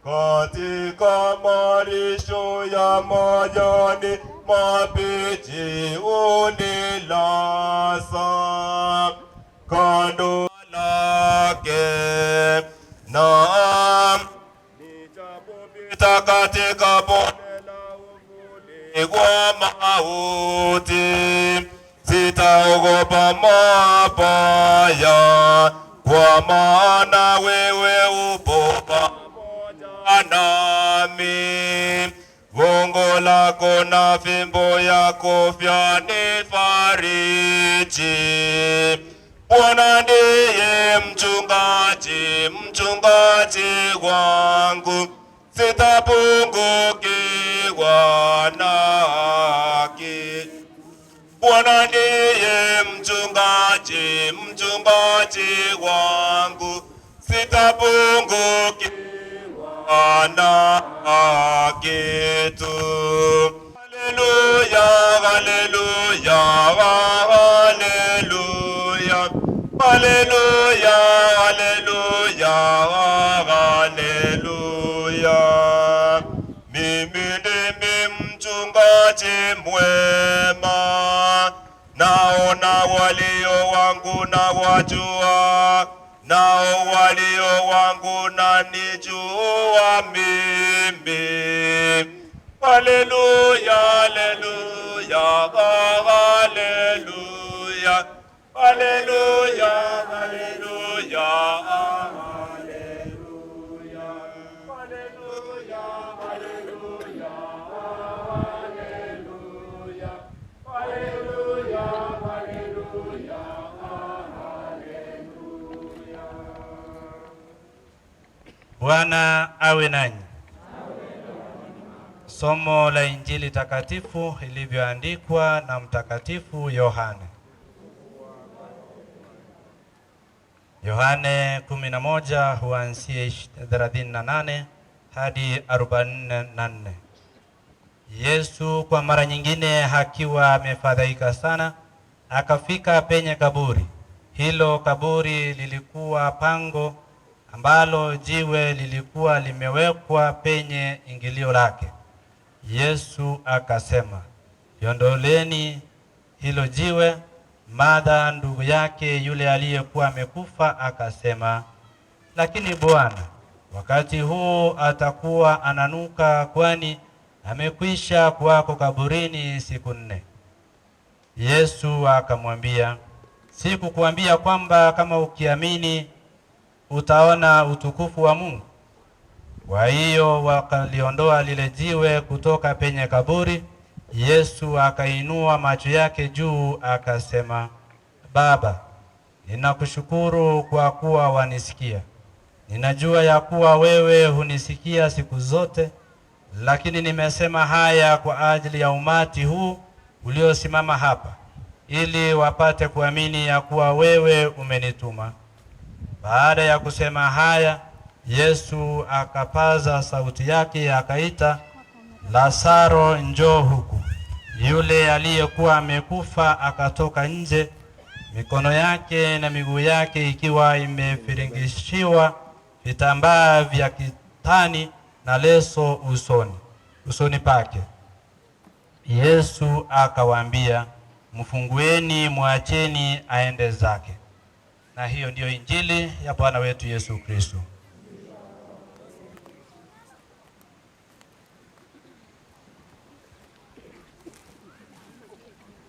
Katika malisho ya majani mabichi unilaza, kando lake naam, nijapopita katika bonde la uvuli wa mauti, sitaogopa mabaya, kwa maana wewe upo pamoja nami. Gongo lako na fimbo yako vyanifariji. Bwana ndiye mchungaji, mchungaji wangu, sitapungukiwa na kitu. Bwana ndiye mchungaji, mchungaji wangu, sitapungukiwa na kitu. Haleluya, haleluya, haleluya, haleluya, haleluya, haleluya. Mimi ndimi mchungaji mwema, naona walio wangu na wajua, nao walio wangu na nijua mimi. Haleluya, haleluya, haleluya, haleluya, haleluya, Bwana awe nanyi. Somo la Injili takatifu ilivyoandikwa na Mtakatifu Yohane. Yohane 11 huanzia 38 hadi 44. Yesu kwa mara nyingine akiwa amefadhaika sana, akafika penye kaburi. Hilo kaburi lilikuwa pango ambalo jiwe lilikuwa limewekwa penye ingilio lake. Yesu akasema, liondoleni hilo jiwe. Martha ndugu yake yule aliyekuwa amekufa akasema, lakini Bwana, wakati huu atakuwa ananuka, kwani amekwisha kuwako kaburini siku nne. Yesu akamwambia, sikukuambia kwamba kama ukiamini utaona utukufu wa Mungu? Kwa hiyo wakaliondoa lile jiwe kutoka penye kaburi. Yesu akainua macho yake juu akasema, Baba, ninakushukuru kwa kuwa wanisikia. Ninajua ya kuwa wewe hunisikia siku zote, lakini nimesema haya kwa ajili ya umati huu uliosimama hapa, ili wapate kuamini ya kuwa wewe umenituma. Baada ya kusema haya, Yesu akapaza sauti yake akaita, Lazaro, njoo huku. Yule aliyekuwa amekufa akatoka nje, mikono yake na miguu yake ikiwa imefiringishiwa vitambaa vya kitani na leso usoni usoni pake. Yesu akawaambia, mfungueni, mwacheni aende zake. Na hiyo ndiyo Injili ya Bwana wetu Yesu Kristo.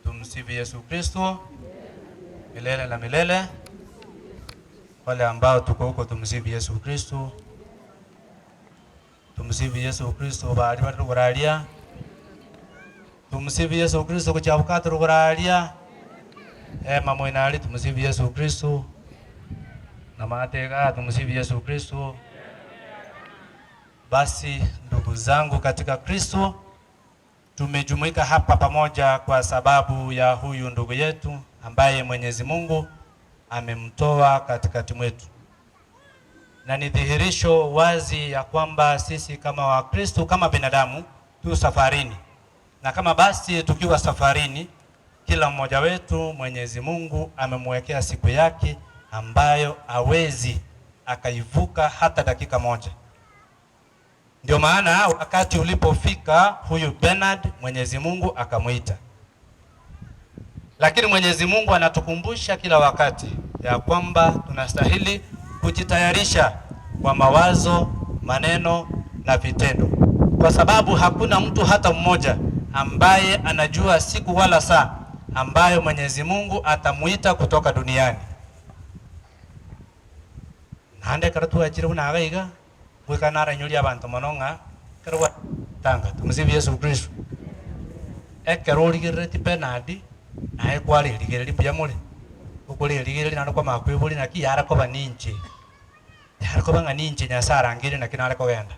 Tumsifu Yesu Kristo milele na milele. Wale ambao tuko huko, tumsifu Yesu Kristo, tumsifu Yesu Kristo. Bali baruguraria, tumsifu Yesu Kristo kuchabuka turuguraria ema mwinari, tumsifu Yesu Kristo na matega, tumsifu Yesu Kristo. Basi ndugu zangu katika Kristo, tumejumuika hapa pamoja kwa sababu ya huyu ndugu yetu ambaye Mwenyezi Mungu amemtoa katikati mwetu, na ni dhihirisho wazi ya kwamba sisi kama Wakristo, kama binadamu tu safarini, na kama basi tukiwa safarini, kila mmoja wetu Mwenyezi Mungu amemwekea siku yake ambayo awezi akaivuka hata dakika moja. Ndio maana wakati ulipofika huyu Bernard, Mwenyezi Mungu akamwita. Lakini Mwenyezi Mungu anatukumbusha kila wakati ya kwamba tunastahili kujitayarisha kwa mawazo, maneno na vitendo, kwa sababu hakuna mtu hata mmoja ambaye anajua siku wala saa ambayo Mwenyezi Mungu atamuita kutoka duniani. Nande kara twachire buna iga iga goika naranyoria abanto mono ng'a ekero gwatanga tumsifu Yesu Kristo. Ekero origerereti Bernard naye kwarerigereria mbuya more, okorerigereria naende kwamanya koiboria naki yare koba ninche, yare koba ng'a ninche Nyasaye arangeire naki nare kogenda.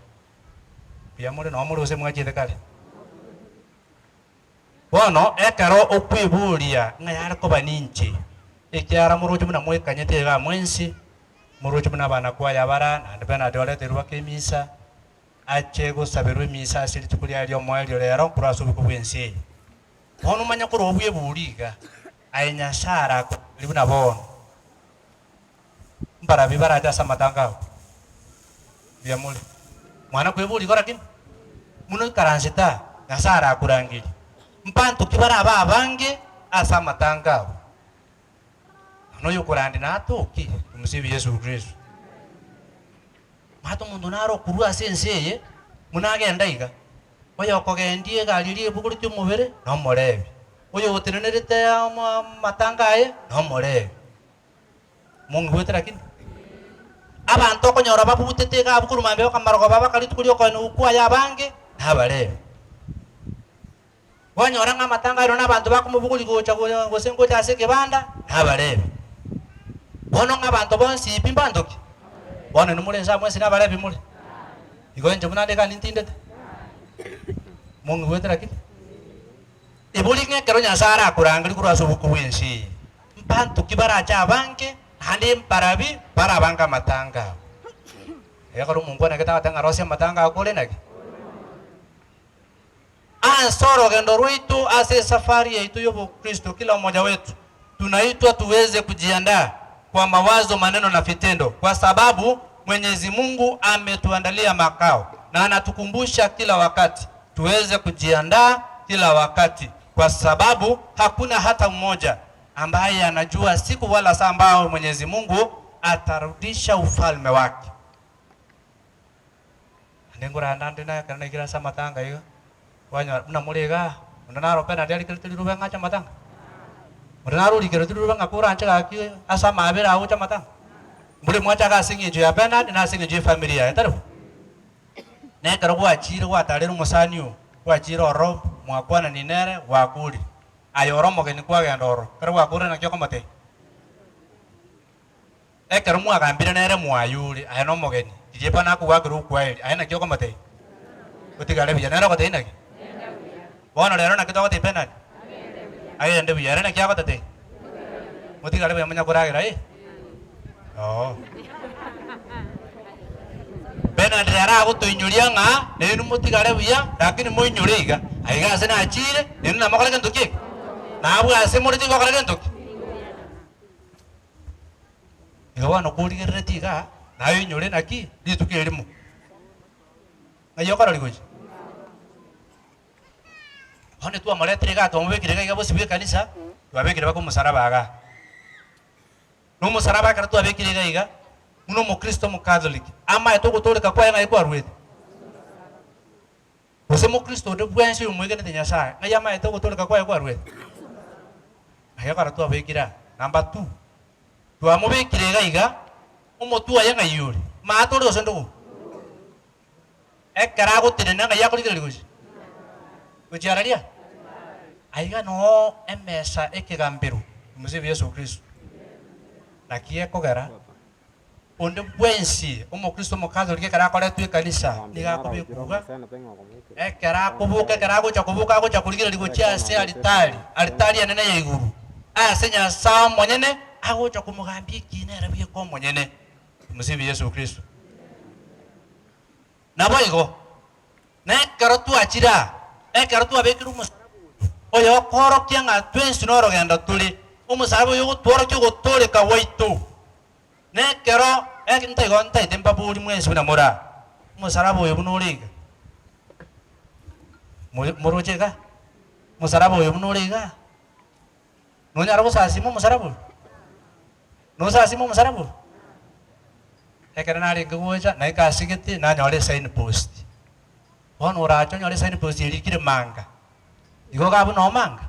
Mbuya more noo more gose mwachete kare? Bono ekero okweboria ng'a yare koba ninche, ekiara moroche buna mwekanyete igaa mwensi, moroche buna abana kwaya bara, naende Bernard oreterwe baka emisa, ache gosaberwa emisa ase rituko riaye ri'omoerio rero korwa ase oboiko bw'ense eye. Bono omanye korwa obwebori iga, aye Nyasae arakorangerie buna bono, Mbarabi barache ase amatanga ao? Mbuya more. Mwana kweboria igo lakini buna oikaransete aa, Nyasae arakorangerie. Mbanto ki barabe abange ase amatanga ao? Nonya oyokorandia natoke, tumsifu Yesu Kristo. Omanyete omonto nare okorua ase ense eye, buna agenda iga, oyokogendia egari eria ebogoretie omobere, nomorebi, oyogotenenerete amatanga aye, nomorebi. Mong'igwete lakini? Abanto okonyora babutete iga abwo korwa mambia bakamarogobaa baka rituko ri'okoenigwa kwaye abange nabarebi. Kwanyora ng'a amatanga aino nabanto bakomobogoria gocha gose ngocha ase ekebanda nabarebi. Bono ng'a abanto bonsi pi mbanto ki? Bono inwe more inse aa mwensi nabarebi more? Igo inche buna nde igaa nintindete? Mong'igwete lakini? Ebori ng'a ekero Nyasae arakorangerie korwa ase oboko bw'ense eye, mbanto ki barache abange, naende mbarabi barabange amatanga abo? Ekero omonkwana agete agoteeba ng'a rosia amatanga ao kore naki? Ase orogendo rwaito ase esafari yaito y'obokristo kila omoja wetu tunaitwa tuweze kujiandaa kwa mawazo, maneno na vitendo kwa sababu Mwenyezi Mungu ametuandalia makao na anatukumbusha kila wakati tuweze kujiandaa kila wakati kwa sababu hakuna hata mmoja ambaye anajua siku wala saa ambayo Mwenyezi Mungu atarudisha ufalme wake. Naende nkoranda nde na ekero naikire ase amatanga iga, kwanyora buna more igaa, onde naro Bernard arikerete riruba ng'ache amatanga? Onde naro orikerete riruba ng'a koranche gaki ase amabera agocha amatanga? Mbure mwachaga ase eng'encho ya Bernard na ase eng'encho ya efamiri yaye, tari bo? Na ekero gwachire gwatarire omosani oo, gwachire ororo mwakwanani nere, gwakorire. Aye ore omogeni kwagenda ororo, ekero gwakorire naki okomotebia? Ekero mwagambire nere mwayure, aye nomogeni, riria epana akogwakera okwaeri, aye naki okomotebia? Otigare buya. Nere ogotebia naki? Bono rero naki togotebia Benard? Agende buya. Ere naki agotetebia? Motigare buya monya koragera eh? Oo. Benard rero agotoinyoria ng'a nainwe motigare buya, lakini moinyore iga, aiga ase nachire, nainwe namokore gento ki? Nabwo ase more tigokora gento ki? Igo bono korigereretie igaa, naye oinyore naki rituko erimo. Ng'ai okorori gochia? Bono twamoretire igaa twamobekire iga iga bosio bw'ekanisa, twabekire mpaka omosaraba igaa. Na omosaraba ekero twabekire iga iga, buna omokristo omocatholic, amaete ogotooreka kwaye ng'ai kwaruete? Gose mokristo onde bwensi oyomwegenete Nyasae, ng'ai amaete ogotooreka kwaye kwaruete? Aye ekero twabekire aa, number two, twamobekire iga iga, omotwe oye ng'ai ore? Maate ore gose ndogo? Ekero agotenena ng'ai akorigereria gochia? Gochia araria? Aiga noo emesa ekegambero, Omosebi Yeso Kristo. Naki ekogera Onde bwensi omokristo omokatholiki ekero akoretwa ekanisa nigo akobekwa iga, ekero akoboka ekero agocha koboka agocha korigereria gochia ase alitari, alitari enene ya igoro, ase Nyasae omonyene agocha komogambia ekiina ere bweka omonyene, Omosebi Yeso Kristo. Naboigo, na ekero twachire aa, ekero twabekirwe omosaraba oyo, oyokoorokia ng'a twensi norogendo tore, omosaraba oyo ogotworokia ogotooreka gwaito. Nekero ntaigo ntaete mbabori mwensi buna more aa, omosaraba oyo buna ore iga, moroche iga? Omosaraba oyo buna ore igaa, nonyare gosasima omosaraba oyo? Nosasime omosaraba oyo? Ekero narenge gocha, naika ase gete, nanyora esign post. Bono orache onyore esign post erikire manga, igo iga abwo noo manga?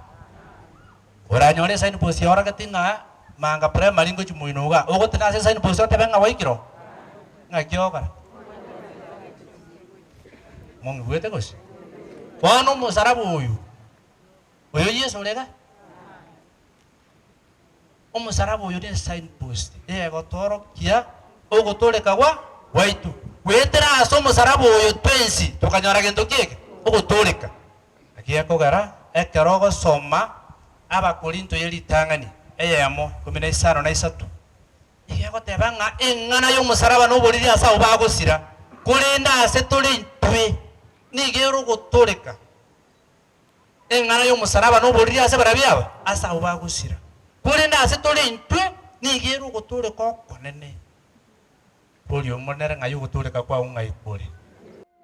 Oranyore esign post yaorogeti ng'a manga primary ngochia moino igaa, ogotena ase esign post otebe ng'a gwaikire oo? Ng'aki ogokora? Mong'igwete gose? Bono omosaraba oyo, oyo Yeso ore igaa? Omosaraba oyo ne sign post egotoorokia ogotooreka gwa gwaito. Goetera ase omosaraba oyo twensi tokanyora gento ki eke? Ogotooreka. Naki gekogera ekero ogosoma Abakorinto ye ritang'ani eyemo 15 na isato, nigo egoteba ng'a eng'ana y'omosaraba noboriri ase abwo bagosira, korende ase tore intwe nigo ere ogotooreka. Eng'ana y'omosaraba noboriri ase barabwo aba, ase abwo bagosira. Korende ase tore intwe nigo ere ogotooreka okonene. Boria Omonene ng'ai ogotooreka kwao ng'ai kore.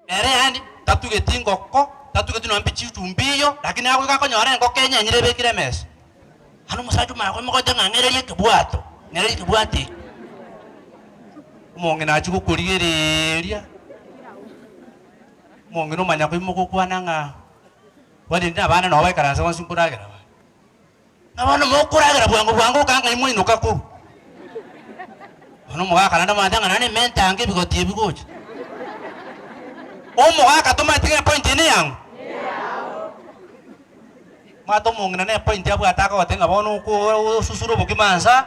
Ere yaani tatugeti ngoko, tatugeti nonya mbichi chumbi iyo, lakini agoika akonyora engoko enyenyire ebekire emesa. Yaani omosacha omanye koimoka ng'a ng'ererie ekebwato, ng'ererie ekebwato eke. Omong'ina achia gokorigereria. Omong'ina omanya koimoka okwana ng'a kwarende abana nabo baikaranse bonsi nkoragera bare. Ng'a bono mokoragera bwango bwango okanga ng'ai mwainoka korwa. Bono omogaka naende omanyete ng'a naende ementange ebigoti ebi gocha. Omogaka tomaeti ng'a epoint eye neyang'o? Omanyete omong'ina na epoint abwate akogotebia ng'a bono oko osusure obokima nsa,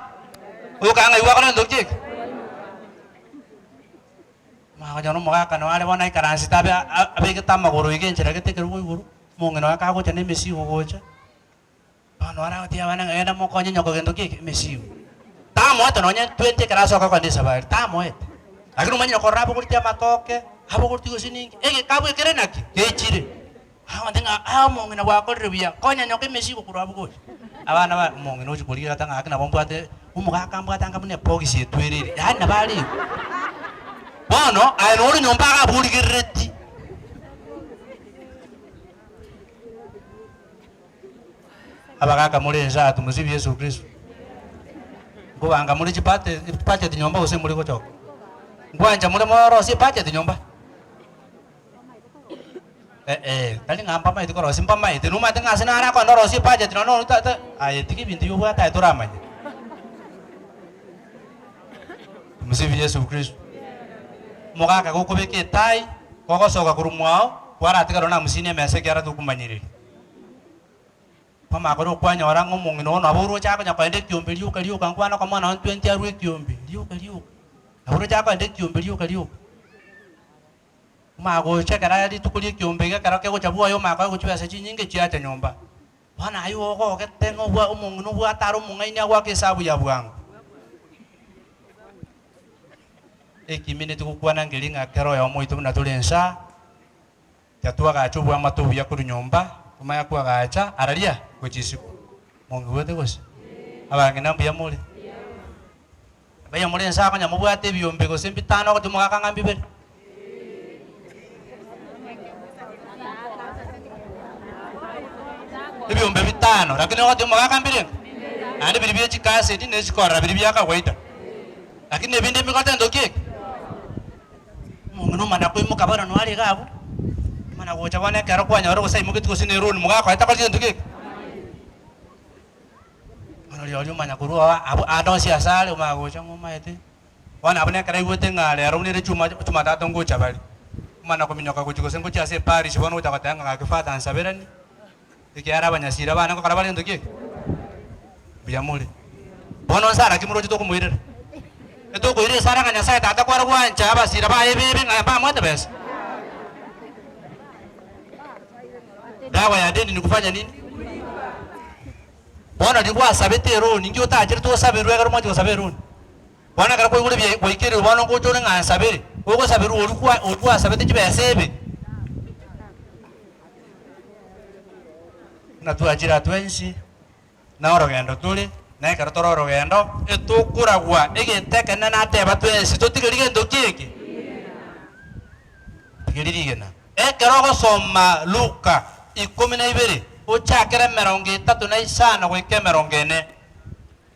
okanga ng'ai gwakora gento ki eke? Omanyete omogaka noo are bono aikaransete abe abegete amagoro iga enchera gete ekerogo igoro, omong'ina oye kagocha na emesigo gocha, bono are agotebia abana ng'a genda mokonye nyoko gento ki eke? Emesigo. Tamoete nonye 20 ekero asoka kogenda esabari, tamoete. Lakini omanyire korora abogoretie amatoke, abogoretie gose ninki, egekabu ekere naki? Gechire. Agote ng'a aa omong'ina gwakorire buya, konya nyoko emesigo korwa abwo gocha. Abana ba omong'ina ochia korigia gata ng'a gaki nabo mbwate omogaka mbwate anga buna ebogisi etwerire, yaani nabo are igo. Bono aye nore nyomba iga abwo origerereti. Abagaka more inse aa tumusibe Yeso Kristo. Nkobanga more chibate chibudget nyomba gose more gochoka? Nkwancha more morosie ebudget nyomba? Eh, tari ng'a mbamaeti korosia, mbamaete, nomanyete ng'a ase nare akogenda orosie ebudget nonya nonya ta ta aye tiga ebinto ebi obwate aye toramanye. Tumsifu Yesu Kristo. Omogaka gokobeka etai, gogosoka korwa mwao, kwaratigara na hamsini emesa ekiagera tokomanyereria. Kwamanya koria okwanyora ng'a omong'ina oo nabo oroche akonya koenda ekiombe rioka rioka nkwana okomwana one twenty arwe ekiombe, rioka rioka. Nabo oroche akoenda ekiombe rioka rioka. Omanya gocha ekero rituko ria ekiombe iga ekero kegocha bwoye omanya koegwa chibesa chinyinge chiacha nyomba. Bono aywo ogogete ng'a obwa omong'ina obwate are omong'aini agoaka esabu ya bwango. Ekimineti gokwana nkeri ng'a kera oyomo oito buna tore insaa. Tiga twagache oboamate obuya korwa nyomba, tomanye koagacha araria gochia isiko. Mongigwete gose? Abang'ina mbuya more? Mbuya more inse aa konya mobwate ebiombe gose mbitano ogochia omogaka ng'a mbibere? Ebiombe bitano, lakini ogochia omogaka mbirenge? Naende biria bie chikaseti na echikorera biria bia kawaida. Lakini ebinde mbigote ntoki eke? Omong'ina omana koimoka bono noare iga abwo, omana gocha bono ekero kwanyora gose aimogetie gose ne loan mogakoete akore gento geke. Bono rirorio omanya korwa oo abwo ande onsi ase are omanya gocha ng'a omaete, bono abwo nekero aigwete ng'a rero buna ere chuma chumatatu ngocha bare, omana kominyoka gochia gose ngochia ase eparish bono ogocha goteba ng'a gaki father nsaberanie, ekiagera abanyasira bane ngokora bare gento ki eke? Mbuya more. Bono nsara ki moroche tokomoirera? Etokoira esara ng'a Nyasae Tata kware gwancha abasira baye ebibe ng'a mbamwete besa? Dawa ya deni ni kufanya nini? Bono riria gwasabete eroni, inki otacherete osaberwe ekero mwancha gosaba eroni? Bono ekero kwaigure ebiya gwaikererwe bono ngocha ore ng'a nsabere, ogosaberwa oria kwa oria gwasabete chibesa ebe. Buna twachire aa twensi. Na orogendo tore, na ekero tore orogendo, etokoragwa egento ekenene nateba twensi totigerie gento ki eke? Tigeria rigena. Ekero ogosoma Luka ikomi na ibere, ochakere emerongo etato na isano goika emerongo ene,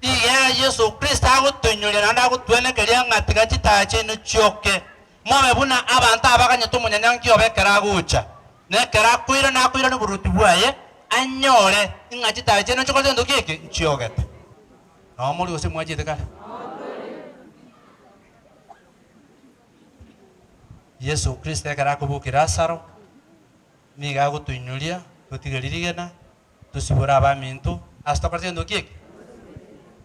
iga Yeso Kristo agotoinyoria naende agotwenekeria ng'a tiga chitaya chiaino chioke, mobe buna abanto abaganyete omonyanyangi obo ekero agocha. Na ekero akoirana akoirana oboruoti bwaye, anyore ng'a chitaya chiaino nchikore gento ki eke? Nchiogete. Noo more gose mwachiete kare? Yeso Kristo ekero akobokia Lazaro, nigo agotoinyoria totige ririgena, tosibore abaminto ase tokorete gento ki eke?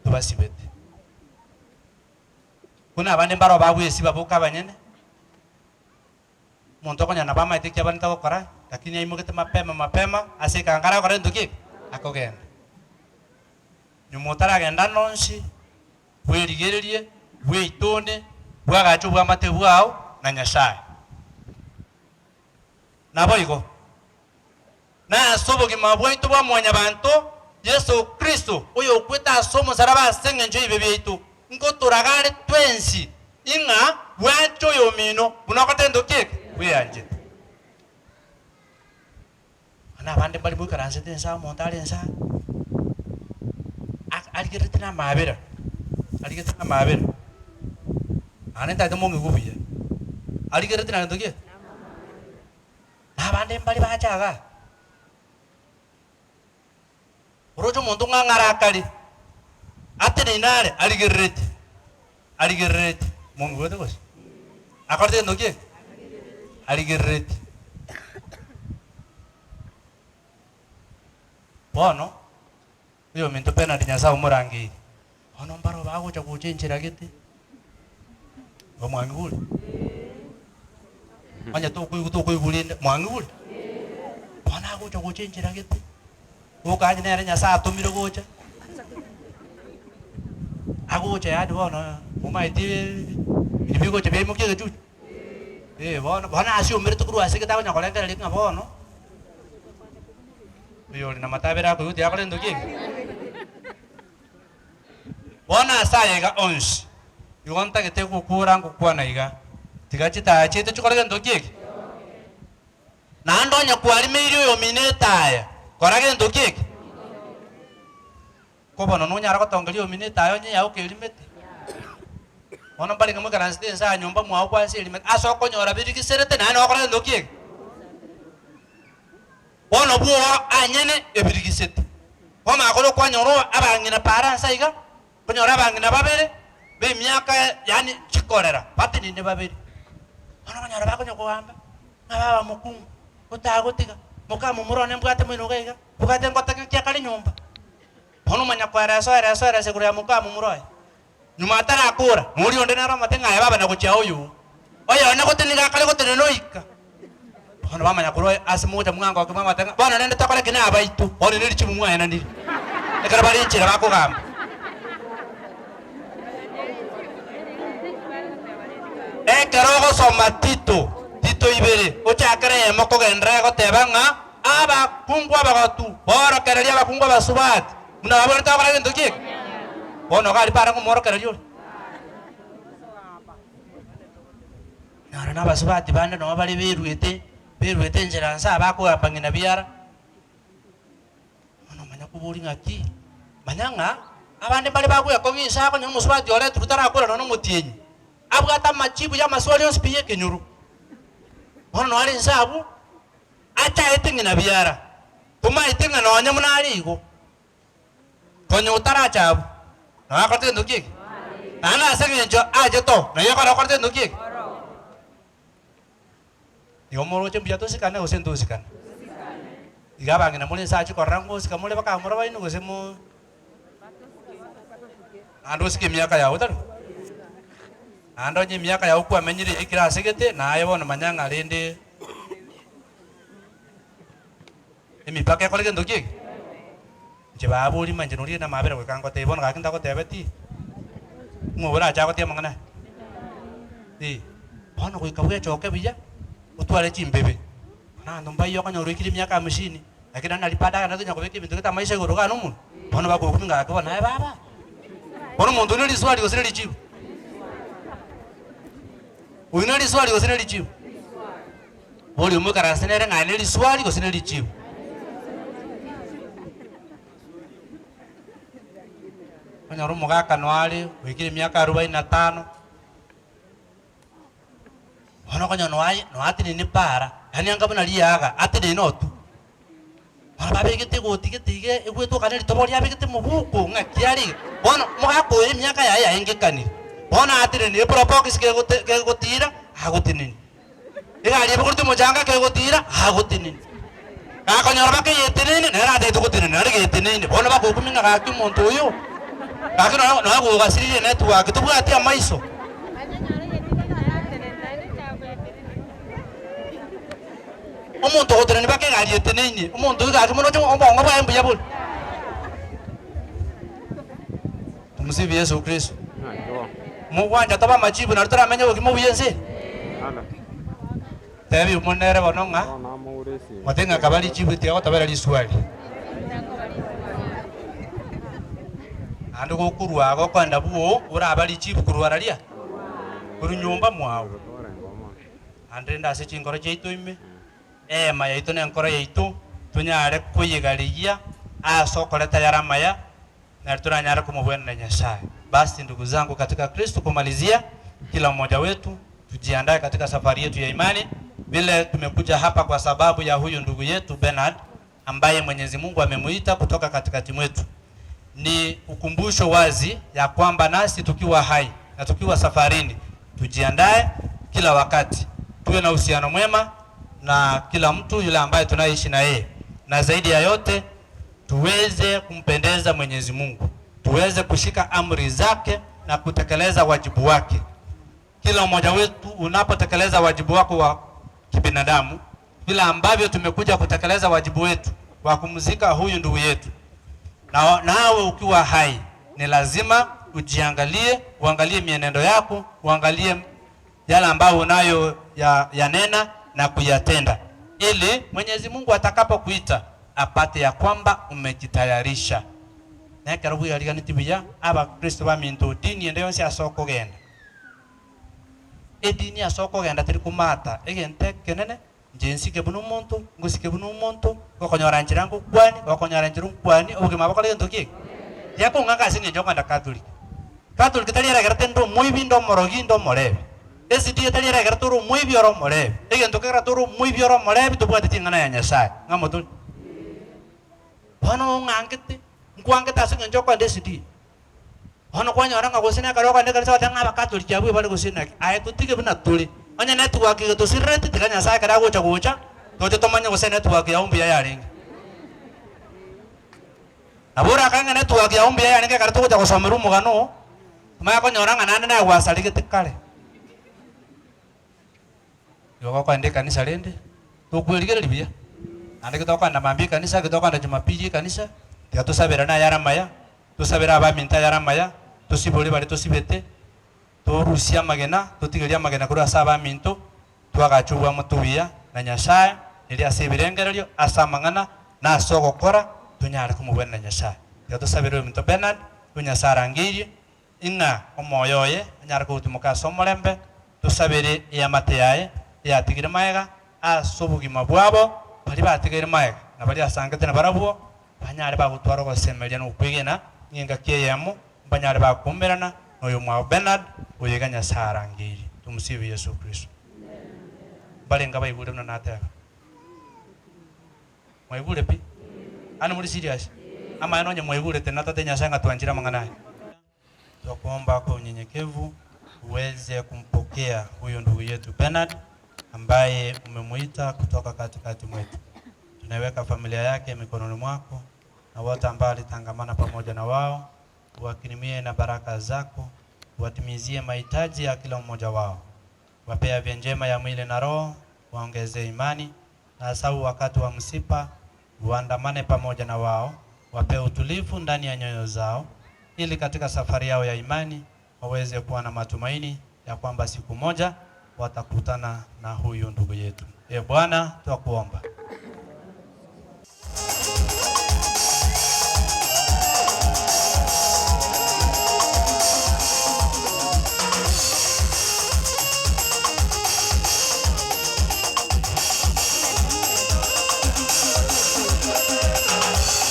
Tobasibete. Buna abande mbaro bagwesiba boka abanyene. Omonto okonyora nabo amaete eki abanete gokora, lakini aimogete mapema mapema ase ekeango arakore gento ki eke? Akogenda. Nyuma otaragenda ande onsi, bwerigererie, bweitone, bwagache obwamate bwao na Nyasae. Naboigo, na ase obogima bwaito bwa mwanyabanto, Yeso Kristo, oyokwete ase omosaraba ase engencho y'ebibe biaito, nkotoraga are twensi ing'a bwanche oyomino buna ogote ntoki eke bweanchete. Bono abande mbare moikaransete inse aa omonto are inse aa, arigerereti na amaabera, arigerereti na amaabera, naende ntagete mong'igwe buya, arigerereti na gento ki? Na abande mbare bacha igaa. Oroche omonto ng'a ng'arakare, ateneine are arigereretie, arigereretie, mong'igwete gose? Akorete gento ki eke? Arigereretie. Bono, oyominto Bernard Nyasae omorangeirie, bono mbaro bagocha gocha enchera gete, igo mwang'igure? Onye tokoigwa tokoigwa rende, mwang'igure? Bono agocha gocha enchera gete, okanye nere Nyasae atomire gocha, agocha yaani bono omaeti biria bigocha biaimokia egechuchu, eh bono bono asiomerete korwa ase egete akonya korengereria ng'a bono, oyore na matabere akoigwa tiga akore gento ki eke. Bono ase aya iga onsi, igo ntagete gokura ngokwana iga, tiga chitaya chiaito chikore gento ki eke? Naende onye kwarimeirie oyomino etaya, kora gento ki eke? Ko bono nonyare gotongeria oyomino etaya onye yao kerimete? Bono mbarenge moikaransete inse aa nyomba mwao kwansa erimete, ase okonyora birigiserete naende nogokora gento ki eke? Bono bwoa anyene ebirigiseti. Komanya koria okwanyora abang'ina paara nse aiga, okonyora abang'ina babere b'emiaka yaani chikorera batenene babere. Bono okonyora bakonya kogamba, ng'a baba mokungu, otagotiga, moka momura one mbwate moino iga iga. Bwate ngotaka nki akare nyomba. Bono omanya koeresa oeresa oeresa igoro ya moka momura oye. Nyuma atarakora, noria onde nere omote ng'a aye baba nagochia oyo. Oyone gote nigo akare gotenena oika. Bono bamanya korwa ase mogocha mwangoki mwamate ng'a bono rende tokore ki nabaito, bono ne richibu mwaenanire. Ekero bare enchera bakogamba. Ekero ogosoma Tito, Tito ibere, ochakere eyemo kogenderera egoteba ng'a abakungu abagotu borokererie abakungu abasubati buna babwenerete gokora egento ki eke. Bono iga aria barenge omworokereria oria. Naro nabasubati bande nabo bare beruete, beruete enchera nse aba bakogamba ng'ina biara. Bono omanya koboria ng'aki, manya ng'a abande mbare bagwekong'a inse akonya omosubati oretirwe tarakora nonya omotienyi, abwate amachibu y'amaswali onsi pi y'ekenyoro. Bono nore inse abwo, achaete ng'ina biara, tomaete ng'a nonya buna are igo, konya otaracha abwo, nabo akorete gento ki eke? Naende ase eng'encho achete oo, naye ekero okorete gento ki eke? Igo moroche mbuya tosikane gose ntosikane? Iga abang'ina more nse achie korora ngosika more bakamura baino gose mo naende osike emiaka yao tari bo? Naende onye emiaka yao kwamenyire yaikire ase gete, naye bono manya ng'a rende emipaka ekore gento ki eke? Inche baborima inche noria namabera goika ngotebie bono gaki ntagotebeti, ng'o orache agotie amang'ana aya? Eh, bono goika bwechoke buya, otware chimbebe, bono abanto mbaiyo okonyora oikire emiaka hamsini, lakini naende nari bado agende tonya kobeka ebinto gete amaisha igoro iga nomonwe, bono bakokumia ng'a gaki bono aye baba, bono omonto oyio ne riswari gose ne richibu? Oyio ne riswari gose ne richibu? Boria omoikaranse nere ng'a ne riswari gose ne richibu. Onyore omogaka noe are oikire emiaka arobaini na tano, bono okonyora noe noe atenene para, yaani anga buna riaga, atenene oo tu. Bono babegete egoti gete iga egwetoka ne ritobo riabegete mobuko ng'aki are iga. Bono omogaka oyo emiaka yaye yaengekanire, bono atenenire eprobox kegote kegotira agotenenia. Egari ebogoretie omochanga kegotiira, agotenenia. Gakonyora bakeyeteneine, nere atagete gotenena, naende geteneine. Bono bagokumia ng'a gaki omonto oyo, gaki nonya nonya gogasiririe enetwork, tobwati amaiso. Omonto ogotenenia baka egari eteneine, omonto oyio gaki mono oche obongo bwaye mbuya bore. Tumsifu Yesu Kristo. Mogwancha tobe amachibu nario toramenye obogima obuya ense eye? Tebi omonene ere bono ng'a mote ng'a kaba richibu tiga gotobera riswali. Naende gokorwa iga okoenda bwoo oraba richibu korwa raria korwa nyomba mwao. Naende rende ase chinkoro chiaito ime, eema yaito na enkoro yaito tonyare koyegarigia ase okoreta ayare amaya na toranyare komobwenera Nyasaye. Basi ndugu zangu katika Kristo, kumalizia, kila mmoja wetu tujiandae katika safari yetu ya imani, vile tumekuja hapa kwa sababu ya huyu ndugu yetu Bernard ambaye Mwenyezi Mungu amemuita kutoka katikati mwetu. Ni ukumbusho wazi ya kwamba nasi tukiwa hai na tukiwa safarini, tujiandae kila wakati, tuwe na uhusiano mwema na kila mtu yule ambaye tunaishi na yeye, na zaidi ya yote tuweze kumpendeza Mwenyezi Mungu, tuweze kushika amri zake na kutekeleza wajibu wake. Kila mmoja wetu unapotekeleza wajibu wako wa kibinadamu, vile ambavyo tumekuja kutekeleza wajibu wetu wa kumzika huyu ndugu yetu, na nawe ukiwa hai ni lazima ujiangalie, uangalie mienendo yako, uangalie yale ambayo unayo ya, yanena na kuyatenda, ili Mwenyezi Mungu atakapokuita apate ya kwamba umejitayarisha. Na ekero bweyariganeti buya, Abakristo baminto, dini ende yonsi ase okogenda, edini ase okogenda teri komata egento ekenene, inche nsike buna omonto, ngosike buna omonto, gokonyora nchera ngokwanie, gokonyora nchera nkwanie, obogima bokore gento ki eke? Gekong'aka ase eng'encho okogenda Catholic. Catholic tari eregerete nde omoibi, nde omorogi, nde omorebi. SDA tari eregerete ore omoibi ore omorebi. Egento kegerete ore omoibi ore omorebi tobwateti eng'ana ya Nyasaye. Ng'a motori? Bono ong'angete, nkwangete ase eng'encho okogenda SDA. Bono kwanyora ng'a gose nekero okogenda ekanisa ogoteba ng'a abakatoliki abwo ebare gose naki. Aye totige buna tore. Onye network egetosirereti tiga Nyasaye ekero agocha gocha, toche tomanye gose enetwork yago mbuya yarenge. Nabo orakae ng'a network yao mbuya yarenge ekero togocha gosomerwa omogano oo, omanye konyora ng'a naende naye gwasaregete kare. Igo gokoenda ekanisa rende, tokwerigereria buya, naende ekero tokoenda mambia ekanisa, ekero tokoenda jumapili ekanisa, tiga tosaberane ayare amaya, tosabere abaminto ayare amaya, tosibore baria tosibete, torusie amagena, totigerie amagena korwa ase abaminto, Twagache obwamate obuya na Nyasae, erio ase ebirengererio, ase amang'ana, na ase ogokora, tonyare komobwenera Nyasae. Tiga tosabere oyominto Bernard, oyio Nyasae arangeirie, ing'a omoyo oye anyare kogotimoka ase omorembe, tosabere eamate yaye eyatigire magega ase obogima bwabo, baria batigaire magega, na baria asangete nabarabwo, banyare bagotwara ogosemeria na okwegena, ng'a engaki eyemo mbanyare bakuumerana noyomwabo Bernard, oyo iga Nyasae arangeirie. Tomusibe Yeso Kristo. Mbarenge abaigure buna nateba? Mwaigure pi? Yaani muri serious? Amaene onye mwaigure tena tate Nyasae ng'a twanchire amang'ana aya. Twakuomba kwa unyenyekevu uweze kumpokea huyu ndugu yetu Bernard ambaye umemuita kutoka katikati mwetu. Tunaiweka familia yake mikononi mwako na wote ambao alitangamana pamoja na wao, uwakirimie na baraka zako, uwatimizie mahitaji ya kila mmoja wao, wape afya njema ya mwili na roho, waongezee imani na hasa wakati wa msiba uandamane pamoja na wao, wape utulivu ndani ya nyoyo zao, ili katika safari yao ya imani waweze kuwa na matumaini ya kwamba siku moja watakutana na huyu ndugu yetu. E Bwana, twakuomba.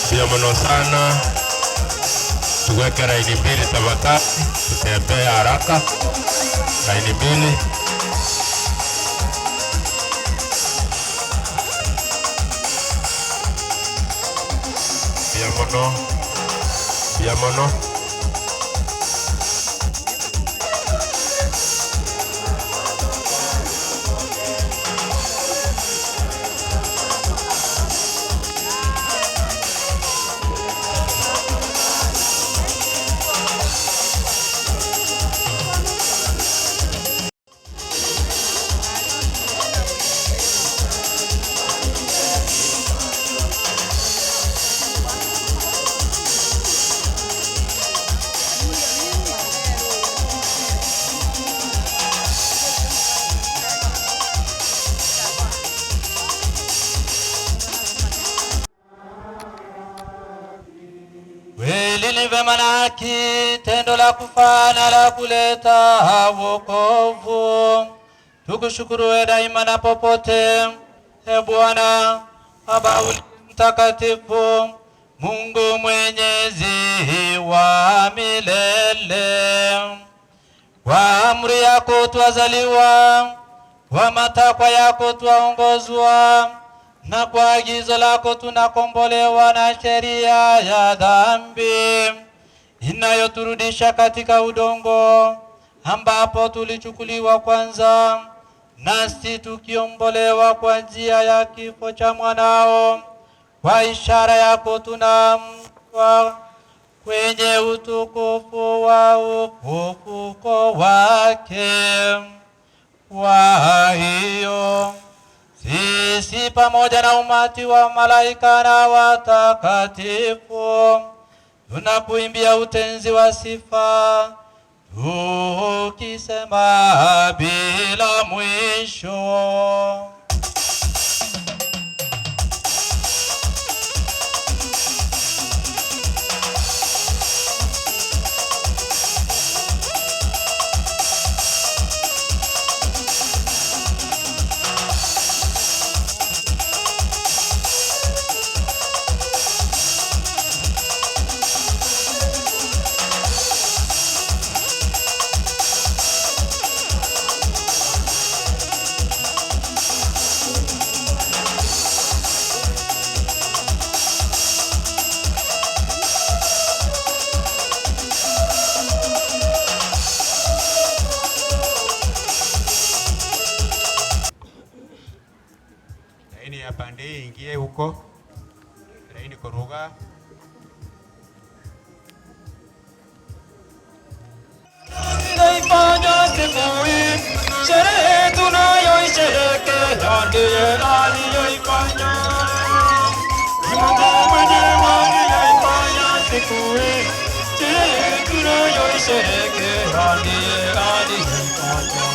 Mbuya mono sana, tuweke laini mbili tafadhali, tutembee haraka. Laini mbili. Mbuya mono, mbuya mono. Kweli ni vema na haki, tendo la kufaa na la kuleta wokovu. Tukushukuru wewe daima na popote, e Bwana Baba uliye mtakatifu, Mungu mwenyezi wa milele. Kwa amri yako twazaliwa, kwa matakwa yako twaongozwa, na kwa agizo lako tunakombolewa na sheria ya dhambi inayoturudisha katika udongo ambapo tulichukuliwa kwanza, nasi tukiombolewa kwa njia ya kifo cha mwanao. Kwa ishara yako tunaamshwa kwenye utukufu wa ufufuko wake. Kwa hiyo sisi pamoja na umati wa malaika na watakatifu tunakuimbia utenzi wa sifa tukisema bila mwisho. Laini ya pande hii ingie huko, laini koruga. Aliyefanya siku hii, sherehe tunayoisherehekea ndiye aliyeifanya. Ni Mungu mwenyewe aliyeifanya siku hii, sherehe tunayoisherehekea ndiye aliyeifanya.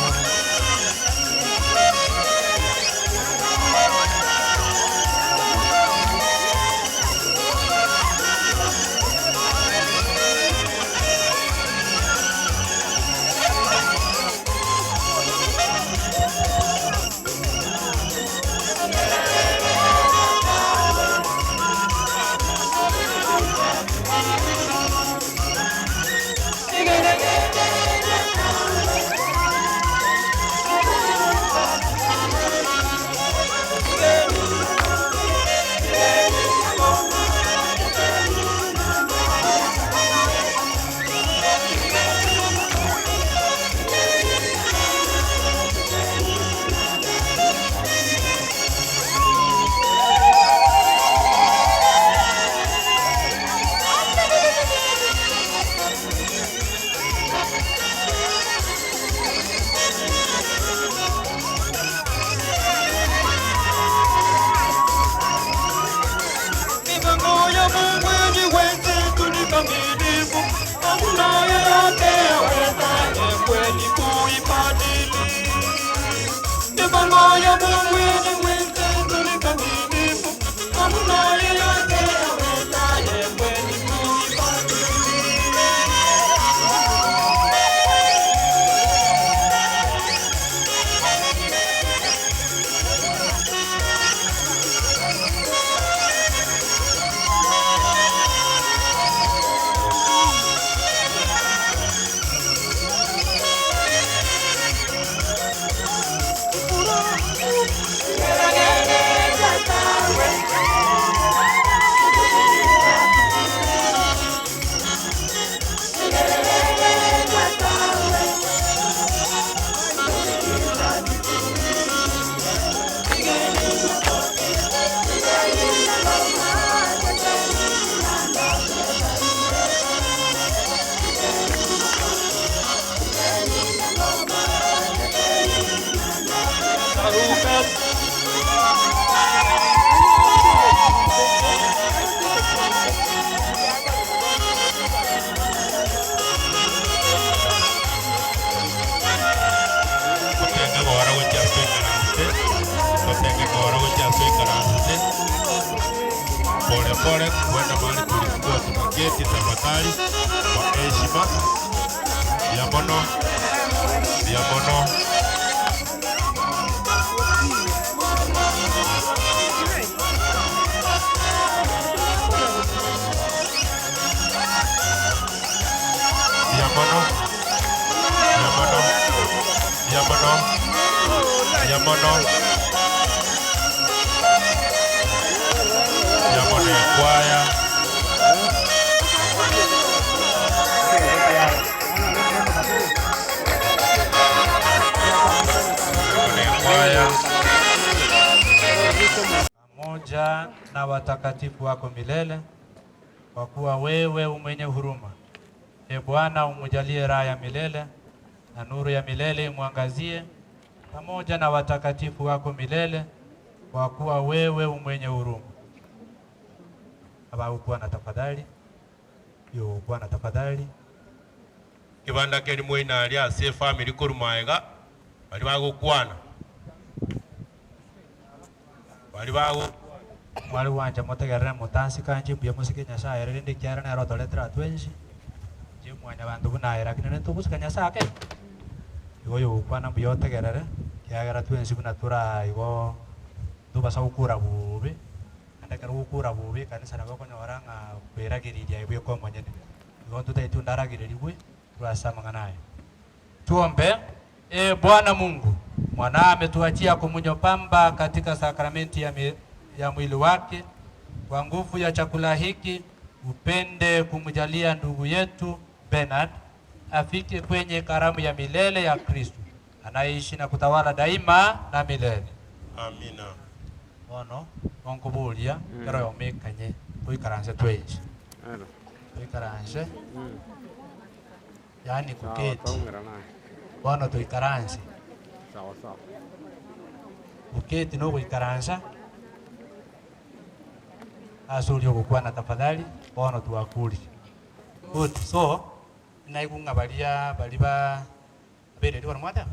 Mipango ya Mungu yenye wenzetu ni kamilifu, hakuna yeyote awezaye kweli kuibadili. Mipango ya Mungu yenye wenzetu ni kamilifu, hakuna yeyote awezaye kweli Totenge gora gochia ase ekaranse, totenge gora gochia ase ekaranse, pole pole kwenda mahali tulikuwa tumeketi tafadhali, kwa heshima ya mono ya mono. Ya mono ya mono ya mono ya mono ya mono ya kwaya kwaya pamoja na watakatifu wako milele, kwa kuwa wewe umwenye huruma. E Bwana, umujalie raha ya milele na nuru ya milele imwangazie pamoja na watakatifu wako milele, kwa kuwa wewe umwenye huruma. Aba Bwana tafadhali, yo Bwana tafadhali. Kibanda keri moina aria ase efamiri korwa maega bari bagokwana bari bago Mwari wanje motegerere motansika nche mbuya mosike Nyasaye rende ekiara nere otoretera twensi nche mwanya banto buna aye lakini nentogosika Nyasaye ake igo oyogokwana mbuya otegerere kiagera twensi buna tora igo ntobasa gokura bobe naende ekero ogokura bobe ekanisa nabo okonyora ng'a kweragereria aye bweka omonyene igo ntotagete onde aragereriwe korwa ase amang'ana aya. Tuombe. E Bwana Mungu, mwana ametuachia komunyo pamba katika sakramenti ya, mi, ya mwili wake. Kwa nguvu ya chakula hiki upende kumjalia ndugu yetu Bernard afike kwenye karamu ya milele ya Kristo anaishi na kutawala daima na milele. Amina. Bono nonkoboria kero yomekanye toikaranse twensi toikaranse yani kuketi. Bono toikaranse. Goketi na ogoikaransa ase oria ogokwana tafadhali, bono twakorire. Good, so, naigwa ng'a baria baria ba abereri bono mwateba?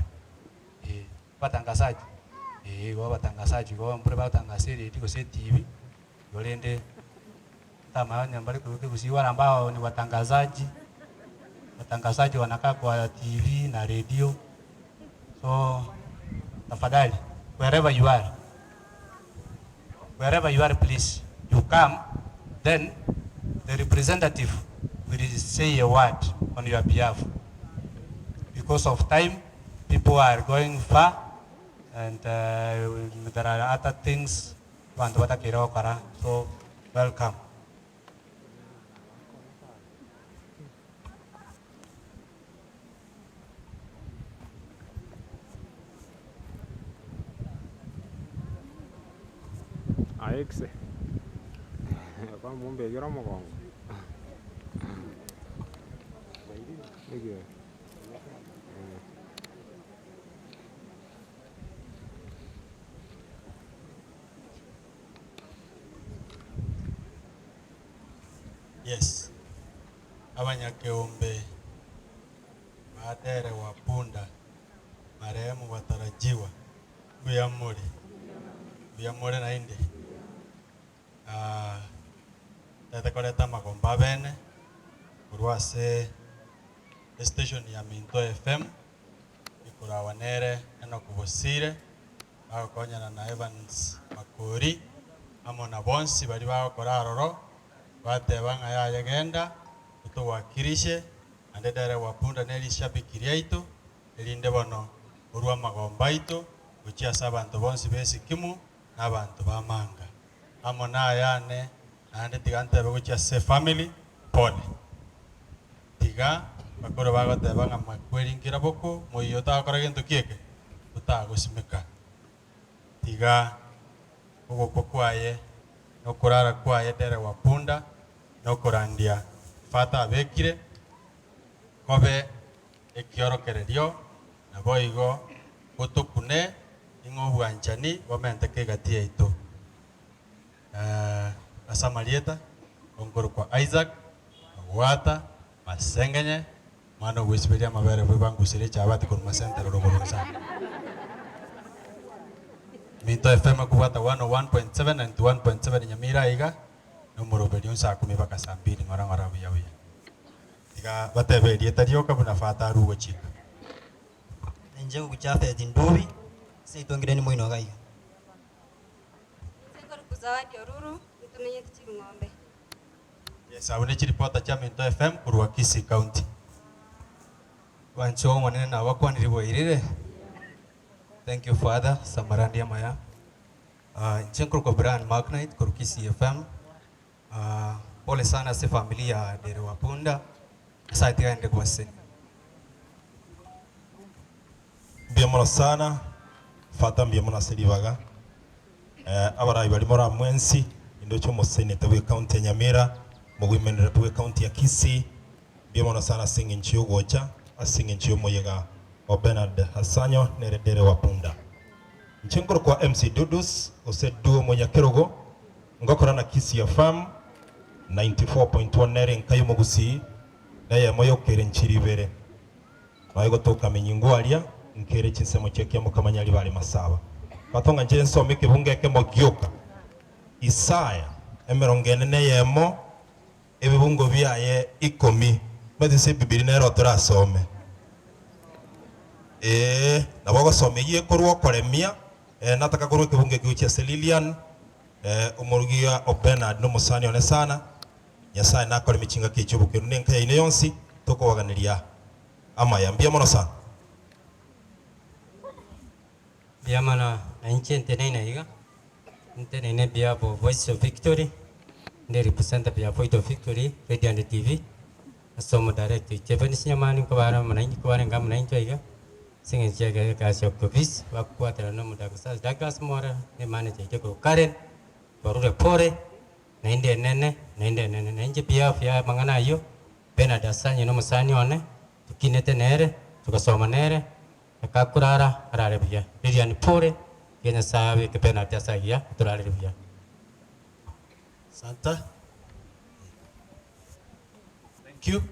Eh, abatangasaji, eh igo abatangasaji igo mbure bagotangasa eredio gose etibi, igo rende ntamanya onye mbare korwa ekegusii wale ambao ni watangazaji, watangazaji wanakaa kwa tv na redio, so tafadhali wherever you are, wherever you are please you come then the representative will say a word on your behalf because of time people are going far and uh, there are other things abanto batakeire gokora so welcome. Aye gose, kwamombekera omogongo niki eh. Yes, abanyakeombe ba Dere wa Punda, marehemu watarajiwa, mbuya more? Mbuya more naende? Ah, ntagete koreta amagombo abene korwa ase estation ya Minto FM, ekorawa nere Enock Bosire, bagokonyana na Evans Makori, amo na bonsi baria bagokora aroro, bateba ng'a yaya genda, otowakilishe, naende Dere wa Punda ne rishabiki riaito, erinde bono orue amagombo aito gochia ase abanto bonsi b'Esikimu na abanto b'amanga. Amo nayane, naende tiga ntebe gochia ase efamiri, pole. Tiga bakore bagoteba ng'a makweri nkera boko, moyio otagokora gento ki eke? Otagosimeka. Tiga ogokwa kwaye na okorara kwaye Dere wa Punda na okorandia Fata abekire, kobe ekiorokererio, naboigo gotokune ing'a obwanchani bomenteke egati yaito. Ase amarieta, onkorokwa Isaac, Ogwata, Masengenye, omwana ogwesiberia amabere bw'ebangusire echabati korwa Masentere rogoro nsana. Minto FM ekobwata 101.7 91.7 Nyamira aiga, na omoroberio nsaa kumi mpaka saa mbili ng'ora ng'ora buya buya. Tiga batebe erieta rioka buna Fata arue gochika. Inche Japhet Ndubi, seito ngire moino iga iga. Inche nkorokwa Zawadi Oruru, ntomenyete Ching'ombe. Yes, abwo ne chiripota chia Minto FM korwa Kisii County. Banche Omonene nabakwanire bwairire. Thank you Father, Samarandi amaya. Ah, inche nkorokwa Brian Macknight korwa Kisii FM. Ah, pole sana ase efamiri ya Dere wa Punda. Nyasaye tiga aende kobasesenia. Mbuya mono sana Father mbuya mono ase ribaga eh, abarai baria more amo ensi indoche omoseneta bwe county ya Nyamira mogoimenera bwe county ya Kisii mbuya mono sana ase eng'encho yogocha ase eng'encho yomoyega o Bernard Asanyo nere Dere wa Punda. Inche nkorokwa MC Dudus gose Duo Monyakerogo ngokora na Kisii FM 94.1 nere enka yomogusii neyemo yokere nchiri ibere. Nonya gotoka menyingo aria, nkere chinsemo chia kiamboka manyari bare masaba. Batonga inche nsome ekebungo ekemo gioka, Isaya emerongo ene neyemo, ebibungo biaye ikomi. Omanyete ase Ebibilia nero torasome. Ee, nabo ogosoma eyio ekorwa okoremia, eh, nataka korwa ekebungo eke gochia ase Lilian, eh, omorugia o Bernard nomosani one sana. Nyasae nakoremie chingaki echi obokendu na enka yaino yonsi, tokobaganeria amaya. Mbuya mono sana. Mbuya mono na inche nteneine iga, nteneine behalf of Voice of Victory, ndi representative ya Voice of Victory Radio and TV, ase omodirect oito Evans Nyamani nkobare amo nainche nkobarenge amo naintwe iga, ase eng'encho ya egasi ya Oktovis, bakobwaterana na omodaktari Douglas Mwora, na emanager yaito korwa Karen, twarure pore. Naende enene, naende enene. Na inche behalf ya amang'ana ayio, Bernard Asanye nomosani one, tokinete nere, togasoma nere. Reka akorara arare buya. Lilian pore, tiga Nyasaye abeke Bernard ase agiya atorarere buya. Asante. Thank you.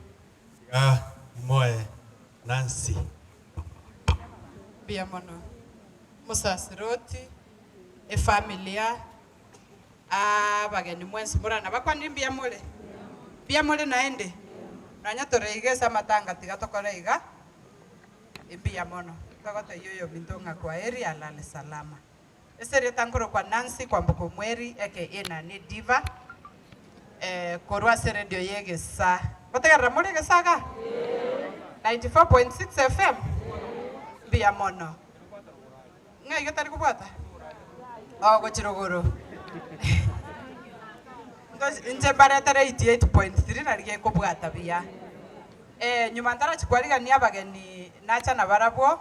Tiga imoe Nancy. Mbuya mono. Omosasiroti, efamilia, abageni mwensi more nabakwanire mbuya more? Mbuya more naende? Nonya tore iga ase amatanga tiga tokore iga, mbuya mono. Togotebia oyominto ng'a kwaheri alale salama. Ase erieta nkorokwa Nancy Kwamboka Omweri aka Nani Diva, korwa ase eredio ya Egesaa. Ngotegerera more Egesaa igaa? 94.6 FM? Mbuya mono. Ng'a iga tari kobwata? Oh, gochia rogoro. Inche mbaretere 88.3 nari gekobwata buya. Nyuma ntarachia kwarigania abageni nacha nabarabwo,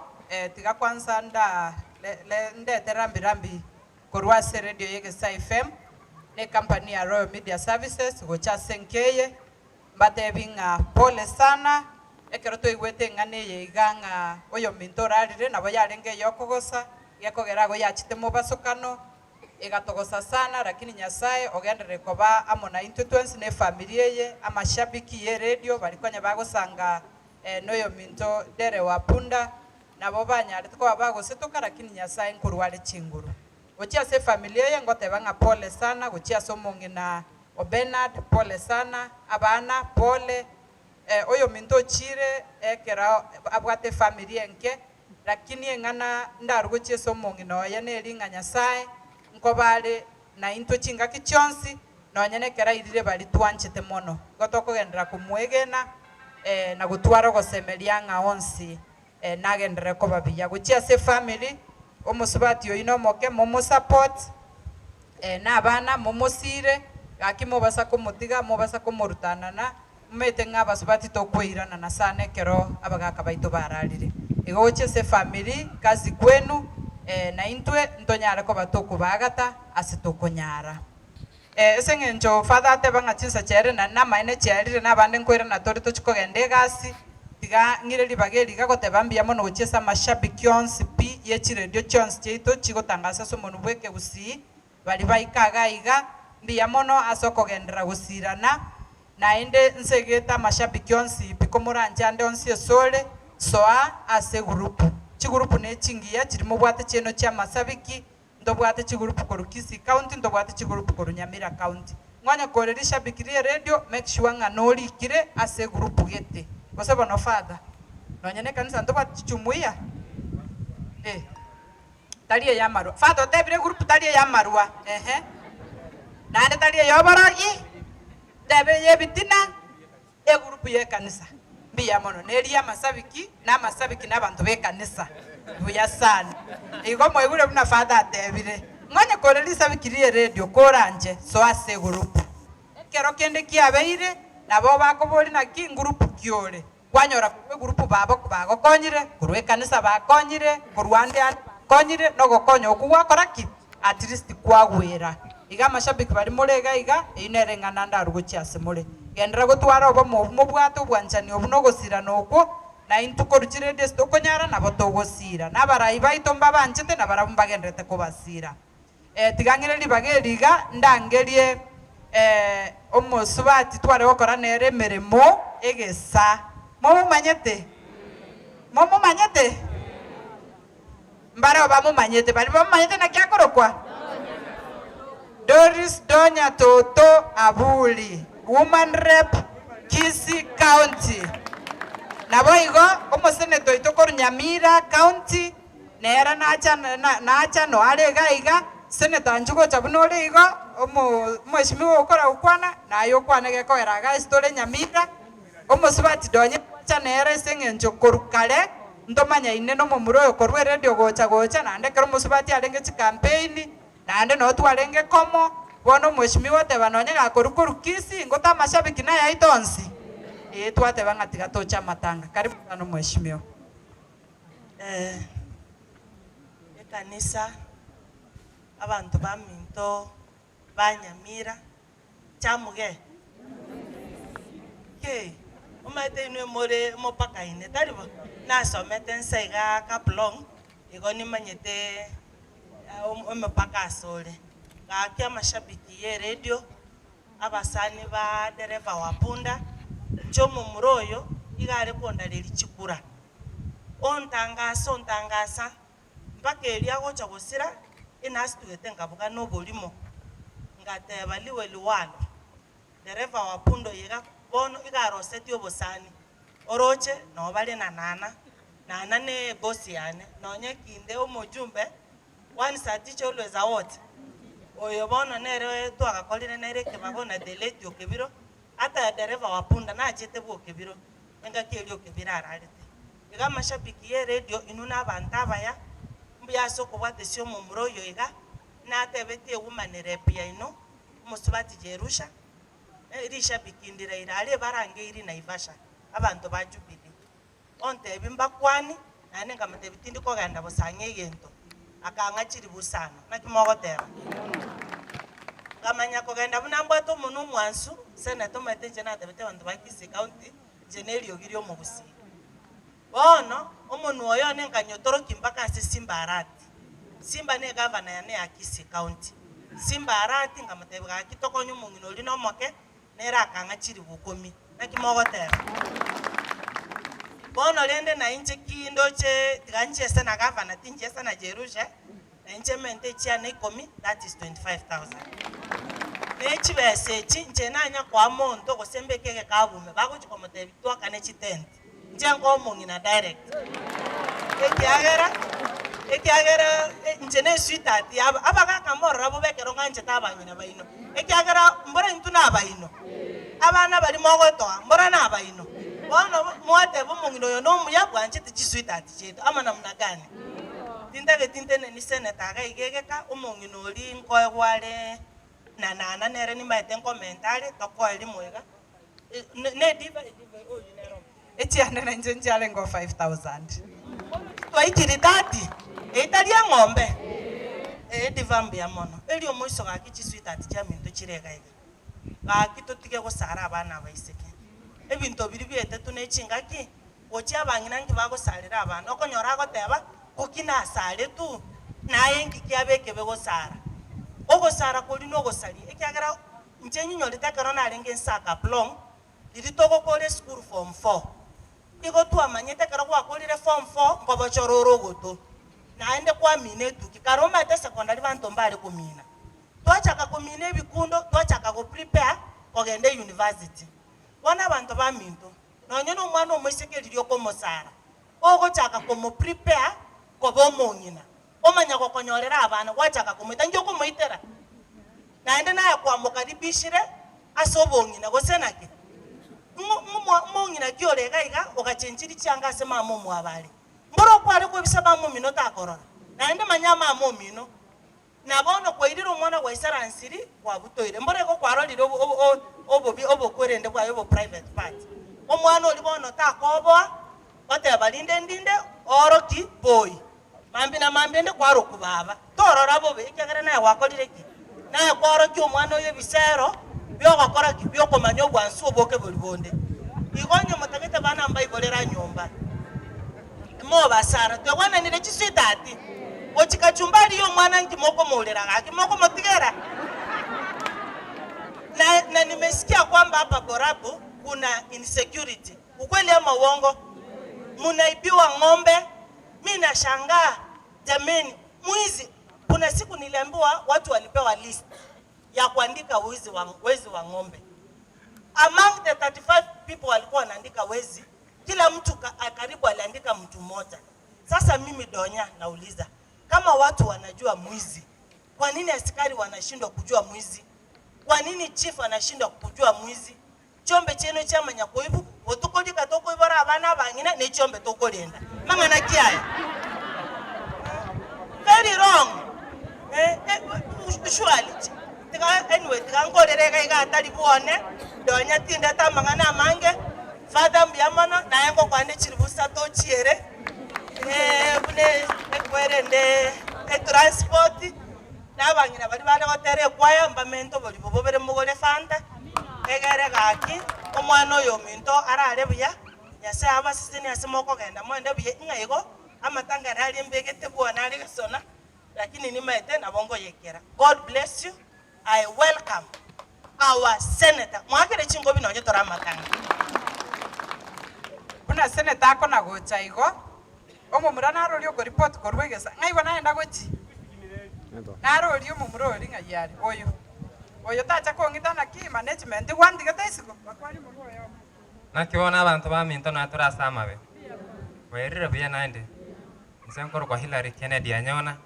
tiga kwanza nda ndete rambi rambi korwa ase eredio ya Egesaa FM, na ecompany ya Royal Media Services gocha ase enka eye, Mbatebi ng'a pole sana, ekero twaigwete eng'ana eye iga ng'a oyominto orarire nabo yarenge eyokogosa, gekogera ago yachete mobasokano, egatogosa sana, lakini Nyasae ogenderere koba amo naintwe twensi na efamiri eye, amashabiki ye radio baria konya bagosanga noyominto Dere wa Punda, nabo banyarete koba bagosetoka lakini Nyasae nkorwa are chinguru. Gochia ase efamiri eye ngoteba ng'a pole sana gochia ase omong'ina O Bernard, pole sana, abana, pole, oyominto ochire ekero abwate efamiri enke, lakini eng'ana ndarwe gochia ase omong'ina oye neri ng'a Nyasae nkoba are naintwe chingaki chionsi, nonye nekero airire baria twanchete mono. Igo tokogenderera komwegena na gotwara ogosemeria ng'a onsi nagenderere koba buya. Gochia ase efamiri, omosubati oyio nomoke, momosupport, na abana momosiire, gaki mobasa komotiga, mobasa komorutanana, momanyete ng'a abasubati tokoiranana sana ekero abagaka baito bararire. Igo gochia ase efamiri, kazi kwenu, na intwe ntonyare koba tokobaagata ase tokonyara. Ase eng'encho Father ateba ng'a chinsa chiaerire naende namaene chiaerire na abande nkoirana tore tochie kogenda egasi, tiga ng'ire ribaga eri iga goteba mbuya mono gochia ase amashabiki onsi pi ye chiredio chionsi chiaito chigotangasa ase omonwa bw'ekegusii, baria baika iga iga, mbuya mono ase okogenderera gosirana, naende nsegete amashabiki onsi pi komoranche ande onsi esore, soa ase egurupu. Chigurupu ne chingiya chiria mobwate chiaino chiamasabiki, Ntobwate chigurupu korwa Kisii County, ntobwate chigurupu korwa Nyamira County. Ng'onye kore rishabiki rie radio, make sure ng'a norikire ase egurupu gete. Gose bono father, nonye ne ekanisa ntobwate chichumuiya? Eh, tari eyamarwa. Father otebire egurupu tari eyamarwa, ehe. Naende tari eyoborogi, tebe eyebitina. Egurupu y'ekanisa, mbuya mono, neria y'amasabiki, na amasabiki nabanto b'ekanisa. Buya sana. Igo mwaigure buna Father atebire, ng'onye kore risabiki ri'eredio koranche, soa ase egurupu. Ekero kende kiabeire, nabo bakoboria naki ngurupu ki ore. Kwanyora korwa egurupu babo bagokonyire, korwa ekanisa bakonyire, korwa ande ande bakonyire, nogokonya okwo gwakora ki? At least kwagwera. Iga amashabiki baria more iga iga, eyio nere eng'ana ndarwe gochia ase more. Genderera gotwara obomo obwo mobwate obwanchani obwo na ogosirana okwo, na intwe korwa chiredio ase tokonyara nabo togosira. Na abarai baito mbabanchete na barabwo mbagendererete kobasira. Tiga ng'ire ribaga eri iga ndangerie omosubati tware gokora nere emeremo egesa. Momomanyete? Momomanyete? Mbareo bamomanyete, baria bamomanyete naki akorokwa? Doris Donya Toto Aburi, Woman Rep, Kisii County. Naboigo omoseneta oito korwa Nyamira County, nere nacha nacha noare iga iga, Senator anche gocha buna ore igo, omo omweshimiwa ogokora gokwana, naye okwane gekogera iga ase tore Nyamira. Omosubati Donya gocha nere ase eng'encho korwa kare ntomanyaine nomomura oyo korwa eredio gocha gocha naende ekero omosubati arenge chikampeini naende noo twarenge komo bono omweshimiwa oteba nonye gakorwa korwa Kisii ngote amashabiki naye aito onsi ee twateba ng'a tiga toche amatanga karibu sana omweshimiwa. Ekanisa, abanto baminto ba Nyamira, chamuge? Ki? Omanyete inwe more mopakaine, tari bo? Nasomete nse igaa Kaplong, igo nimanyete emepaka asore. Gaki amashabiki ye eredio, abasani ba dereva wa punda, inche omomura oyo, iga are kondareria chikura. Ontangasa ontangasa, mpaka erio agocha gosira, inasitugete nkabuga noborimo, ngateba liwe liwalo. Dereva wa punda oyo iga bono iga arosetie obosani, oroche noo bare na Nana, Nana ne ebosi yane, nonye kinde omojumbe, once a teacher always a what? Oyo bono nere twagakorire nere ekebago na the late Okebiro, ata dereva wa punda nachete bwa Okebiro, engaki eria Okebiro ararete. Iga amashabiki ye radio inwe na abanto abaya, mbuya ase okobwatesia omomura oyo iga, natebetie ewoman rep yaino, omosubati Jerusha, rishabiki ndiraire aria ebarangeiri Naivasha, abanto ba Jubilee. Ontebie mbakwani, naende nkamotebia tindi kogenda bosa ang'e egento, akang'a chiribu isano, naki mogoteba? Nkamanya kogenda buna mbwate omonwe omwansu, seneta omanyete inche natebete abanto ba Kisii County, inche neriogi ria omogusii. Bono, omonwe oyo one nkanyotorokia mpaka ase Simba Arati. Simba ne egavana yane ya Kisii County. Simba Arati nkamotebia gaki tokonye omong'ina oria nomoke, nere akang'a chilifu ikomi. Naki mogoteba? Bono rende nainche ki ndoche tiga nchiese na gavana tinchiesa na Jerusha, nainche mente echiane ikomi, that is 25,000. Ne chibesa echi inche nanya koa monto gose mbeke egekabu ime, bagochia komotebia twakane chitent. Inche nkoa omong'ina direct, ekiagera ekiagera inche ne esweetheart yabo, abagaka morora bobe ekero ng'anchete abang'ina baino, ekiagera mbora intwe na abaino, abana baria mogotoa mbora na abaino. Bono mwateba omong'ina oyo nomuya bwanchete chisweetheart chiaito ama namna gani? Tintageti nteneni senator iga iga egeka, omong'ina oria nkoegwa are na nana nere nimbaete nkomenta are, tokoe rimo iga. Echiane nainche nchiarenge o 5000. Twaikire 30, eitari eng'ombe. Ee diva mbuya mono. Erio omoiso gaki chisweetheart chiaminto chire iga iga. Gaki totige gosara abana abaiseke. Ebinto biria bietetwe ne chingaki, gochia abang'ina nki bagosarera abana. Okonyora agoteba, koki nasaretwe, naye nki kiaba ekebe gosara. Ogosara koria nogosaria, ekiagera Inche nyinyorete ekero narenge inse Kaplong, riria togokora esukuru form four. Igo twamanyete ekero gwakorire form four nkobochora ore ogoto, naende kwamina etuki. Kare omanyete esekondari banto mbare komina. Twachaka komina ebikundo, twachaka go prepare kogenda euniversity. Bono abanto baminto, nonye na omwana omoiseke riria okomosara, ogochaka komo prepare koba omong'ina, omanya gokonyorera abana, gwachaka komoita, inki okomoitera? Naende naye kwamokaribishire ase obong'ina, gose naki? Ng'o ng'o mong'ina ki ore iga iga ogachenchirie chianga ase mama omwabo are? Mboro okware kwebisa mama omino takorora? Naende manya mama omino. Na bono kwairire omwana gwaisaransiri kwabutoire. Mboro igo kwarorire obo obo obobi obokwerende bwaye obo private part. Omwana oria bono takoboa, oteba rinde ndinde ooroki boi. Mambia na mambia ende kwarokwa baba. Torora bobe, ekiagera naye gwakorire ki? Naye kwaorokia omwana oyo ebisero bi'ogokora ki? Bi'okomanya obwansu oboke boria bonde. Igo onye motagete bana mbaiborere nyomba, imobasara. Twegwananire chisweetheart, gochia kachumbari y'omwana nki mokomourera gaki? Mokomotigera? Na, na nimesikia kwamba hapa Borabu kuna insecurity. Ukweli ama uongo? Munaibiwa ng'ombe, Mi nashangaa jameni, mwizi. Kuna siku niliambiwa watu walipewa list ya kuandika wizi wa, wezi wa ng'ombe. Among the 35 people walikuwa wanaandika wezi, kila mtu ka, karibu aliandika mtu mmoja. Sasa mimi Donya nauliza kama watu wanajua mwizi, kwa nini askari wanashindwa kujua mwizi? Kwa nini chief anashindwa kujua mwizi? Chiombe chiaino chiamanya koibu, botuko rika tokoibora abana abang'ina ne chiombe tokorenda. Mang'ana ki aya? Very wrong. Eh, eh, surely tiga anyway tiga nkorere iga iga atari bwone nonya tindete amang'ana amange father mbuya mono naye ngokwane chilifu isato ochiere eh, buna ekwerende etransport Na abang'ina baria bare gotera ekwaya mbamente oborimo bobere mogore efanta, egere gaki. Omwana oyo ominto arare buya, Nyasae abasesenie ase mokogenda moende buya, ng'a igo amatanga naria mbegete bwone are gesona, lakini nimaete nabo nkoyekera. God bless you, I welcome our senator. Moakere chinkobi nonye tore amatanga. Buna senator akona gocha igo, omomura naro oria okoripoti korwa egesa, ng'a igo naenda gochi? Naro oria omomura oria ng'ai are? Oyo. Oyo tacha kong'ita naki management gwantigete isiko? Bakwani morwa oyomo. Naki bono abanto baminto natore ase amabe? Bwairire buya naende? Inche nkorokwa Hillary Kennedy Anyona,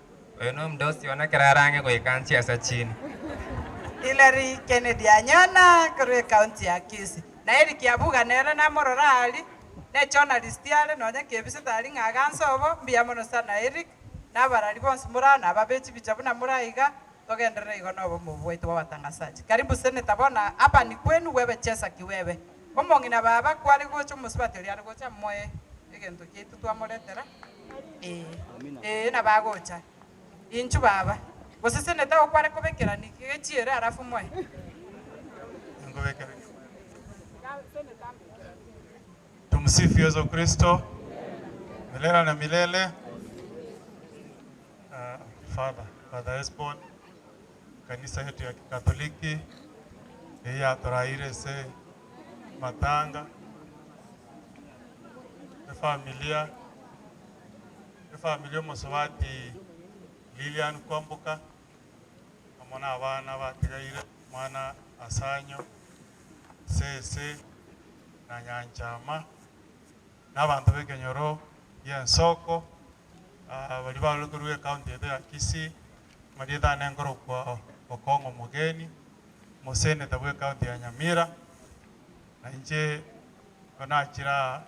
oyo nomdosi one ekero are ang'e goika nchiesa chini. Hillary Kennedy Anyona korwa ecounty ya Kisii. Na Eric Abuga nere namorora aria, ne journalist are nonya kebisete aria ng'a aganse obo, mbuya mono sana Eric, na abarari bonsi more aa na ababe chibicha buna more aiga, Togenderere igo nobomo bwaito bw'abatangasaji. Karibu Senator bono hapa ni kwenu wewe cheza kiwewe. Omong'ina baba kware gocha omosubati oria are gocha moe egento kiaito twamoretera ee ee nabo agocha. Inchu baba. Gose Senator okware kobekera niki gechiere alafu moe. Tumsifu Yesu Kristo milele na milele. Father, Father Esbon, kanisa yetu ya Kikatholiki eye yatoraire ase matanga, efamilia, efamilia omosubati Lilian Kwamboka, amo na abana batigaire, omwana Asanyo, Sese, na Nyanchama, na abanto b'ekenyoro gi'ensoko. Baria barure korwa ecounty yaito ya Kisii, amarieta ane nkorokwa Okong'o Omogeni, omoseneta bwe ecounty ya Nyamira, na inche nigo nachire aa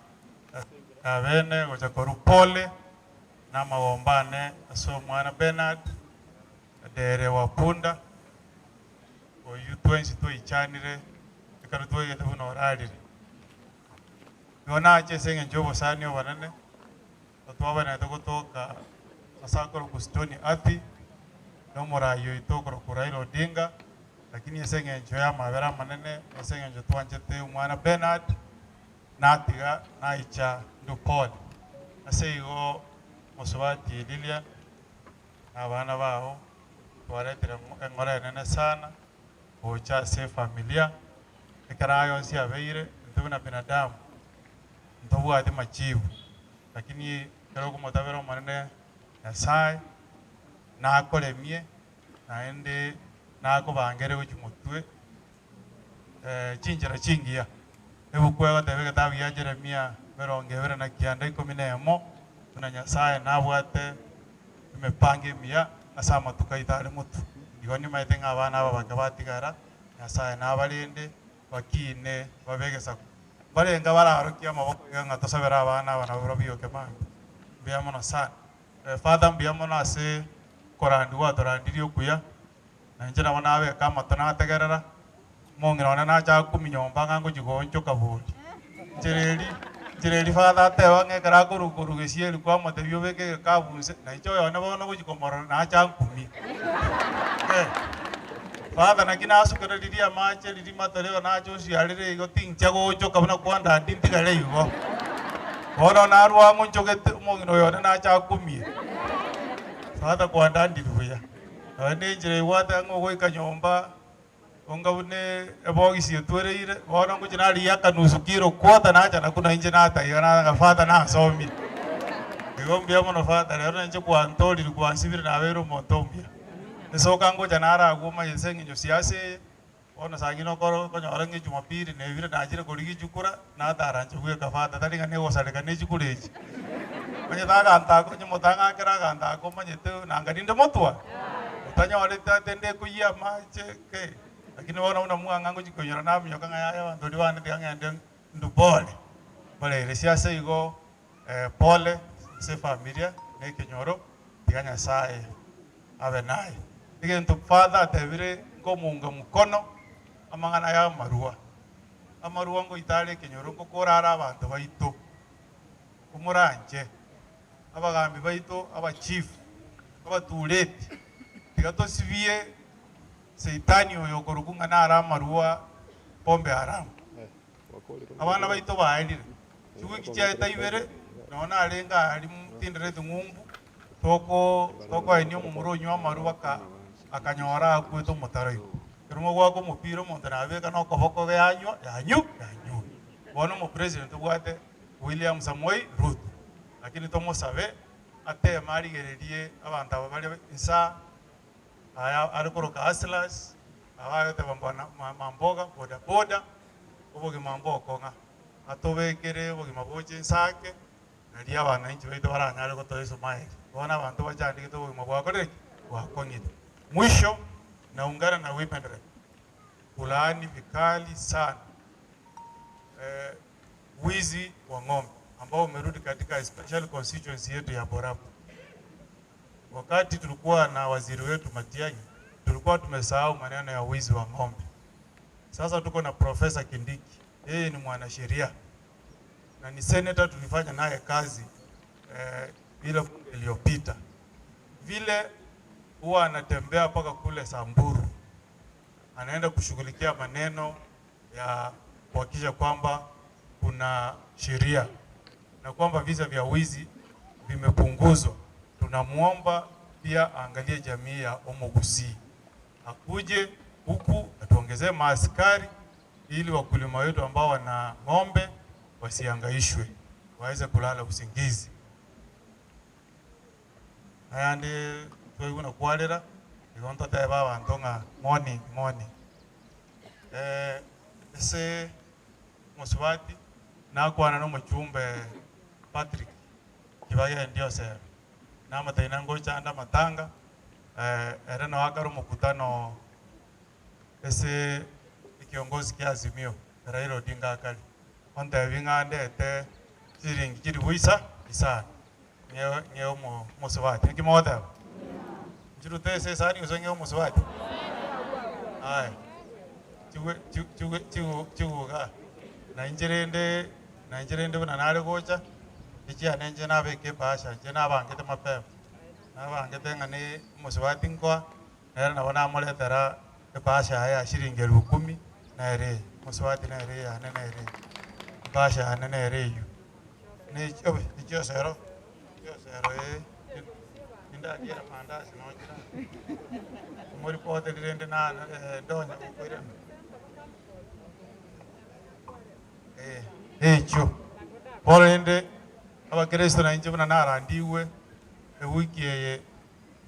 ase abene gocha korwa pole na amagomba ane ase omwana Bernard Dere wa Punda, oyio twensi twaichanire ekero twaigete buna orarire. Nigo nache ase eng'encho y'obosani obonene. Twabenerete gotoka ase akorokwa Stony Athi, na omoraai oito okorokwa Raila Odinga, lakini ase eng'encho y'amabera amanene, na ase eng'encho twanchete omwana Bernard, natiga naicha Ndupole. Ase igo mosubati Lilian na abana bao twaretire eng'ora enene sana gocha ase efamilia, ekero aya onsi abeire, intwe buna binadamu ntobwati machibu. Lakini ekero okomotabera Omonene Nyasae, nakoremie, naende nakobangere gochia motwe chinchera chingiya. Ebuku egoteba egetabu gia Jeremia emerongo ebere na kianda ikomi na emo, buna Nyasae nabwate emepango emiya ase amatuko aito are motwe. Igo nimaete ng'a abana aba bake batigara, Nyasae nabarende, Bakiine babe egesaku. Mbarenge abararokie amaboko iga ng'a tosabere abana aba nabo babioke mambia. Mbuya mono sana. Father mbuya mono ase okorandia gwatorandirie okuya, na inche nabo nabeka amato nategerera, omong'ina one nacha akumia nyomba ng'a ngochia goonchoka bori. Nchera eria, nchera eria father ateba ng'a ekero akorwa korwa gesieri kwamotebia obeke egekabu inse, na inche oyone bono gochia komorora nache ankumie. Father naki nasukera riria amache riria matoreo nache osiarere igo tincha gochoka buna kwandandi ntigare igo. Bono narwa ang'o nchogete omong'ina oyo one nache akumie. Father kwandandiri buya. Nonye ne enchera ebwate ang'e ogoika nyomba onga buna ebogisi etwereire bono ngochia narigia akanusu kilo quarter nacha nakwo na inche nataiga nagamba father nansomire. Igo mbuya mono father rero nainche kwantorire kwansibire nabeire omonto omuya. Esoka ngocha naro agwo omanye ase eng'encho siasa eye, bono saa ngine okoro okonyora ng'a ejumapili nebire nachire korigia echukura, natara inche bweka father tari ng'a negosareka ne echukura echi. Omanyete aganto ako onye motang'akera aganto ako omanyete nanga rinde motwa, otanyorete ate ndekoyia amache kei, lakini bono buna mwang'a ngochia koinyora naminyoka ng'a yaya abanto baria bande tiga ng'ende ndubore, mbarere siasa igo pole ase efamilia na ekenyoro, tiga Nyasaye abe naye. Egento father atebire nkomounga mkono, amang'ana ya amarwa. Amarwa ngoita are ekenyoro ngokora are abanto baito, komoranche abagambi baito, abachief, abatureti, tiga tosibie seitani oyo okorokwa ng'a nare amarwa pombe haramu. Abana baito baerire. Chiwiki chiaeta ibere, nonye narenge aria tindereti ng'umbu, toko tokoenia omomura onywa amarwa aka akanyora akwete omotaro igo. Ekero mogoaka omopira omonto nabeka na okoboko yanywa yanyu yanyure. Bono omopresident tobwate William Samoei Ruto, lakini tomosabe ateme arigererie abanto aba bare insaa aya are koroka hustlers, aba agoteba mbwana mamboga boda boda, obogima mbokong'a. Atobekere obogima boche inse ake, nario abananchi baito baranyare gotoa esumari. Bono abanto bachandegete obogima bwakorire ki? Bwakong'ire. Mwisho, naungana na Women Rep kulaani vikali sana eh, wizi wa ng'ombe ambao umerudi katika especially constituency yetu ya Borabu. Wakati tulikuwa na waziri wetu Matiang'i, tulikuwa tumesahau maneno ya wizi wa ng'ombe. Sasa tuko na Profesa Kindiki, yeye ni mwanasheria na ni senator, tulifanya naye kazi eh, ile iliyopita. Vile huwa anatembea mpaka kule Samburu, anaenda kushughulikia maneno ya kuhakikisha kwamba kuna sheria na kwamba visa vya wizi vimepunguzwa. Tunamwomba pia aangalie jamii ya Omogusi, akuje huku atuongezee maaskari ili wakulima wetu ambao wana ng'ombe wasiangaishwe, waweze kulala usingizi. Naende twaigwa na kwarera igo ntotebe abanto ng'a morning morning. Eh, ase omosubati nakwana na omochumbe Patrick Kibagendi Osero, namotebia nangocha ande amatanga, eh, ere noo akare omokutano ase ekiongozi kia Azimio Raila Odinga akare, ontebia ng'a ndete chiringi chilifu isa isano ng'e ng'e omo omosubati, naki mogoteba? Nchirute ase esani gose ng'e omosubati? Aya, chigwe chi chigwe chigu chiguga, na inche rende na inche rende buna nare gocha, echiane inche nabeke ebahasha inche nabangete mapema, nabangete ng'a ne omosubati nkoa, Nere nabo namoretera ebahasha yaye ya shilingi elfu kumi, nere eye, mosubati nere eyane nere eye, ebahasha yane nere eywo. Ne obe echiosero, echiosero ee, nindariera mandazi nochira, omoripoteri rende na ndonya gokoirana. Eh, echio. Bono rende, abakristo nainche buna narandigwe ewiki eye.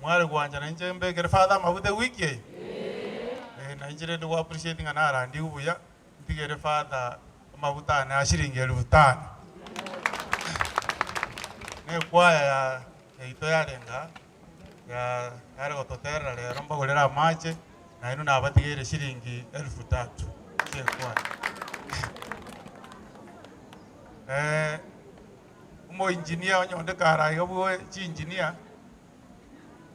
Mware gwancha nainche mbekere Father amaguta ewiki eye? Eh, nainche rende go appreciate ng'a narandigwe buya, ntigere Father amaguta ane a shilingi elfu tano. Na ekwaya ya yaito yarenge aa, ya yare gototerera rero mbagorere amache, nainwe nabatigeire shilingi elfu tatu chia ekwaya. Eh, omoengineer onye onde kare aiga bwe chiengineer,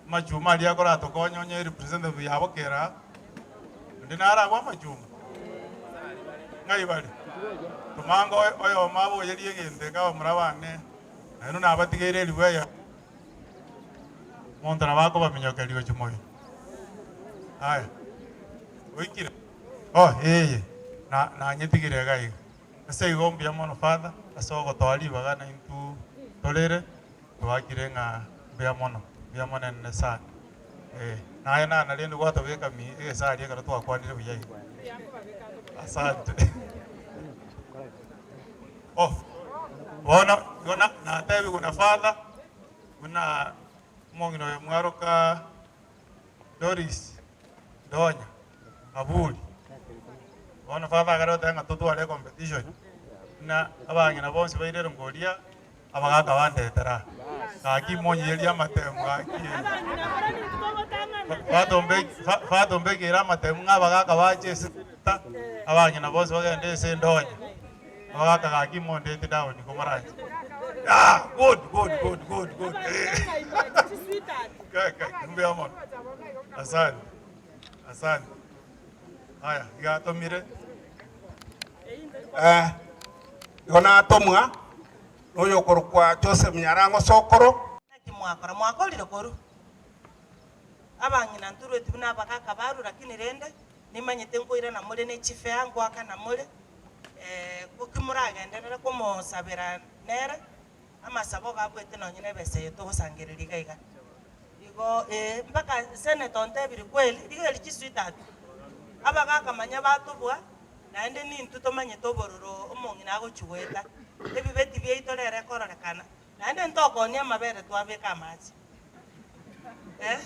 amachuma aria akoratokonya onye representative yabo kera aa, onde naro abwo amachuma? Ng'ai bare? Tomange oyo oyomo aboyerie egento eke abamura bane, naende nabatigeire elifu eyemo, omonto nabo akobaminyokeria gochia moino. Aya, oikire? Oh eye, na nanyetigire iga iga. Ase igo mbuya mono Father, ase ogotoa ribaga naintwe torere, twakire ng'a mbuya mono, mbuya monene sana. Eh, naye nana rende gwatobeka mi egesari ekero twakwanire buya iga. Asante. Oh, bono igo na natebigwe na Father, buna omong'ina oyo mwaroka Doris Ndonya Aburi. Bono father akare goteba ng'a totware ecompetition buna abang'ina bonsi bairere ngoria abagaka bandetera aa. Gaki monyiyerie amatemu gaki Father ombekeire amatemu ng'a abagaka bache ase ta abang'ina bonsi bagende ase Ndonya. Abagaka gaki mondete down komoranche. Ah, good, good, good, good, good. Kai, kai, mbuya mono. Asante. Asante. Aya, iga atomire. Eh, igo natomwa noyokorokwa Joseph Nyarango Sokoro. Naki mwakora? Mwakorire korwa abang'ina ntorueti buna abagaka barure, lakini rende nimanyete nkoirana more ne chifea, ngoakana more. Goki moragenderere komosabera nere, amasabo iga abwete nonye na ebesa eye togosangereria iga iga. Igo ee, mpaka senator ontebirie kweli, rigereria chisweetheart, abagaka manya batobua, naende nintwe tomanyete obororo omong'ina agochia goeta, ebibeti biaito rero ekororekana, naende ntokoonia amabere twabeka amache eh,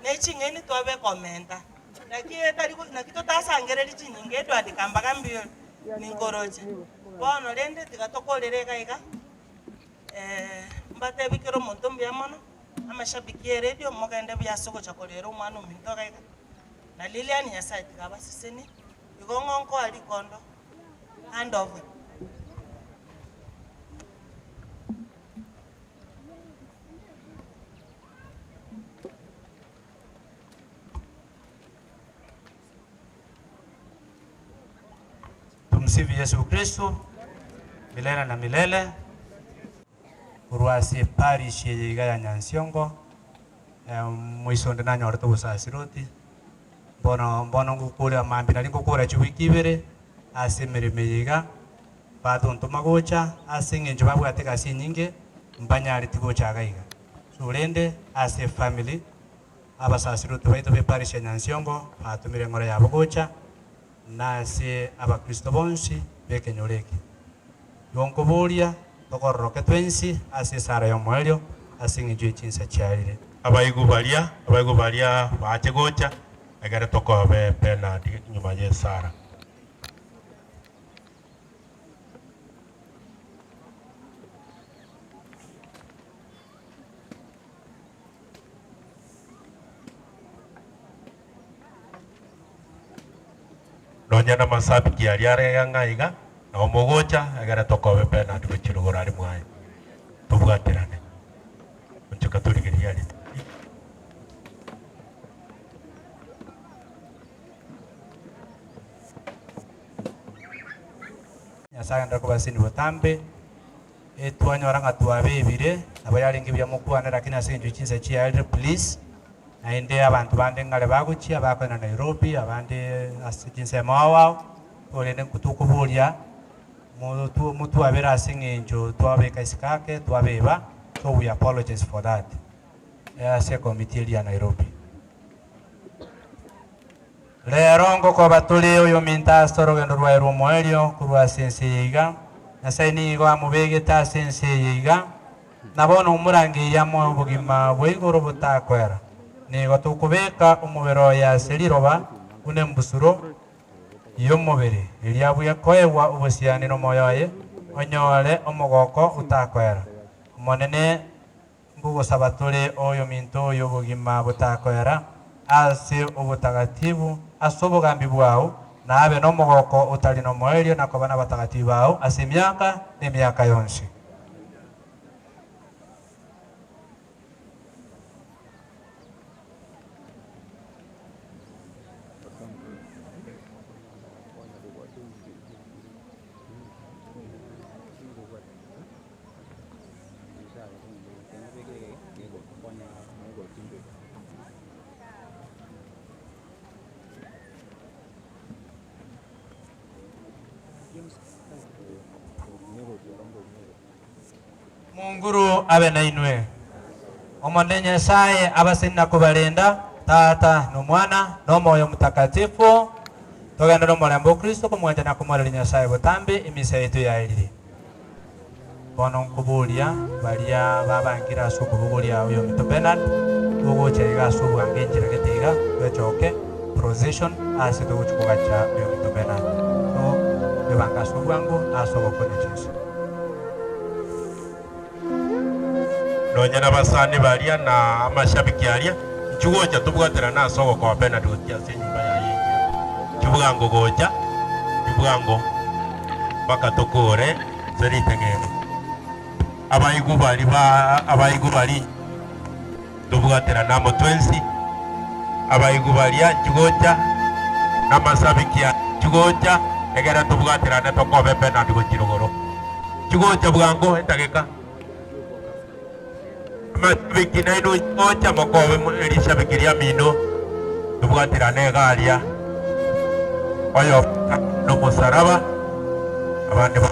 ne ching'eni twabeka omenta, naki etari go naki totasangereria chinyinga Edward Kambaga mbuya ore, ninkoroche. Bono rende tiga tokorere iga iga. Mbatebi kera omonto mbuya mono, amashabiki y'eredio mogende buya ase ogocha korera omwana ominto iga iga, na Lilian Nyasaye tiga abasesenie, igo ng'o nkoa rikondo hand over. Tumsifu Yesu Kristo milele na milele. Korwa ase eparish eye iga ya Nyansiongo, moiso onde nanyorete obosasiroti, bono mbono ngokora mambia nari ngokora chiwiki ibere ase emeremo eye iga, batontoma gocha ase eng'encho babwate egasi enyinge, mbanyareti gocha iga iga. So rende ase efamily, Abasasiroti baito b'eparish ya Nyansiongo batomire eng'ora yabo gocha, na ase Abakristo bonsi b'ekenyoro eke. Igo nkoboria tokororoke twensi ase esara y'omoerio ase eng'encho ye chinsa chiarire. Abaigwa baria, abaigwa baria bache gocha, ekere tokobe Bernard nyuma y'esara. Nonya namasabiki aria are ang'e aiga, nabo mogocha, egere tokobe Bernard gochia rogoro aria mwaye. Tobwaterane. Onchoka torigererie aria. Nyasae agenderere kobasenia botambe. Twanyora ng'a twabebire, nabo yarenge buya mokwane lakini ase eng'encho chinsa chiaerire please, naende abanto bande ng'are bagochia bakoenda Nairobi, abande ase chinsemo ao ao, korende tokoboria motwabere ase eng'encho twabeka isiko ake twabeba, so we apologize for that ase ecommittee eria ya Nairobi. Rero ngokoba tore oyominto ase orogendo rwaye rw'omoerio korwa ase ense eye iga. Nyasae nigo amobegete ase ense eye iga, na bono omorangeirie amoe obogima bwa igoro botakoera. Nigo tokobeka omobere oye ase riroba buna embusuro y'omobere, erio abuya koegwa obosiani nomoyo oye, onyore omogoko otakoera. Omonene Nkogosaba tore oyominto oyo obogima botakoera, ase obotagatibu, ase obogambi bwao, na abe nomogoko otari nomoerio na koba nabatagatibu bao ase emiaka na emiaka yonsi. Monguru abe nainwe. Omonene Nyasae abaseni na kobarenda, Tata, na Omwana, na Omoyo Omotakatifu. Togende nomorembe o Kristo komwancha na komoreria Nyasae botambe emisa yaito yaerire. Bono nkoboria baria babangire ase okobogoria oyominto Bernard, togocha iga ase obwango enchera gete iga, twechoke procession ase togochia kogacha oyominto Bernard. So, twebange ase obwango ase ogokonya chinse. Nonya nabasani baria na amashabiki aria, inchuo gocha tobwaterane ase ogokoa Bernard gochia ase enyomba yaye enyia. Inchuo bwango gocha, inchuo bwango mpaka tokore ase riteng'eni. Abaigwa baria ba abaigwa baria tobwaterane amo twensi, abaigwa baria inchuo gocha, na amasabiki aria inchuo gocha, egere tobwaterane tokobe Bernard gochia rogoro. Inchuo gocha bwango etageka. Amashabiki nainwe gocha mokobe rishabiki riamino, tobwaterane iga aria, oyo nomosaraba. Abande ba.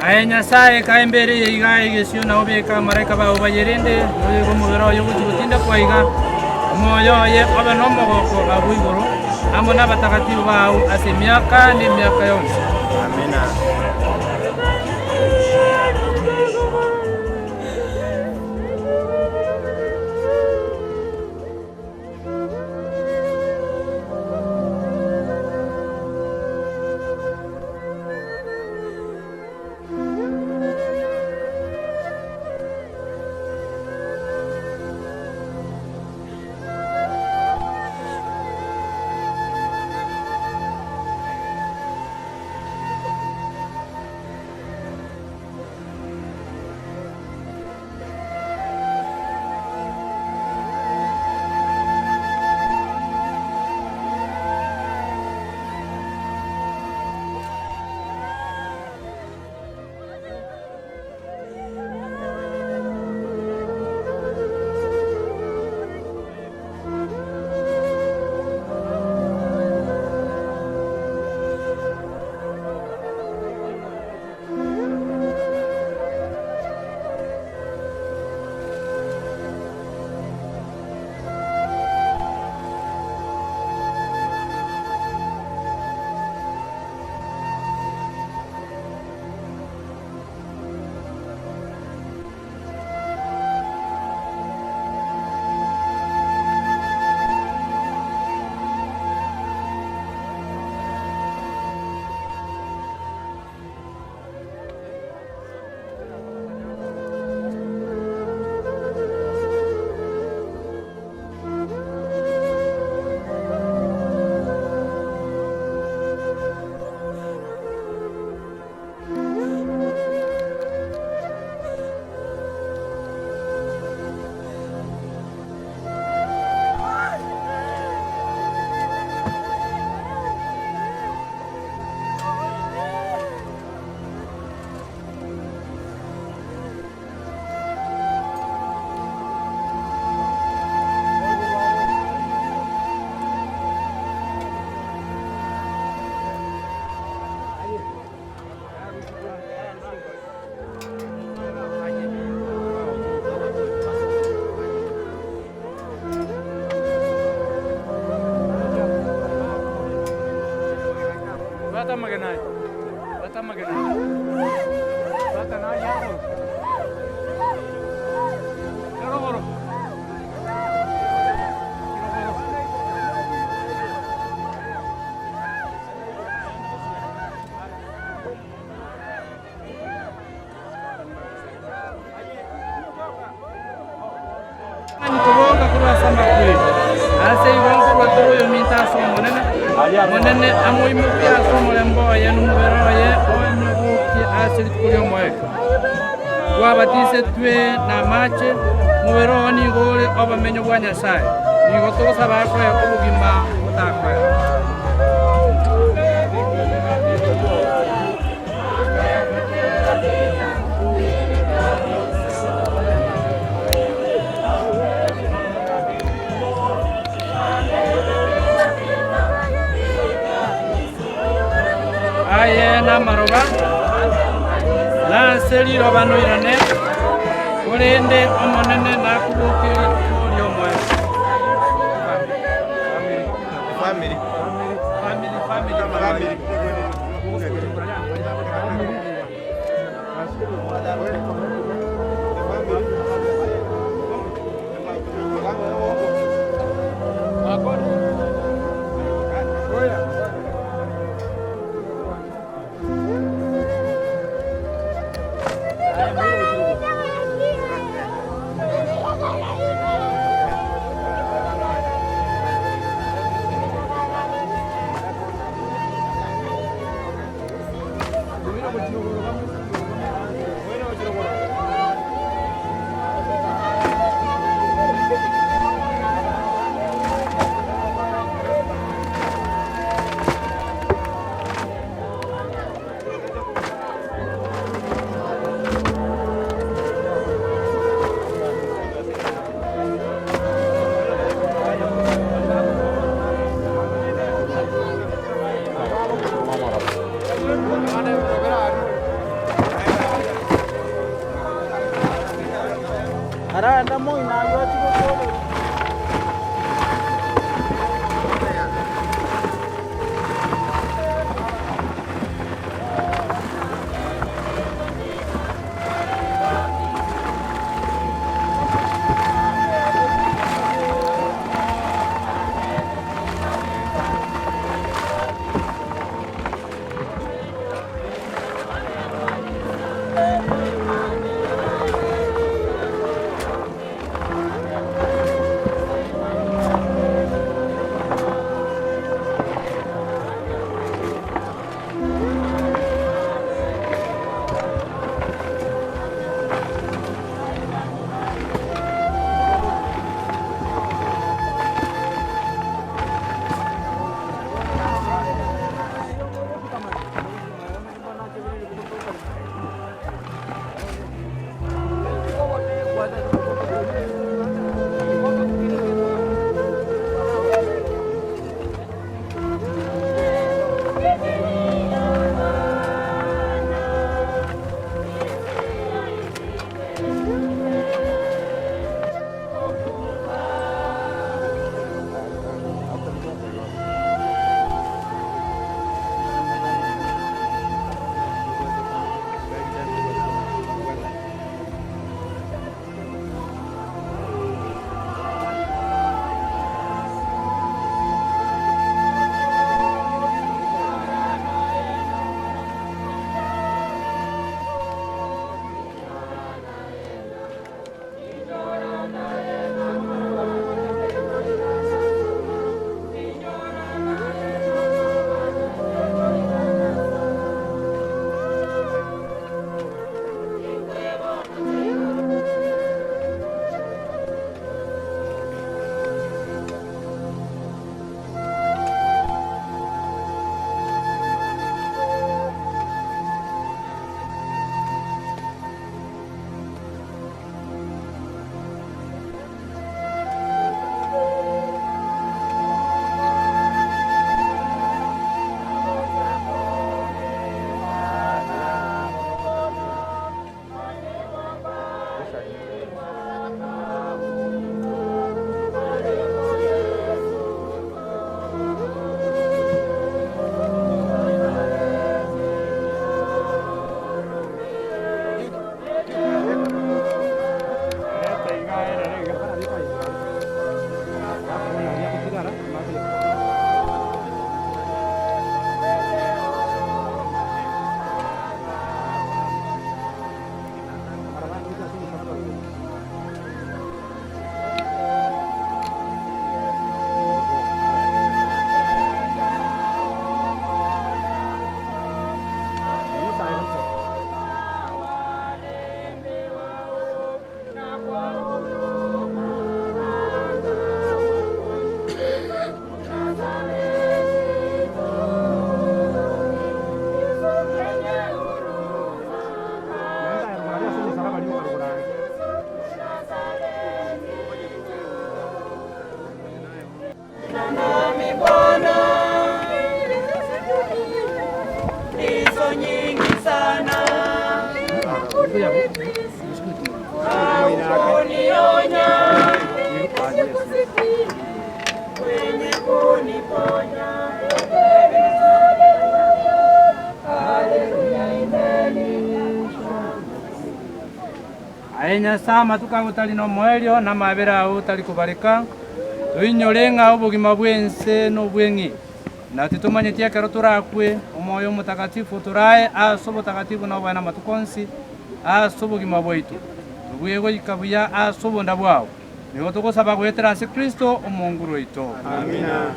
Aye Nyasae, kae embere eye iga egesio, na obeke amaraika bao bayerende, noyege omobere oye ogochia gotindekwa iga, omoyo oye obe nomogoko agwo igoro, amo nabatagatifu bao ase emiaka na emiaka yonsi. Amina. Bwata amagena aya, bwata amagena aya, bwata naya igoro, kirogoro, kirogoro. Nkoboka korwa ase amakuri, ase igo nkorwa tore oyominto ase Omonene, Omonene amoimokie ase omorembe oye na omobere oye onyobokie ase rituko ri'omoerio. Twabatisetwe namache, omobere oo nigo ore obomenyo bwa Nyasae, nigo togosaba akoe obogima botakoera. Aye namaroba, nase riroba noirane, korende Omonene nakobokie rituko ri'omoerio. Family. Family, family, Kunionya mwenye kuniponya. Haleluya, Aye Nyasae, amatuko ao tari nomoerio, na amabera ao tari kobareka. Toinyore ng'a obogima bw'ense nobw'eng'e, na titomanyeti ekero torakwe. Omoyo Omotakatifu otorae ase obotagatifu na oboene amatuko onsi ase obogima bwaito, tobue goika buya ase obonda bwao. Nigo togosaba goetera ase Kristo Omonguru oito. Amina.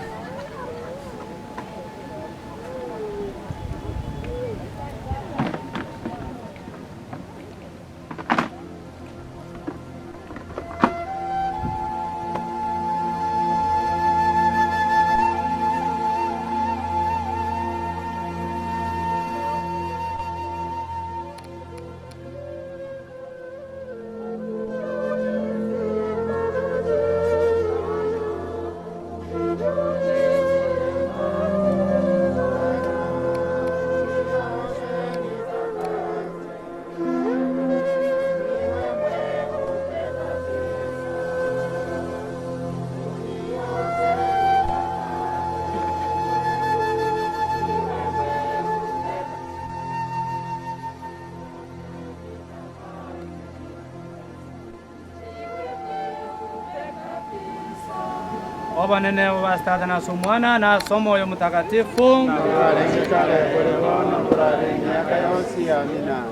Obonene bobase Tata na ase Omwana na ase Omoyo Omotakatifu.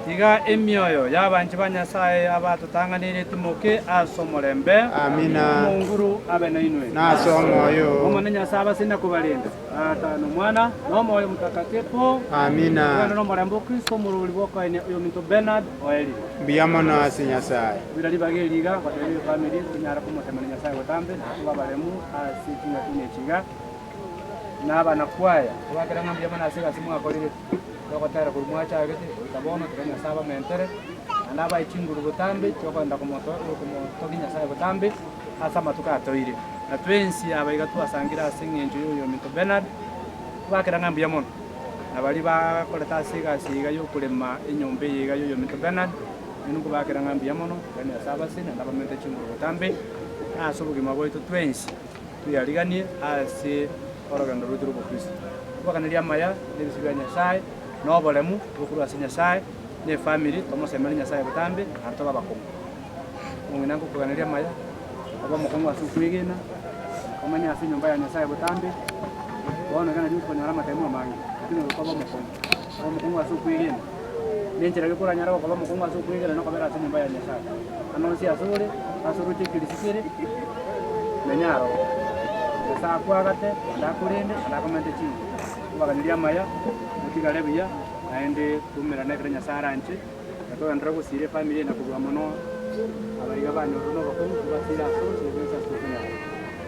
Tiga emioyo y'abanchi ba Nyasae abatotang'aneire etimoke ase omorembe. Amina. Omonguru abe nainwe. Na ase omoyo oo. Omonene Nyasae abase na kobarenda, Tata na Omwana na Omoyo Omotakatifu. Amina. Togende nomorembe o Kristo omorwori bw'okoenia oyominto Bernard oerire. Mbuya mono ase Nyasae. Bira ribaga eri iga, goteebia efamiri tonyare komosemania Nyasae botambe, na tobe abaremu ase chingaki buna echi iga, na abanakwaya kobakera ng'a mbuya mono ase egasi mwakorire, yogotera korwa mwachagete goika bono, tiga Nyasae abamentere, naende abae chinguru botambe chiokogenda komoto komotogia Nyasae botambe ase amatuko atoire. Na twensi aba iga twasangire ase eng'encho ya oyominto Bernard, kobakera ng'a mbuya mono, na baria bakorete ase egasi iga yokorema enyomba eye iga ya oyominto Bernard, Inwe nkobaakera ng'a mbuya mono, Ngai ase abase, naende abamente chinguru botambe, na ase obogima bwaito twensi toyariganie ase orogendo rwaito rw'obokristo. Kobakaneria amaya na ebisio bia Nyasae, na oboremu bokorwa ase Nyasae, na efamiri, tomosemerie Nyasae botambe, naende tobe abakong'u. Omong'ina nkokoganeria amaya, obe omokong'u ase okwegena, omanye ase enyomba ya Nyasae botambe, bono iga nario okonyora amatemo amange, lakini goika obe omokong'u. Obe omokong'u ase okwegena. Nenchera ki koranyare gokoba omokong'u ase okwegena na okobera ase enyomba ya Nyasae? Ande onsi ase ore, ase oroche ekerisi kere, menya aroro. Nyasae akoagate, naende akorende, naende akomente chinguru. Obaganerie amaya, motigare buya, naende toumerane ekero Nyasae aranche, na togenderere gosiira efamiri eye na kobua mono abaiga banyorire nobokong'u, tobasiire ase onsi na bionsi ase tokonyara.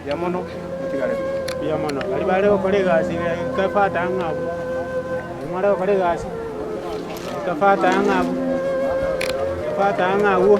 Mbuya mono, motigare buya. Mbuya mono. Baria bare gokora egasi ikafata ang'e abwo, baria mware gokora egasi ikafata ang'e abwo, ikafata ang'e abwo.